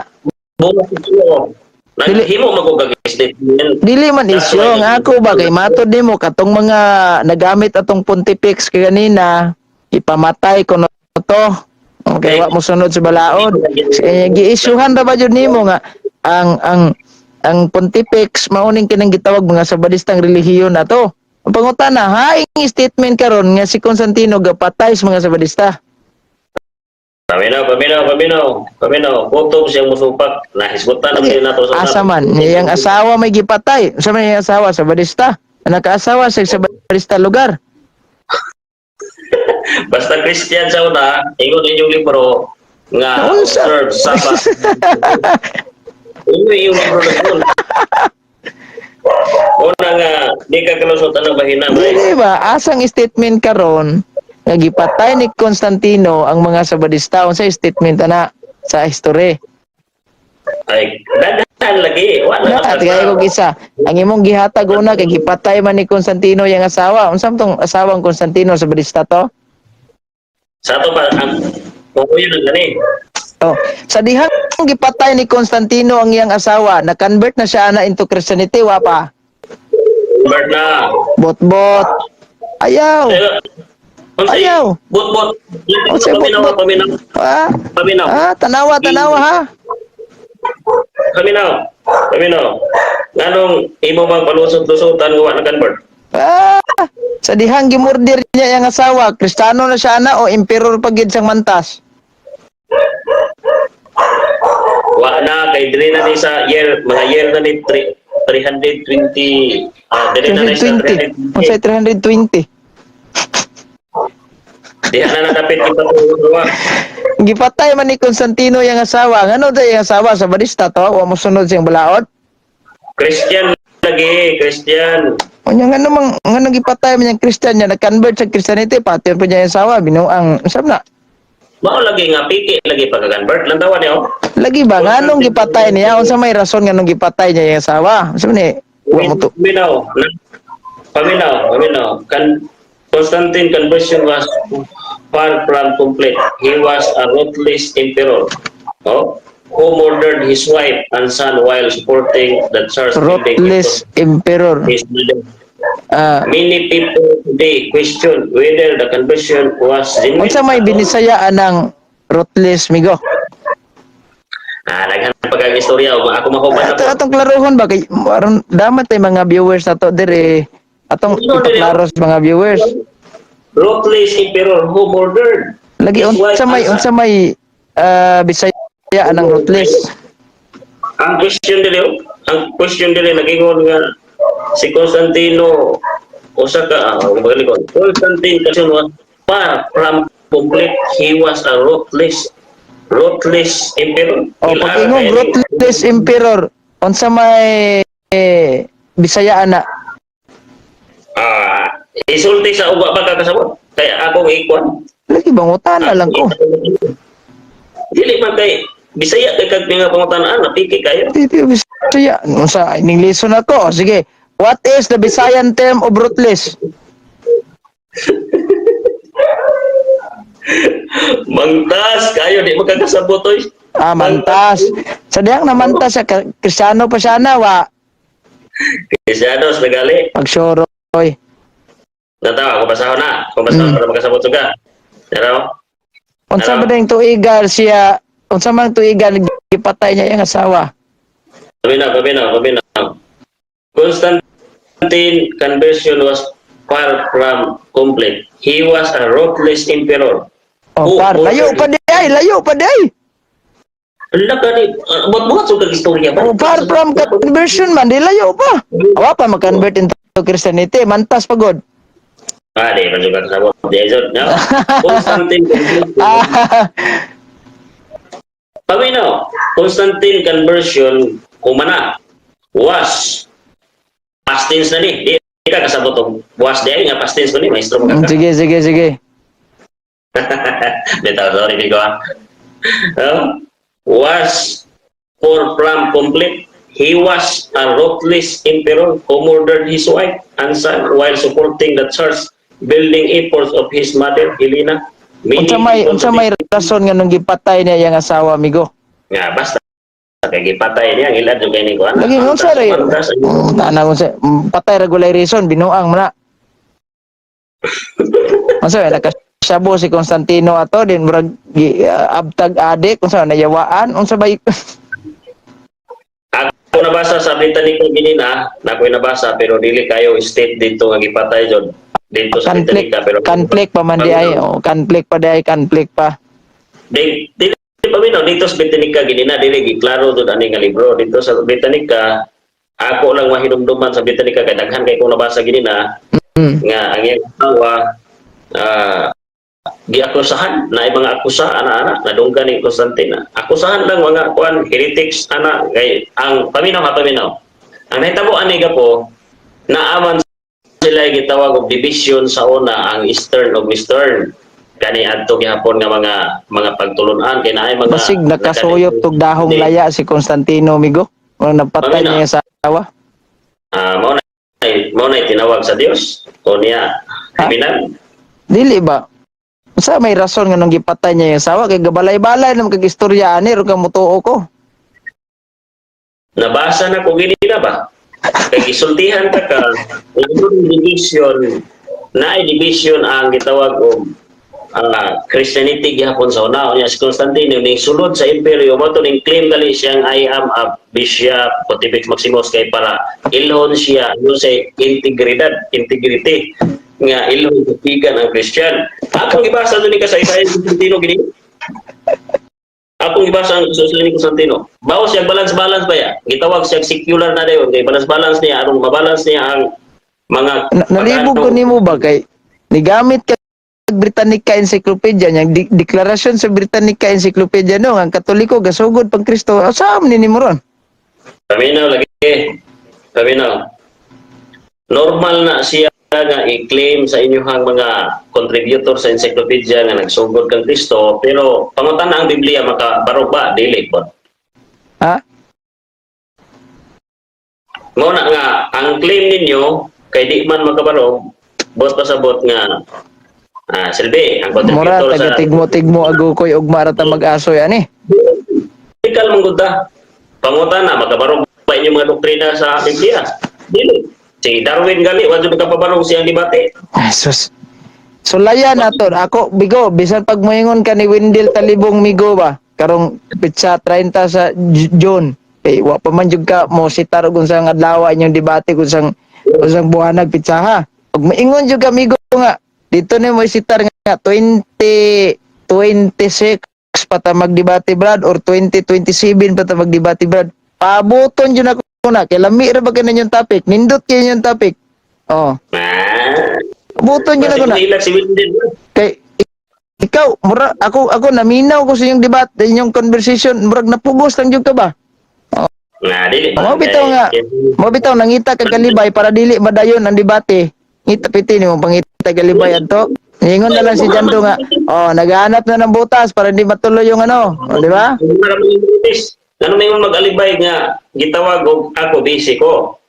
bukas ito. Dili. Naghimo mo kog statement. Dili man isyo ang ako ba kay matod nimo katong mga nagamit atong pontifex kay ganina ipamatay kuno to. Okay, wa mo sunod sa balaod. Eh, giisyuhan ra ba jud nimo nga ang pontifex mao ning kinang gitawag mga Sabadistang relihiyon na to. Ang pangutana, haing statement karon nga si Constantino gapatay sa mga Sabadista. Paminaw, paminaw, paminaw, paminaw. Kutob siyang musupak. Nahisgutan na din nato sa Asa man, iyang asawa may gipatay. Unsa man iyang asawa, Sabadista? Nakaasawa sa Sabadista lugar. Basta Christian sa una, ingon inyong libro nga Unsa? observe Sabbath. Inyo yung libro na yun. Una nga, di ka kalusutan ng bahina. Bay. Dili ba asang statement karon nga gipatay ni Constantino ang mga Sabadista? Unsa statement ana sa history? Ay, daghan lagi. Wala Na ka at kay kog isa. Ang imong gihatag una kay gipatay man ni Constantino yang asawa. Unsa man tong asawang Constantino, Sabadista to? Sa ato pa, ang kung yun ang gani. Oh, sa dihang gipatay ni Constantino ang iyang asawa, na-convert na siya ana into Christianity wa pa? Bird na. Bot-bot. Ayaw. Pero, unsay- Ayaw. Bot-bot. Unsay Paminaw, bot-bot? paminaw, Ah, paminaw. ah, tanawa, tanawa ha. Paminaw. Paminaw. Nganong imo bang palusot-lusutan nga wa na convert? Ah, sa dihang gimurder niya yang asawa, Kristiyano na siya na o emperor pa gid sang mantas. Wa na kay dili na ni sa year, mga year na ni 320, dili na ni sa 320. Unsay 320? Diha na nadapit kita wa. Gipatay man ni Constantino yang asawa. Ngano day yang asawa sa barista to? Wa mo sunod siyang balaod. Christian lagi, Christian. Unya ngano mang ngano gipatay man yang Christian niya, nag-convert sa Christianity, pati pa niya yung asawa binuang sab na. Mao lagi nga piki lagi pagka-convert lang tawa niyo. Lagi ba nganong gipatay niya? Unsa may rason nganong gipatay niya yung asawa? Unsa man ni wa mo to? Paminaw. Paminaw, paminaw. Constantine conversion was far from complete. He was a ruthless emperor, oh, who murdered his wife and son while supporting the church building Ruthless emperor. His mother. Ah, Many people today question whether the conversion was genuine. Unsa may binisaya anang ruthless, migo? Ah, daghan pa kang istorya ug ako mahuman na Ato po. Atong klarohon ba kay aron damat tay mga viewers nato dire, atong Ano, dire? ipaklaro sa mga viewers. Ruthless emperor who murdered Lagi his wife unsa may and son. unsa may Bisaya anang ruthless? Ang question dili, oh, ang question dili nagingon nga si Constantino usa ka balik ko. Constantine kasi was far from complete. He was a ruthless emperor. O pag ingong ruthless emperor, unsa may eh, Bisaya ana? Ah, isulti sa uba ba kakasabot? Kaya akong ikuan. Lagi bang utana lang ko. Dili man kay Bisaya kay kag nga pangutan-an, napiki kayo. Di di Bisaya unsa ining lesson ako? Sige. What is the Bisayan term of ruthless? Mangtas kayo, di makakasabot oy. Ah, mantas. Sa diyang namantas siya, Kristiyano pa siya na, wa. Kristiyanos nagali. Pagsuroy. Natawa, kung basahon na. Kung basahon para makasabot ka. Pero, Unsa Ano? ba ding tuigan siya, unsa man tuigan gipatay niya yung asawa? Paminaw, paminaw, paminaw. Constantine conversion was far from complete. He was a ruthless emperor. Oh, Oh, par, oh, layo pa di ay, layo pa di ay. Ala ka ni, buhat-buhat sa kag istorya ba? Oh, far from conversion man, di layo pa. Awa pa mag-convert into Christianity, mantas pa god. Ah, di, man juga kasabot. Di, Zod, no? Constantine conversion. Ah, Paminaw, Constantine conversion, kumana, was, past tense na ni. Di ka kasabot og was di ay nga past tense ko ni, maestro mo ka. Sige, sige, sige. Bitaw, sorry, Bigo, ah. No? Was far from complete. He was a ruthless emperor who murdered his wife and son while supporting the church building efforts of his mother, Helena. Many Unsa people may rason nga nung gipatay niya yung asawa, migo? Nga, basta. Kay gipatay niya, ang ilad yung kay ni Kuan. Lagi unsa ray? Mantas, Tanaw unsa, patay ra gulay reason, binuang man na. Unsa may nakasabo si Constantino ato din murag abtag adik, unsa nayawaan, unsa ba Ako nabasa sa Britannica ginina, na ako'y nabasa pero dili kayo state dito nga gipatay jud dito sa Conflict Britannica pero conflict pa man di ay, oh, conflict pa di ay, conflict pa. Di dili paminaw dito sa Britannica ginina, dili giklaro jud ani nga libro dito sa Britannica. Ako lang mahinumduman sa Britannica kay daghan kay kong nabasa ginina nga ang iyang asawa giakusahan na mga akusa ana-ana nadunggan ni Constantine. Akusahan lang mga kuan, heretics ana, kay ang paminaw ha, paminaw, ang nahitabo ani gapo naaman sila gitawag og division sa una, ang Eastern ug Western, kani adto gihapon nga mga pagtulun-an kay naay mga Basig nakasuyop tug dahong Hindi. laya si Constantino, migo. Murag napatay Paminaw. niya yung asawa. Ah, mao na tinawag sa Dios o niya Ha? kriminal. Dili ba? Unsa may rason nga nung gipatay niya yung asawa kay gabalay-balay naman kag istorya ani ro ka mutuo ko. Nabasa na ko gini na ba? Kay gisultihan ta ka, ang division, na division ang gitawag og Christianity gihapon sa una. Unya si Constantine ning sulod sa imperyo mo to ning claim gali siyang "I am a bishop, Pontifex Maximus" kay para ilhon siya no sa integridad, integrity nga ilhon sa ang Christian. Akong gibasa dun ni kasaysayan Constantino gini. Akong gibasa ang Susan ni Constantino. Bawo siya balance-balance ba ya? Gitawag siya secular na dayon kay balance-balance niya aron mabalance niya ang mga Nalibog ko nimo ba kay nigamit ka Britannica Encyclopedia niyang deklarasyon sa Britannica Encyclopedia, no, ang Katoliko gasugod pang Kristo. Asa man ni mo ron? Paminaw lagi. Paminaw. Normal na siya nga i-claim sa inyong mga contributor sa encyclopedia nga nagsugod kang Kristo, pero pangutan ang Biblia, makabarog ba? Dili po. Ha? Mao na nga ang claim ninyo kay di man makabarog, bot pasabot nga silbi ang Mura contributor taga sa tigmo-tigmo agukoy ugma ra ta mag-asoy ani. Biblical man gud ta. Pangutan na, makabarog ba inyong mga doktrina sa Biblia? Dili. Si Darwin gali wa jud nakapabarog siyang debate. Ay, sus. Sulaya na to. Ako, Bigo, bisan pag moingon ka ni Wendell Talibong, Migo ba? Karong pitsa 30 sa June. Eh, wa pa man jud ka mo sitar og unsang adlaw inyong debate, kung sang unsang buwanag pitsa ha. Pag moingon jud ka, Migo, nga dito ni mo sitar nga 2026 pa ta magdebate, Brad, or 2027 pa ta magdebate, Brad. Pabuton jud ako na kay lami ra ba kanin yung topic. Nindot kay yung topic. Oh. Ah. Buton jud ako na. Ilag si Wendell. Kay ikaw mura ako ako naminaw ko sa inyong debate, inyong conversation, murag napugos lang jud ka ba? Na dili. Mao bitaw nga. Mao bitaw nangita kag kalibay para dili madayon ang debate. Ngita piti nimo pangita kalibay adto. Ingon na lang si Jando nga, oh, naghahanap na ng butas para hindi matuloy yung ano, oh, di ba? Maraming notice. Ano may mag-alibay nga gitawag og ako busy ko.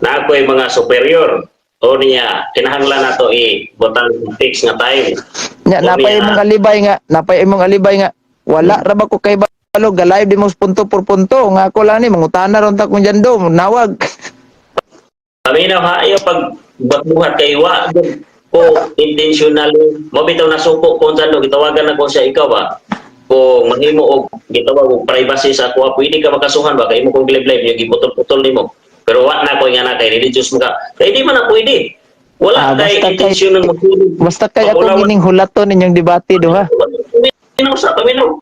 Na ako ay mga superior. O niya, kinahanglan nato i-butang fix nga time. Nya O napay niya, imong alibay nga, napay imong alibay nga wala ra ba ko kay balo ga live di mo punto por punto nga ako lang ni mangutana ron ta kung Jando nawag. Paminaw ha, ayaw pag buhat kay wa gud ko intentional mo bitaw nasuko ko sa ano, gitawagan na ko siya, ikaw ba kung mahimo og gitawag og privacy sa ako, pwede ka makasuhan ba kay imo kong live live yung giputol-putol nimo, pero wa na ko nga na kay religious mo ka kay di man na pwede wala Ah, kay basta kay- intensyon ng magsulod. Basta kay akong Wala- ining hulaton ninyong debate duha. Paminaw sa paminaw.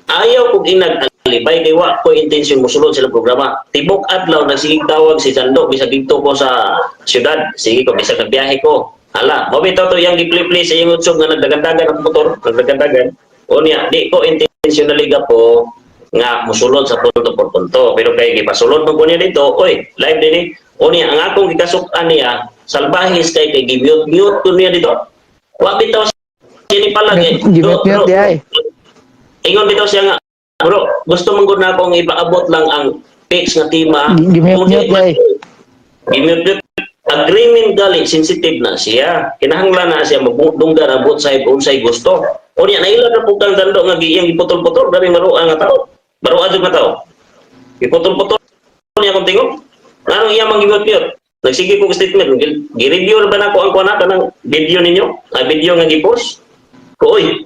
Ayaw kog inag alibay kay wa ko intensyon mosulod sila programa. Tibok adlaw nagsigig tawag si Sando bisag didto ko sa syudad, sige ko bisag nagbiyahe ko. Hala, mo bitaw to iyang gi-play-play sa iyang YouTube nga nagdagandagan ang motor, nagdagandagan. O niya, di ko intentionally ga po nga mosulod sa punto por punto. Pero kay gipasulod man ko niya dito, oy, live din eh. O niya, ang akong gikasuk-an niya, salbahis kay kay gi-mute-mute ko niya dito. Wa bitaw siya ni palag eh. Gi-mute-mute di ay. Ingon bitaw siya nga, bro, gusto man gud na akong ipaabot lang ang fix nga tema. Gi-mute-mute di ay. Gi-mute-mute. Agreement gali, sensitive na siya. Kinahanglan na siya magdunggan ang both side unsay gusto. O niya, naila na po kang dando nga giyang giputol-putol, grabe maruang nga tao. Maruang jud nga tao. Giputol-putol niya akong tingog. Nganong iya mang gimute-mute? Nagsige ko statement, gi-review na ba nako ang kuan kanang video ninyo? Ang video nga gi-post? Ko oy,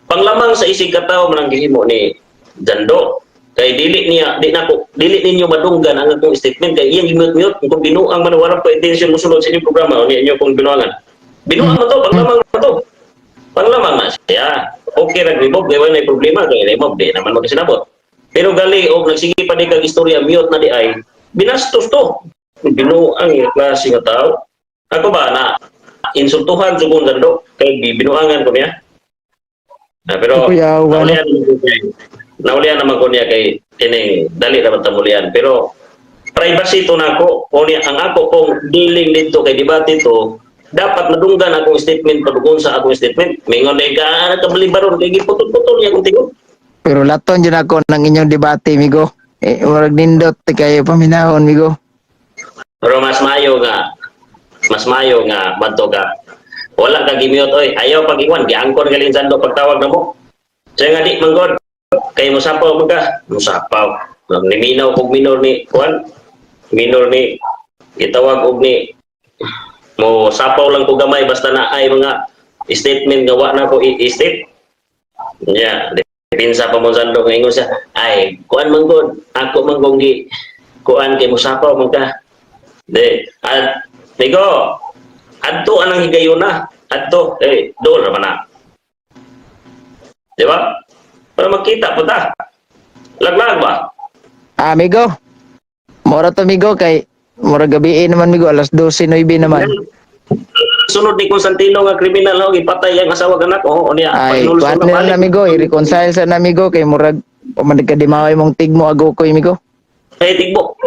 panglamang sa isig katawo man ang gihimo ni Jando. Kay dili niya, di nako, dili ninyo madunggan ang akong statement kay iyang gimute-mute kung binuang man wala pa intention mosulod sa inyong programa o niya inyo kong binuangan. Binuang man to, panglamang man to. Panglamang na siya. Okay ra remove, kay wala problema kay remove di naman magkasinabot. Pero gali og nagsige pa di kag istorya mute na di ay binastos to. Binuang yung klase nga tao. Ako ba na insultuhan jud Jando kay binuangan ko niya. Ah, pero Kuya, wala. Naulian naman ko niya kay kining dali naman tamulian. Pero privacy to nako o niya ang ako kong dealing dito kay debate to dapat madunggan akong statement padugon sa akong statement. Mingon na ka nagkabalibaron kay giputol-putol niya akong tingog. Pero laton jud ako ng inyong debate, migo. Eh, murag nindot kayo paminahon, migo. Pero mas mayo nga madto ka. Wala ka gimute oy. Ayaw pag iwan giangkon galing sando pagtawag na mo. Siya nga di manggod kay musapaw man ka. Musapaw. Niminaw kog minor ni kuan. Minor ni gitawag og ni mo sapaw lang ko gamay basta na ay mga statement nga wa na ko i-state. Yeah, pinsa pa mo sando nga ingon siya, ay kuan man gud, ako man gong gi kuan kay musapaw man ka. Di, at Migo, adto anang higayuna, adto eh dool ra man na. Di ba? Para magkita po ta. Laglag ba? Ah, amigo. Mora to, amigo, kay mura gabi naman, amigo, alas 12:09 naman. Sunod ni Constantino nga kriminal ho, gipatay ang asawa anak oh niya. Ay, Pagnulso kuan na nila balik. na, amigo, i-reconcile sa na, amigo, kay murag o man nagkadimaway mong tigmo ago ko, amigo. Ay, tigbo.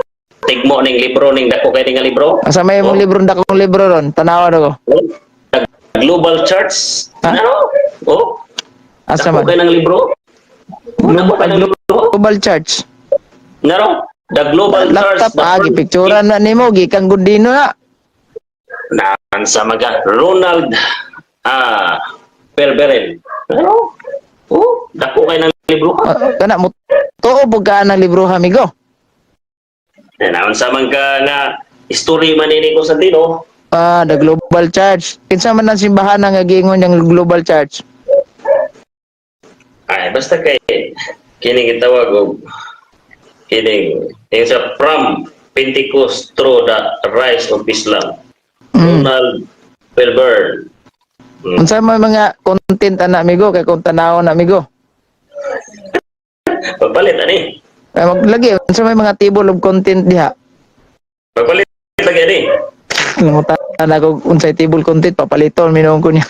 Tigmo ning libro ning dako kay ning nga libro. Asa may mong Oh. libro, dakong libro ron, tanawan ako. The Global Church. Ha? Ano? Oh, Asa dako man? kay ng libro. Dako kay ng libro. Global Church. Naro? The Global Church. Laptop, ah, gipicturan na nimo, gikan gudino na. Naan sa maga Ronald Pelberin. Ano? Oh, dako kay ng libro ka. Ah, kana mo tuo pug ka ng libro, amigo. Naon sa man ka nga story man ni Constantino. Ah, the Global Church. Kinsa man ang simbahan ang giingon yang Global Church? Ay, basta kay kining gitawag og kining yung sa From Pentecost through the Rise of Islam. Ronald Pelburn. Unsa man mga content ana, amigo, kay kung tanawon na, amigo? Pagpalit ani. Ay, maglagi unsa may mga table of content diha? Pagpalit lagi ani. Nangutan ako unsay table content, papaliton minuon ko niya.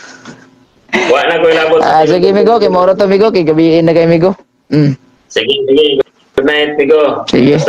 Wa na ko ilabot. Ah, sige, amigo, kay moro to, amigo, kay gabiin na kay amigo. Sige, sige. Good night, Migo. Sige.